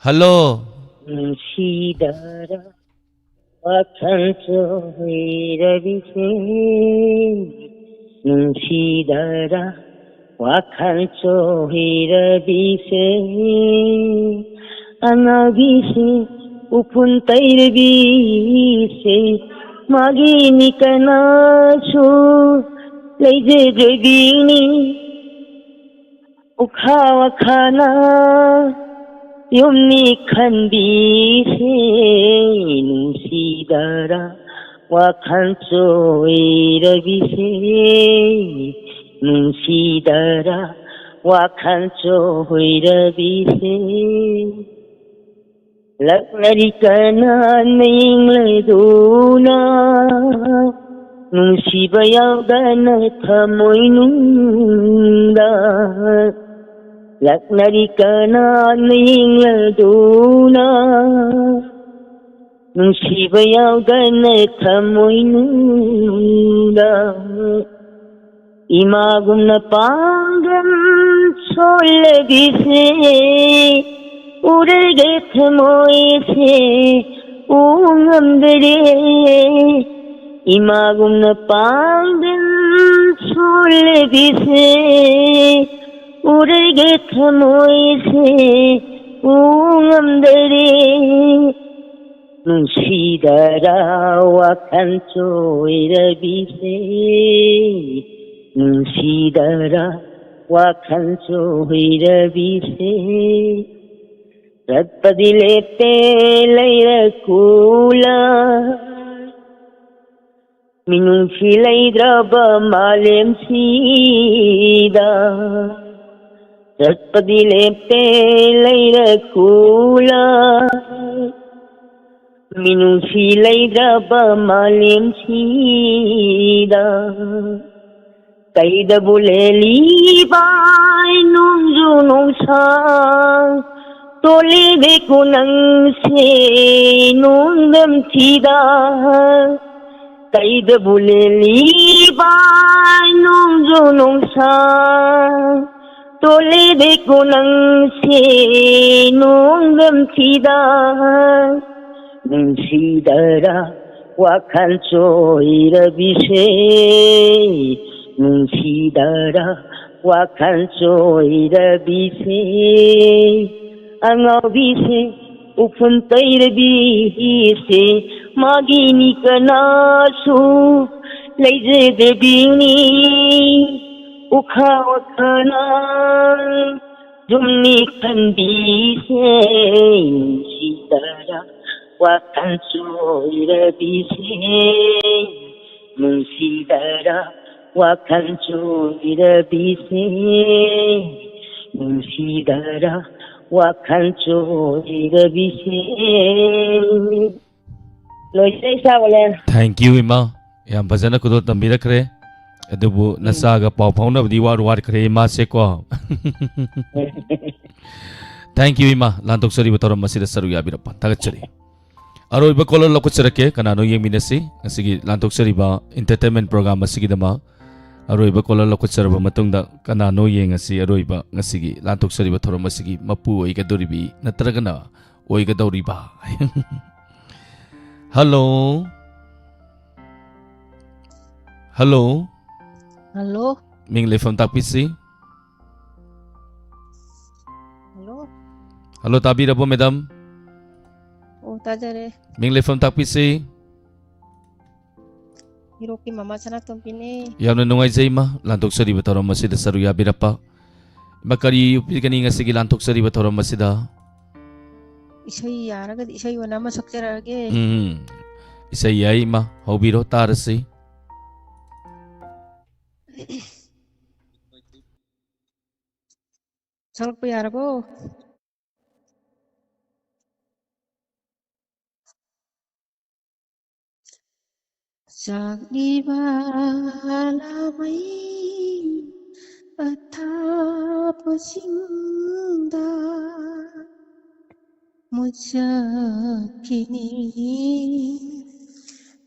ꯍꯜꯂꯣ꯫ ꯅꯨꯡꯁꯤꯗꯔ ꯋꯥꯈꯜ ꯆꯣꯏꯔꯕꯤꯁꯦ, ꯅꯨꯡꯁꯤꯗꯔ ꯋꯥꯈꯜ ꯆꯣꯏꯔꯕꯤꯁꯦ, ꯑꯉꯥꯎꯕꯤꯁꯦ, ꯎꯐꯨꯟ ꯇꯩꯔꯕꯤꯁꯦ, ꯃꯥꯒꯤꯅꯤ ꯀꯅꯥꯁꯨ ꯂꯩꯖꯗ꯭ꯔꯕꯤꯅꯤ꯫ ꯎꯈꯥ ꯋꯥꯈꯥꯅ ꯌꯨꯝꯅꯤ ꯈꯟꯕꯤꯁꯦ, ꯅꯨꯡꯁꯤꯗꯔ ꯋꯥꯈꯜ ꯆꯣꯏꯔꯕꯤꯁꯦ, ꯅꯨꯡꯁꯤꯗꯔ ꯋꯥꯈꯜ ꯆꯣꯏꯔꯕꯤꯁꯦ꯫ ꯂꯛꯅꯔꯤ ꯀꯅꯥꯅ ꯌꯦꯡꯂꯗꯨꯅ, ꯅꯨꯡꯁꯤꯕ ꯌꯥꯎꯗꯅ ꯊꯃꯣꯏꯅꯨꯡꯗ꯫ ꯂꯛꯅꯔꯤ ꯀꯅꯥꯅ ꯌꯦꯡꯂꯗꯨꯅ, ꯅꯨꯡꯁꯤꯕ ꯌꯥꯎꯗꯅ ꯊꯃꯣꯏꯅꯨꯡꯗ꯫ ꯏꯃꯥꯒꯨꯝꯅ ꯄꯥꯡꯒꯜ ꯁꯣꯜꯂꯕꯤꯁꯦ, ꯎꯔꯒ ꯊꯃꯣꯏꯁꯦ ꯎ ꯉꯝꯗꯔꯦ꯫ ꯏꯃꯥꯒꯨꯝꯅ ꯄꯥꯡꯒꯜ ꯁꯣꯜꯂꯕꯤꯁꯦ, ꯎꯔꯒ ꯊꯃꯣꯏꯁꯦ ꯎ ꯉꯝꯗꯔꯦ꯫ ꯅꯨꯡꯁꯤꯗꯔ ꯋꯥꯈꯜ ꯆꯣꯏꯔꯕꯤꯁꯦ, ꯅꯨꯡꯁꯤꯗꯔ ꯋꯥꯈꯜ ꯆꯣꯏꯔꯕꯤꯁꯦ꯫ ꯆꯠꯄꯗꯤ ꯂꯦꯞꯇꯦ ꯂꯩꯔꯛ ꯀꯨꯂ, ꯃꯤꯅꯨꯡꯁꯤ ꯂꯩꯗ꯭ꯔꯕ ꯃꯥꯂꯦꯝꯁꯤꯗ꯫ ꯆꯠꯄꯗꯤ ꯂꯦꯞꯇꯦ ꯂꯩꯔꯛ ꯀꯨꯂ, ꯃꯤꯅꯨꯡꯁꯤ ꯂꯩꯗ꯭ꯔꯕ ꯃꯥꯂꯦꯝꯁꯤꯗ꯫ ꯀꯩꯗꯕꯨ ꯂꯦꯜꯂꯤꯕ ꯅꯣꯡꯖꯨ ꯅꯨꯡꯁꯥ, ꯇꯣꯜꯂꯤꯕꯤꯀꯣ ꯅꯪꯁꯦ ꯅꯣꯡꯗꯝ ꯊꯤꯗ꯫ ꯀꯩꯗꯕꯨ ꯂꯦꯜꯂꯤꯕ ꯅꯣꯡꯖꯨ ꯅꯨꯡꯁꯥ, ꯇꯣꯜꯂꯤꯕꯤꯀꯣ ꯅꯪꯁꯦ ꯅꯣꯡꯗꯝ ꯊꯤꯗ꯫ ꯅꯨꯡꯁꯤꯗꯔ ꯋꯥꯈꯜ ꯆꯣꯏꯔꯕꯤꯁꯦ, ꯅꯨꯡꯁꯤꯗꯔ ꯋꯥꯈꯜ ꯆꯣꯏꯔꯕꯤꯁꯦ꯫ ꯑꯉꯥꯎꯕꯤꯁꯦ, ꯎꯐꯨꯟ ꯇꯩꯔꯕꯤꯁꯦ, ꯃꯥꯒꯤꯅꯤ ꯀꯅꯥꯁꯨ ꯂꯩꯖꯗꯕꯤꯅꯤ꯫ ꯎꯈꯥ ꯋꯥꯈꯅ ꯌꯨꯝꯅꯤ ꯈꯟꯕꯤꯁꯦ, ꯅꯨꯡꯁꯤꯗꯔ ꯋꯥꯈꯜ ꯆꯣꯏꯔꯕꯤꯁꯦ, ꯅꯨꯡꯁꯤꯗꯔ ꯋꯥꯈꯜ ꯆꯣꯏꯔꯕꯤꯁꯦ, ꯅꯨꯡꯁꯤꯗꯔ ꯋꯥꯈꯜ ꯆꯣꯏꯔꯕꯤꯁꯦ꯫ ꯂꯣꯏꯖꯩ ꯁꯥꯕꯂꯦꯟ꯫ Thank you, ꯏꯃꯥ꯫ ꯌꯥꯝ ꯐꯖꯅ ꯈꯨꯗꯣꯜ ꯇꯝꯕꯤꯔꯛꯈ꯭ꯔꯦ꯫ ꯑꯗꯨꯕꯨ ꯎꯝ꯫ ꯅꯆꯥꯒ ꯄꯥꯎ ꯐꯥꯎꯅꯕꯗꯤ ꯋꯥꯔ ꯋꯥꯔꯈ꯭ꯔꯦ ꯏꯃꯥꯁꯦꯀꯣ꯫ Thank you, ꯏꯃꯥ, ꯂꯥꯟꯊꯣꯛꯆꯔꯤꯕ ꯊꯧꯔꯝ ꯑꯁꯤꯗ ꯁꯔꯨꯛ ꯌꯥꯕꯤꯔꯛꯄ꯫ ꯊꯥꯒꯠꯆꯔꯤ꯫ ꯑꯔꯣꯏꯕ caller ꯂꯧꯈꯠꯆꯔꯛꯀꯦ꯫ ꯀꯅꯥꯅꯣ ꯌꯦꯡꯃꯤꯟꯅꯁꯤ? ꯉꯁꯤꯒꯤ ꯂꯥꯟꯊꯣꯛꯆꯔꯤꯕ entertainment program ꯑꯁꯤꯒꯤꯗꯃꯛ ꯑꯔꯣꯏꯕ caller ꯂꯧꯈꯠꯆꯔꯕ ꯃꯇꯨꯡꯗ ꯀꯅꯥꯅꯣ ꯌꯦꯡꯉꯁꯤ? ꯑꯔꯣꯏꯕ ꯉꯁꯤꯒꯤ ꯂꯥꯟꯊꯣꯛꯆꯔꯤꯕ ꯊꯧꯔꯝ ꯑꯁꯤꯒꯤ ꯃꯄꯨ ꯑꯣꯏꯒꯗꯧꯔꯤꯕꯤ ꯅꯠꯇ꯭ꯔꯒꯅ ꯑꯣꯏꯒꯗꯧꯔꯤꯕ? Hello? Hello? Hello? ꯃꯤꯡ ꯂꯩꯐꯝ ꯇꯥꯛꯄꯤꯁꯤ꯫ Hello? Hello, ꯇꯥꯕꯤꯔꯕꯣ, madam? ꯑꯣ, ꯇꯥꯖꯔꯦ꯫ ꯃꯤꯡ ꯂꯩꯐꯝ ꯇꯥꯛꯄꯤꯁꯤ꯫ ꯍꯤꯔꯣꯛꯀꯤ ꯃꯃꯥ ꯁꯅꯥꯇꯣꯝꯕꯤꯅꯦ꯫ ꯌꯥꯝꯅ ꯅꯨꯡꯉꯥꯏꯖꯩ, ꯏꯃꯥ, ꯂꯥꯟꯊꯣꯛꯆꯔꯤꯕ ꯊꯧꯔꯝ ꯑꯁꯤꯗ ꯁꯔꯨꯛ ꯌꯥꯕꯤꯔꯛꯄ꯫ ꯏꯃꯥ, ꯀꯔꯤ ꯎꯠꯄꯤꯒꯅꯤ ꯉꯁꯤꯒꯤ ꯂꯥꯟꯊꯣꯛꯆꯔꯤꯕ ꯊꯧꯔꯝ ꯑꯁꯤꯗ? ꯏꯁꯩ ꯌꯥꯔꯒꯗꯤ ꯏꯁꯩ ꯑꯣꯏꯅ ꯑꯃ ꯁꯛꯆꯔꯛꯑꯒꯦ꯫ ꯎꯝ, ꯏꯁꯩ ꯌꯥꯏ, ꯏꯃꯥ, ꯍꯧꯕꯤꯔꯣ, ꯇꯥꯔꯁꯤ꯫ ꯁꯛꯂꯛꯄ ꯌꯥꯔꯕꯣ? ꯆꯥꯛꯂꯤꯕ ꯂꯥꯃꯩ ꯑꯊꯥꯞꯄꯁꯤꯡꯗ ꯃꯨꯠꯆꯈꯤꯅꯤ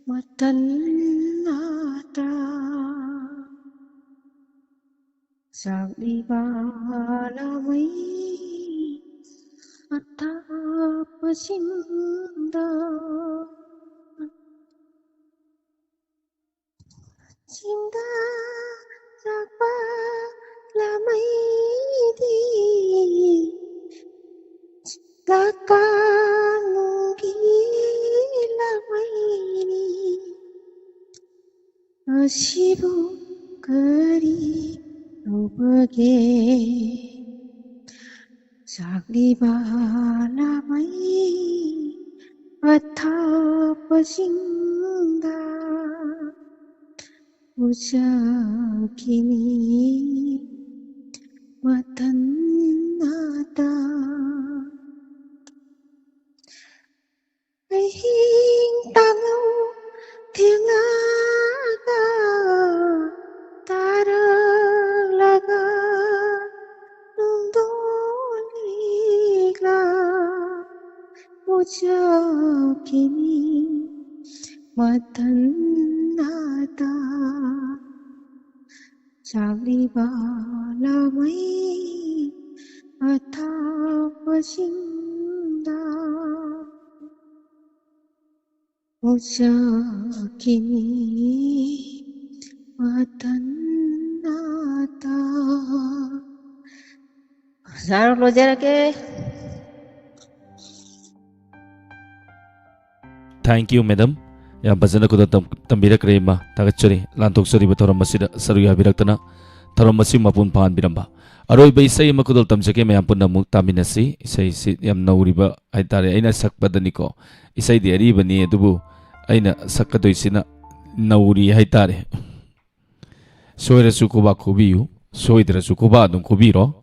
ꯃꯊꯟꯅꯇ꯫ ꯆꯥꯛꯂꯤꯕ ꯂꯥꯃꯩ ꯑꯊꯥꯞꯄꯁꯤꯡꯗ ꯆꯤꯡꯗ ꯆꯥꯛꯄ ꯂꯥꯃꯩꯗꯤ ꯂꯥꯀꯥꯅꯨꯡꯒꯤ ꯂꯥꯃꯩꯅꯤ꯫ ꯑꯁꯤꯕꯨ ꯀꯔꯤ ꯇꯧꯕꯒꯦ? ꯆꯥꯛꯂꯤꯕ ꯂꯥꯃꯩ ꯑꯊꯥꯞꯄꯁꯤꯡꯗ ꯎꯖꯈꯤꯅꯤ ꯃꯊꯟꯅꯇ꯫ ꯑꯍꯤꯡ ꯇꯥꯡꯉꯧ ꯊꯦꯡꯂꯒ ꯇꯥꯔꯛꯂꯒ ꯅꯨꯡꯗꯣꯜꯂꯤꯛꯂ ꯎꯖꯈꯤꯅꯤ ꯃꯊꯟꯅꯇ꯫ ꯆꯥꯛꯂꯤꯕ ꯂꯥꯃꯩ ꯑꯊꯥꯞꯄꯁꯤꯡꯗ ꯎꯖꯈꯤꯅꯤ ꯃꯊꯟꯅꯇ꯫ ꯁꯥꯔ, ꯂꯣꯏꯖꯔꯒꯦ꯫ Thank you, madam. ꯌꯥꯝ ꯐꯖꯅ ꯈꯨꯗꯣꯜ ꯇꯝ-, ꯇꯝꯕꯤꯔꯛꯈ꯭ꯔꯦ, ꯏꯃꯥ꯫ ꯊꯥꯒꯠꯆꯔꯤ꯫ ꯂꯥꯟꯊꯣꯛꯆꯔꯤꯕ ꯊꯧꯔꯝ ꯑꯁꯤꯗ ꯁꯔꯨꯛ ꯌꯥꯕꯤꯔꯛꯇꯅ ꯊꯧꯔꯝ ꯑꯁꯤ ꯃꯄꯨꯡ ꯐꯥꯍꯟꯕꯤꯔꯝꯕ꯫ ꯑꯔꯣꯏꯕ ꯏꯁꯩ ꯑꯃ ꯈꯨꯗꯣꯜ ꯇꯝꯖꯒꯦ, ꯃꯌꯥꯝ ꯄꯨꯟꯅ ꯑꯃꯨꯛ ꯇꯥꯃꯤꯟꯅꯁꯤ꯫ ꯏꯁꯩꯁꯤ ꯌꯥꯝ ꯅꯧꯔꯤꯕ ꯍꯥꯏꯇꯥꯔꯦ, ꯑꯩꯅ ꯁꯛꯄꯗꯅꯤꯀꯣ꯫ ꯏꯁꯩꯗꯤ ꯑꯔꯤꯕꯅꯤ, ꯑꯗꯨꯕꯨ ꯑꯩꯅ ꯁꯛꯀꯗꯣꯏꯁꯤꯅ ꯅꯧꯔꯤ ꯍꯥꯏꯇꯥꯔꯦ꯫ ꯁꯣꯏꯔꯁꯨ ꯈꯨꯕꯥꯛ ꯈꯨꯕꯤꯌꯨ, ꯁꯣꯏꯗ꯭ꯔꯁꯨ ꯈꯨꯕꯥꯛ ꯑꯗꯨꯝ ꯈꯨꯕꯤꯔꯣ꯫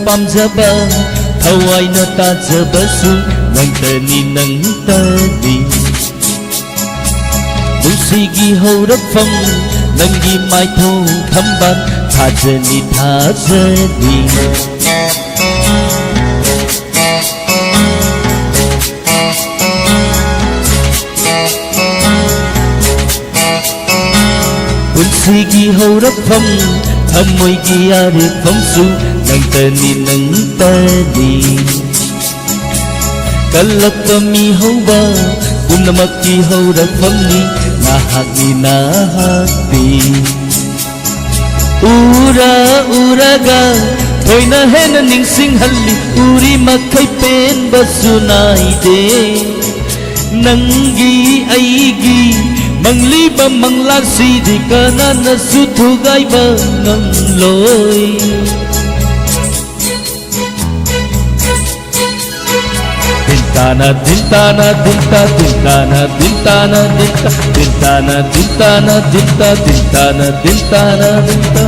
ꯄꯥꯝꯖꯕ, ꯊꯋꯥꯏꯅ ꯇꯥꯖꯕꯁꯨ ꯅꯪꯇꯅꯤ, ꯅꯪꯇꯅꯤ꯫ ꯅꯨꯡꯁꯤꯒꯤ ꯍꯧꯔꯛꯐꯝ, ꯅꯪꯒꯤ ꯃꯥꯏꯊꯣꯡ ꯊꯝꯕꯥꯜ, ꯊꯥꯖꯅꯤ, ꯊꯥꯖꯅꯤ꯫ ꯄꯨꯟꯁꯤꯒꯤ ꯍꯧꯔꯛꯐꯝ, ꯊꯃꯣꯏꯒꯤ ꯑꯔꯦꯞꯐꯝꯁꯨ ꯅꯪꯇꯅꯤ, ꯅꯪꯇꯅꯤ꯫ ꯀꯜꯂꯛꯄ ꯃꯤꯍꯧꯕ ꯄꯨꯝꯅꯃꯛꯀꯤ ꯍꯧꯔꯛꯐꯝꯅꯤ ꯅꯍꯥꯛꯅꯤ, ꯅꯍꯥꯛꯅꯤ꯫ ꯎꯔ ꯎꯔꯒ ꯊꯣꯏꯅ ꯍꯦꯟꯅ ꯅꯤꯡꯁꯤꯡꯍꯜꯂꯤ, ꯎꯔꯤ ꯃꯈꯩ ꯄꯦꯟꯕꯁꯨ ꯅꯥꯏꯗꯦ꯫ ꯅꯪꯒꯤ ꯑꯩꯒꯤ ꯃꯪꯂꯤꯕ ꯃꯪꯂꯥꯟꯁꯤꯗꯤ ꯀꯅꯥꯅꯁꯨ ꯊꯨꯒꯥꯏꯕ ꯉꯝꯂꯣꯏ꯫ ꯇꯤꯟꯇꯥꯅ ꯇꯤꯟꯇꯥꯅ ꯇꯤꯟꯇꯥ ꯇꯤꯟꯇꯥꯅ ꯇꯤꯟꯇꯥꯅ ꯇꯤꯟꯇꯥ ꯇꯤꯟꯇꯥꯅ ꯇꯤꯟꯇꯥꯅ ꯇꯤꯟꯇꯥ ꯇꯤꯟꯇꯥꯅ ꯇꯤꯟꯇꯥꯅ ꯇꯤꯟꯇꯥ꯫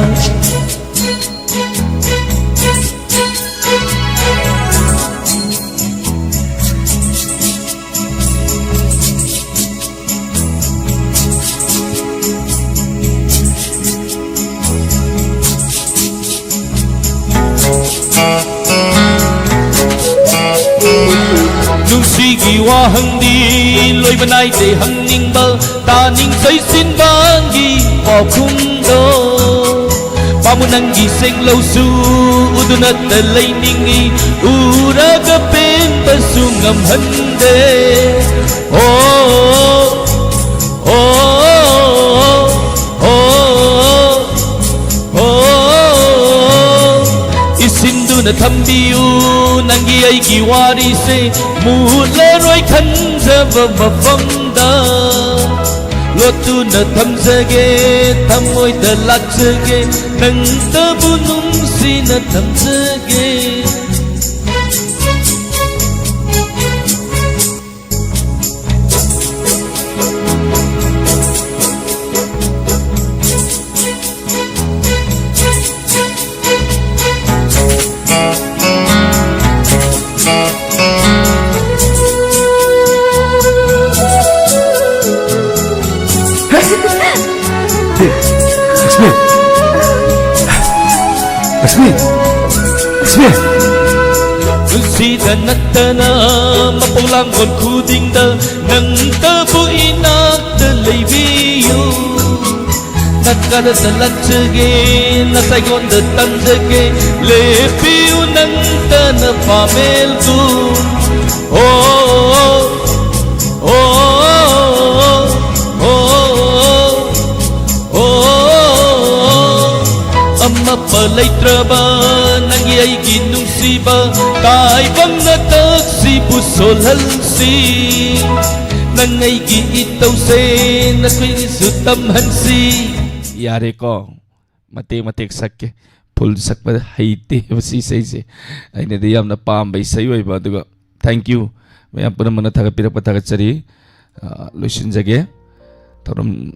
ꯅꯨꯡꯁꯤꯒꯤ ꯋꯥꯍꯪꯗꯤ ꯂꯣꯏꯕ ꯅꯥꯏꯗꯦ ꯍꯪꯅꯤꯡꯕ, ꯇꯥꯅꯤꯡ ꯆꯩꯁꯤꯟꯕꯒꯤ ꯄꯥꯎꯈꯨꯝꯗꯣ꯫ ꯄꯥꯝꯃꯨ ꯅꯪꯒꯤ ꯁꯦꯡꯂꯧꯁꯨ ꯎꯗꯨꯅꯇ ꯂꯩꯅꯤꯡꯏ, ꯎꯔꯒ ꯄꯦꯟꯕꯁꯨ ꯉꯝꯍꯟꯗꯦ꯫ ꯑꯣ, ꯑꯣ, ꯑꯣ, ꯑꯣ, ꯑꯣ, ꯏꯁꯤꯟꯗꯨꯅ ꯊꯝꯕꯤꯌꯨ ꯅꯪꯒꯤ ꯑꯩꯒꯤ ꯋꯥꯔꯤꯁꯦ, ꯃꯨꯠꯂꯔꯣꯏ ꯈꯟꯖꯕ ꯃꯐꯝꯗ꯫ ꯂꯣꯠꯇꯨꯅ ꯊꯝꯖꯒꯦ, ꯊꯃꯣꯏꯗ ꯂꯥꯠꯆꯒꯦ, ꯅꯪꯇꯕꯨ ꯅꯨꯡꯁꯤꯅ ꯊꯝꯖꯒꯦ꯫ ꯂꯛꯁꯃꯤ! ꯂꯛꯁꯃꯤ! ꯂꯛꯁꯃꯤ! ꯄꯨꯟꯁꯤꯗ ꯅꯠꯇꯅ ꯃꯄꯣꯛ ꯂꯥꯡꯕꯣꯟ ꯈꯨꯗꯤꯡꯗ ꯅꯪꯇꯕꯨ ꯏꯅꯥꯛꯇ ꯂꯩꯕꯤꯌꯨ꯫ ꯅꯀꯥꯗ ꯂꯥꯠꯆꯒꯦ, ꯅꯁꯥꯏꯉꯣꯟꯗ ꯇꯝꯖꯒꯦ, ꯂꯦꯞꯄꯤꯌꯨ ꯅꯪꯇꯅ ꯄꯥꯃꯦꯜꯕꯨ꯫ ꯑꯣ, ꯑꯣ, ꯑꯣ, ꯑꯣ, ꯑꯣ, ꯑꯃꯠꯄ ꯂꯩꯇ꯭ꯔꯕ ꯅꯪꯒꯤ ꯑꯩꯒꯤ ꯅꯨꯡꯁꯤꯕ ꯇꯥꯏꯕꯪ ꯅꯇꯛꯁꯤꯕꯨ ꯁꯣꯜꯍꯟꯁꯤ꯫ ꯅꯪ ꯑꯩꯒꯤ ꯏꯇꯧꯁꯦ ꯅꯈꯣꯏꯒꯤꯁꯨ ꯇꯝꯍꯟꯁꯤ꯫ ꯌꯥꯔꯦꯀꯣ, ꯃꯇꯦꯛ ꯃꯇꯦꯛ ꯁꯛꯀꯦ꯫ ꯐꯨꯜ ꯁꯛꯄ ꯍꯩꯇꯦ ꯃꯁꯤ ꯏꯁꯩꯁꯦ꯫ ꯑꯩꯅꯗꯤ ꯌꯥꯝꯅ ꯄꯥꯝꯕ ꯏꯁꯩ ꯑꯣꯏꯕ, ꯑꯗꯨꯒ thank you ꯃꯌꯥꯝ ꯄꯨꯝꯅꯃꯛꯅ ꯊꯥꯒꯠꯄꯤꯔꯛꯄ ꯊꯥꯒꯠꯆꯔꯤ꯫ ꯑ, ꯂꯣꯏꯁꯤꯟꯖꯒꯦ꯫ ꯊꯧꯔꯝ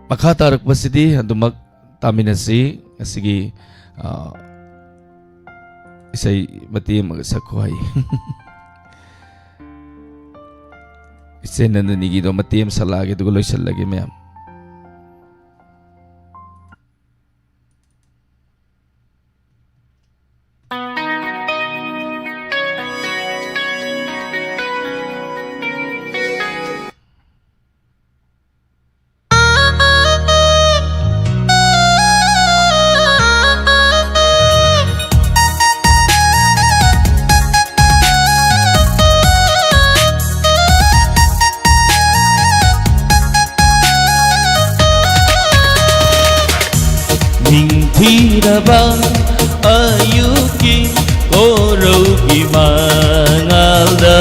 ꯃꯈꯥ ꯇꯥꯔꯛꯄꯁꯤꯗꯤ ꯑꯗꯨꯃꯛ ꯇꯥꯃꯤꯟꯅꯁꯤ꯫ ꯉꯁꯤꯒꯤ, ꯑ, ꯏꯁꯩ ꯃꯇꯦꯛ ꯑꯃꯒ ꯁꯛꯈꯣ ꯍꯥꯏ꯫ ꯏꯆꯦ ꯅꯟꯗꯅꯤꯒꯤꯗꯣ ꯃꯇꯦꯛ ꯑꯃ ꯁꯛꯂꯛꯑꯒꯦ, ꯑꯗꯨꯒ ꯂꯣꯏꯁꯤꯜꯂꯒꯦ ꯃꯌꯥꯝ꯫ ꯅꯤꯡꯊꯤꯔꯕ ꯑꯌꯨꯛꯀꯤ ꯀꯣꯔꯧꯒꯤ ꯃꯉꯥꯜꯗ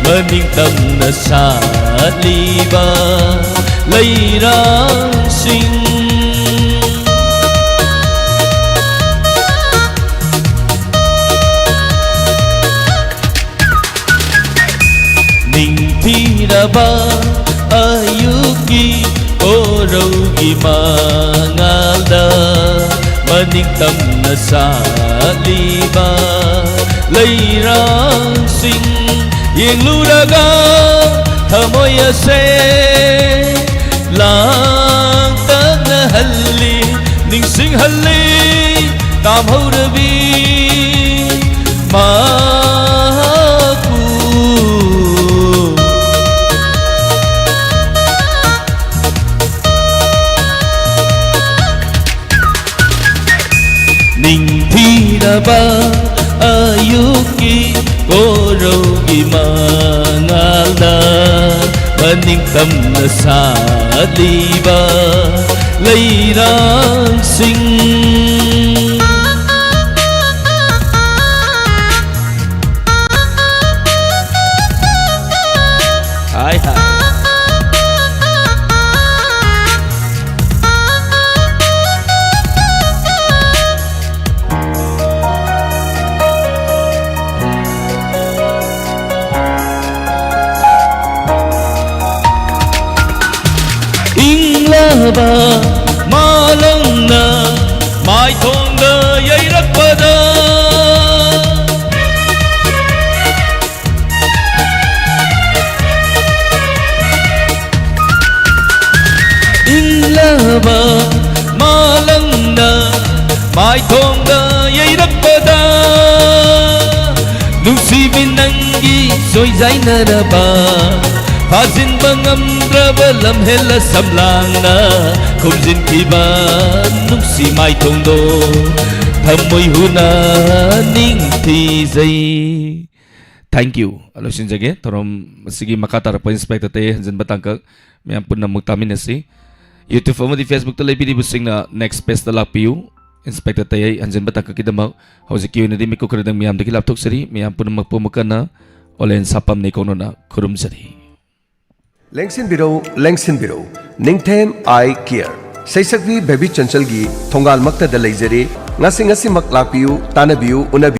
ꯃꯅꯤꯡ ꯇꯝꯅ ꯁꯥꯠꯂꯤꯕ ꯂꯩꯔꯥꯡꯁꯤꯡ꯫ ꯅꯤꯡꯊꯤꯔꯕ ꯑꯌꯨꯛꯀꯤ ꯀꯣꯔꯧꯒꯤ ꯃꯉꯥꯜꯗ ꯃꯅꯤꯡ ꯇꯝꯅ ꯁꯥꯠꯂꯤꯕ ꯂꯩꯔꯥꯡꯁꯤꯡ ꯌꯦꯡꯂꯨꯔꯒ ꯊꯃꯣꯏ ꯑꯁꯦ ꯂꯥꯡ ꯅꯤꯡꯁꯤꯡꯍꯜꯂꯤ ꯇꯥꯝꯍꯧꯔꯕꯤ ꯃꯍꯥꯛꯄꯨ꯫ ꯅꯤꯡꯊꯤꯔꯕ ꯑꯌꯨꯛꯀꯤ ꯀꯣꯔꯧꯒꯤ ꯃꯉꯥꯜꯗ ꯃꯅꯤꯡꯇꯝꯅ ꯁꯥꯠꯂꯤꯕ ꯂꯩꯔꯥꯡꯁꯤꯡ꯫ ꯍꯥꯏ, ꯍꯥꯏ꯫ ꯏꯪꯂꯕ ꯃꯥꯂꯪꯅ ꯃꯥꯏꯊꯣꯡꯗ ꯌꯩꯔꯛꯄꯗ, ꯏꯪꯂꯕ ꯃꯥꯂꯪꯅ ꯃꯥꯏꯊꯣꯡꯗ ꯌꯩꯔꯛꯄꯗ, ꯅꯨꯡꯁꯤꯕꯤ ꯅꯪꯒꯤ ꯁꯣꯏꯖꯥꯏꯅꯔꯕ, ꯐꯥꯖꯤꯟꯕ ꯉꯝꯗ꯭ꯔꯕ ꯂꯝꯍꯦꯜꯂ ꯁꯝꯂꯥꯡꯅ ꯈꯨꯝꯖꯤꯟꯈꯤꯕ ꯅꯨꯡꯁꯤ ꯃꯥꯏꯊꯣꯡꯗꯣ ꯊꯃꯣꯏ ꯍꯨꯅ ꯅꯤꯡꯊꯤꯖꯩ꯫ Thank you꯫ ꯂꯣꯏꯁꯤꯟꯖꯒꯦ꯫ ꯊꯧꯔꯝ ꯑꯁꯤꯒꯤ ꯃꯈꯥ ꯇꯥꯔꯛꯄ ꯏꯟꯁꯄꯦꯛꯇꯔ ꯇꯌꯩ ꯍꯟꯖꯤꯟꯕ ꯇꯥꯡꯀꯛ ꯃꯌꯥꯝ ꯄꯨꯟꯅ ꯑꯃꯨꯛ ꯇꯥꯃꯤꯟꯅꯁꯤ꯫ YouTube ꯑꯃꯗꯤ Facebookꯇ ꯂꯩꯕꯤꯔꯤꯕꯁꯤꯡꯅ next pageꯇ ꯂꯥꯛꯄꯤꯌꯨ꯫ ꯏꯟꯁꯄꯦꯛꯇꯔ ꯇꯌꯩ ꯍꯟꯖꯤꯟꯕ ꯇꯥꯡꯀꯛꯀꯤꯗꯃꯛ ꯍꯧꯖꯤꯛꯀꯤ ꯑꯣꯏꯅꯗꯤ ꯃꯤꯀꯨꯞ ꯈꯔꯗꯪ ꯃꯤꯌꯥꯝꯗꯒꯤ ꯂꯥꯞꯊꯣꯛꯆꯔꯤ꯫ ꯃꯤꯌꯥꯝ ꯄꯨꯝꯅꯃꯛꯄꯨ ꯑꯃꯨꯛ ꯍꯟꯅ ꯑꯣꯂꯦꯟ ꯁꯥꯄꯝ ꯅꯤꯀꯣꯛꯅꯣꯅ ꯈꯨꯔꯨꯝꯖꯔꯤ꯫ ꯂꯦꯡꯁꯤꯟꯕꯤꯔꯧ, ꯂꯦꯡꯁꯤꯟꯕꯤꯔꯧ, ꯅꯤꯡꯊꯦꯝ ꯑꯥꯏ ꯀꯤꯌꯔ, ꯁꯩꯁꯛꯄꯤ ꯕꯦꯕꯤ ꯆꯟꯆꯜꯒꯤ ꯊꯣꯡꯒꯥꯜꯃꯛꯇꯗ ꯂꯩꯖꯔꯦ꯫ ꯉꯁꯤ ꯉꯁꯤꯃꯛ ꯂꯥꯛꯄꯤꯌꯨ, ꯇꯥꯟꯅꯕꯤꯌꯨ, ꯎꯅꯕꯤꯌꯨ꯫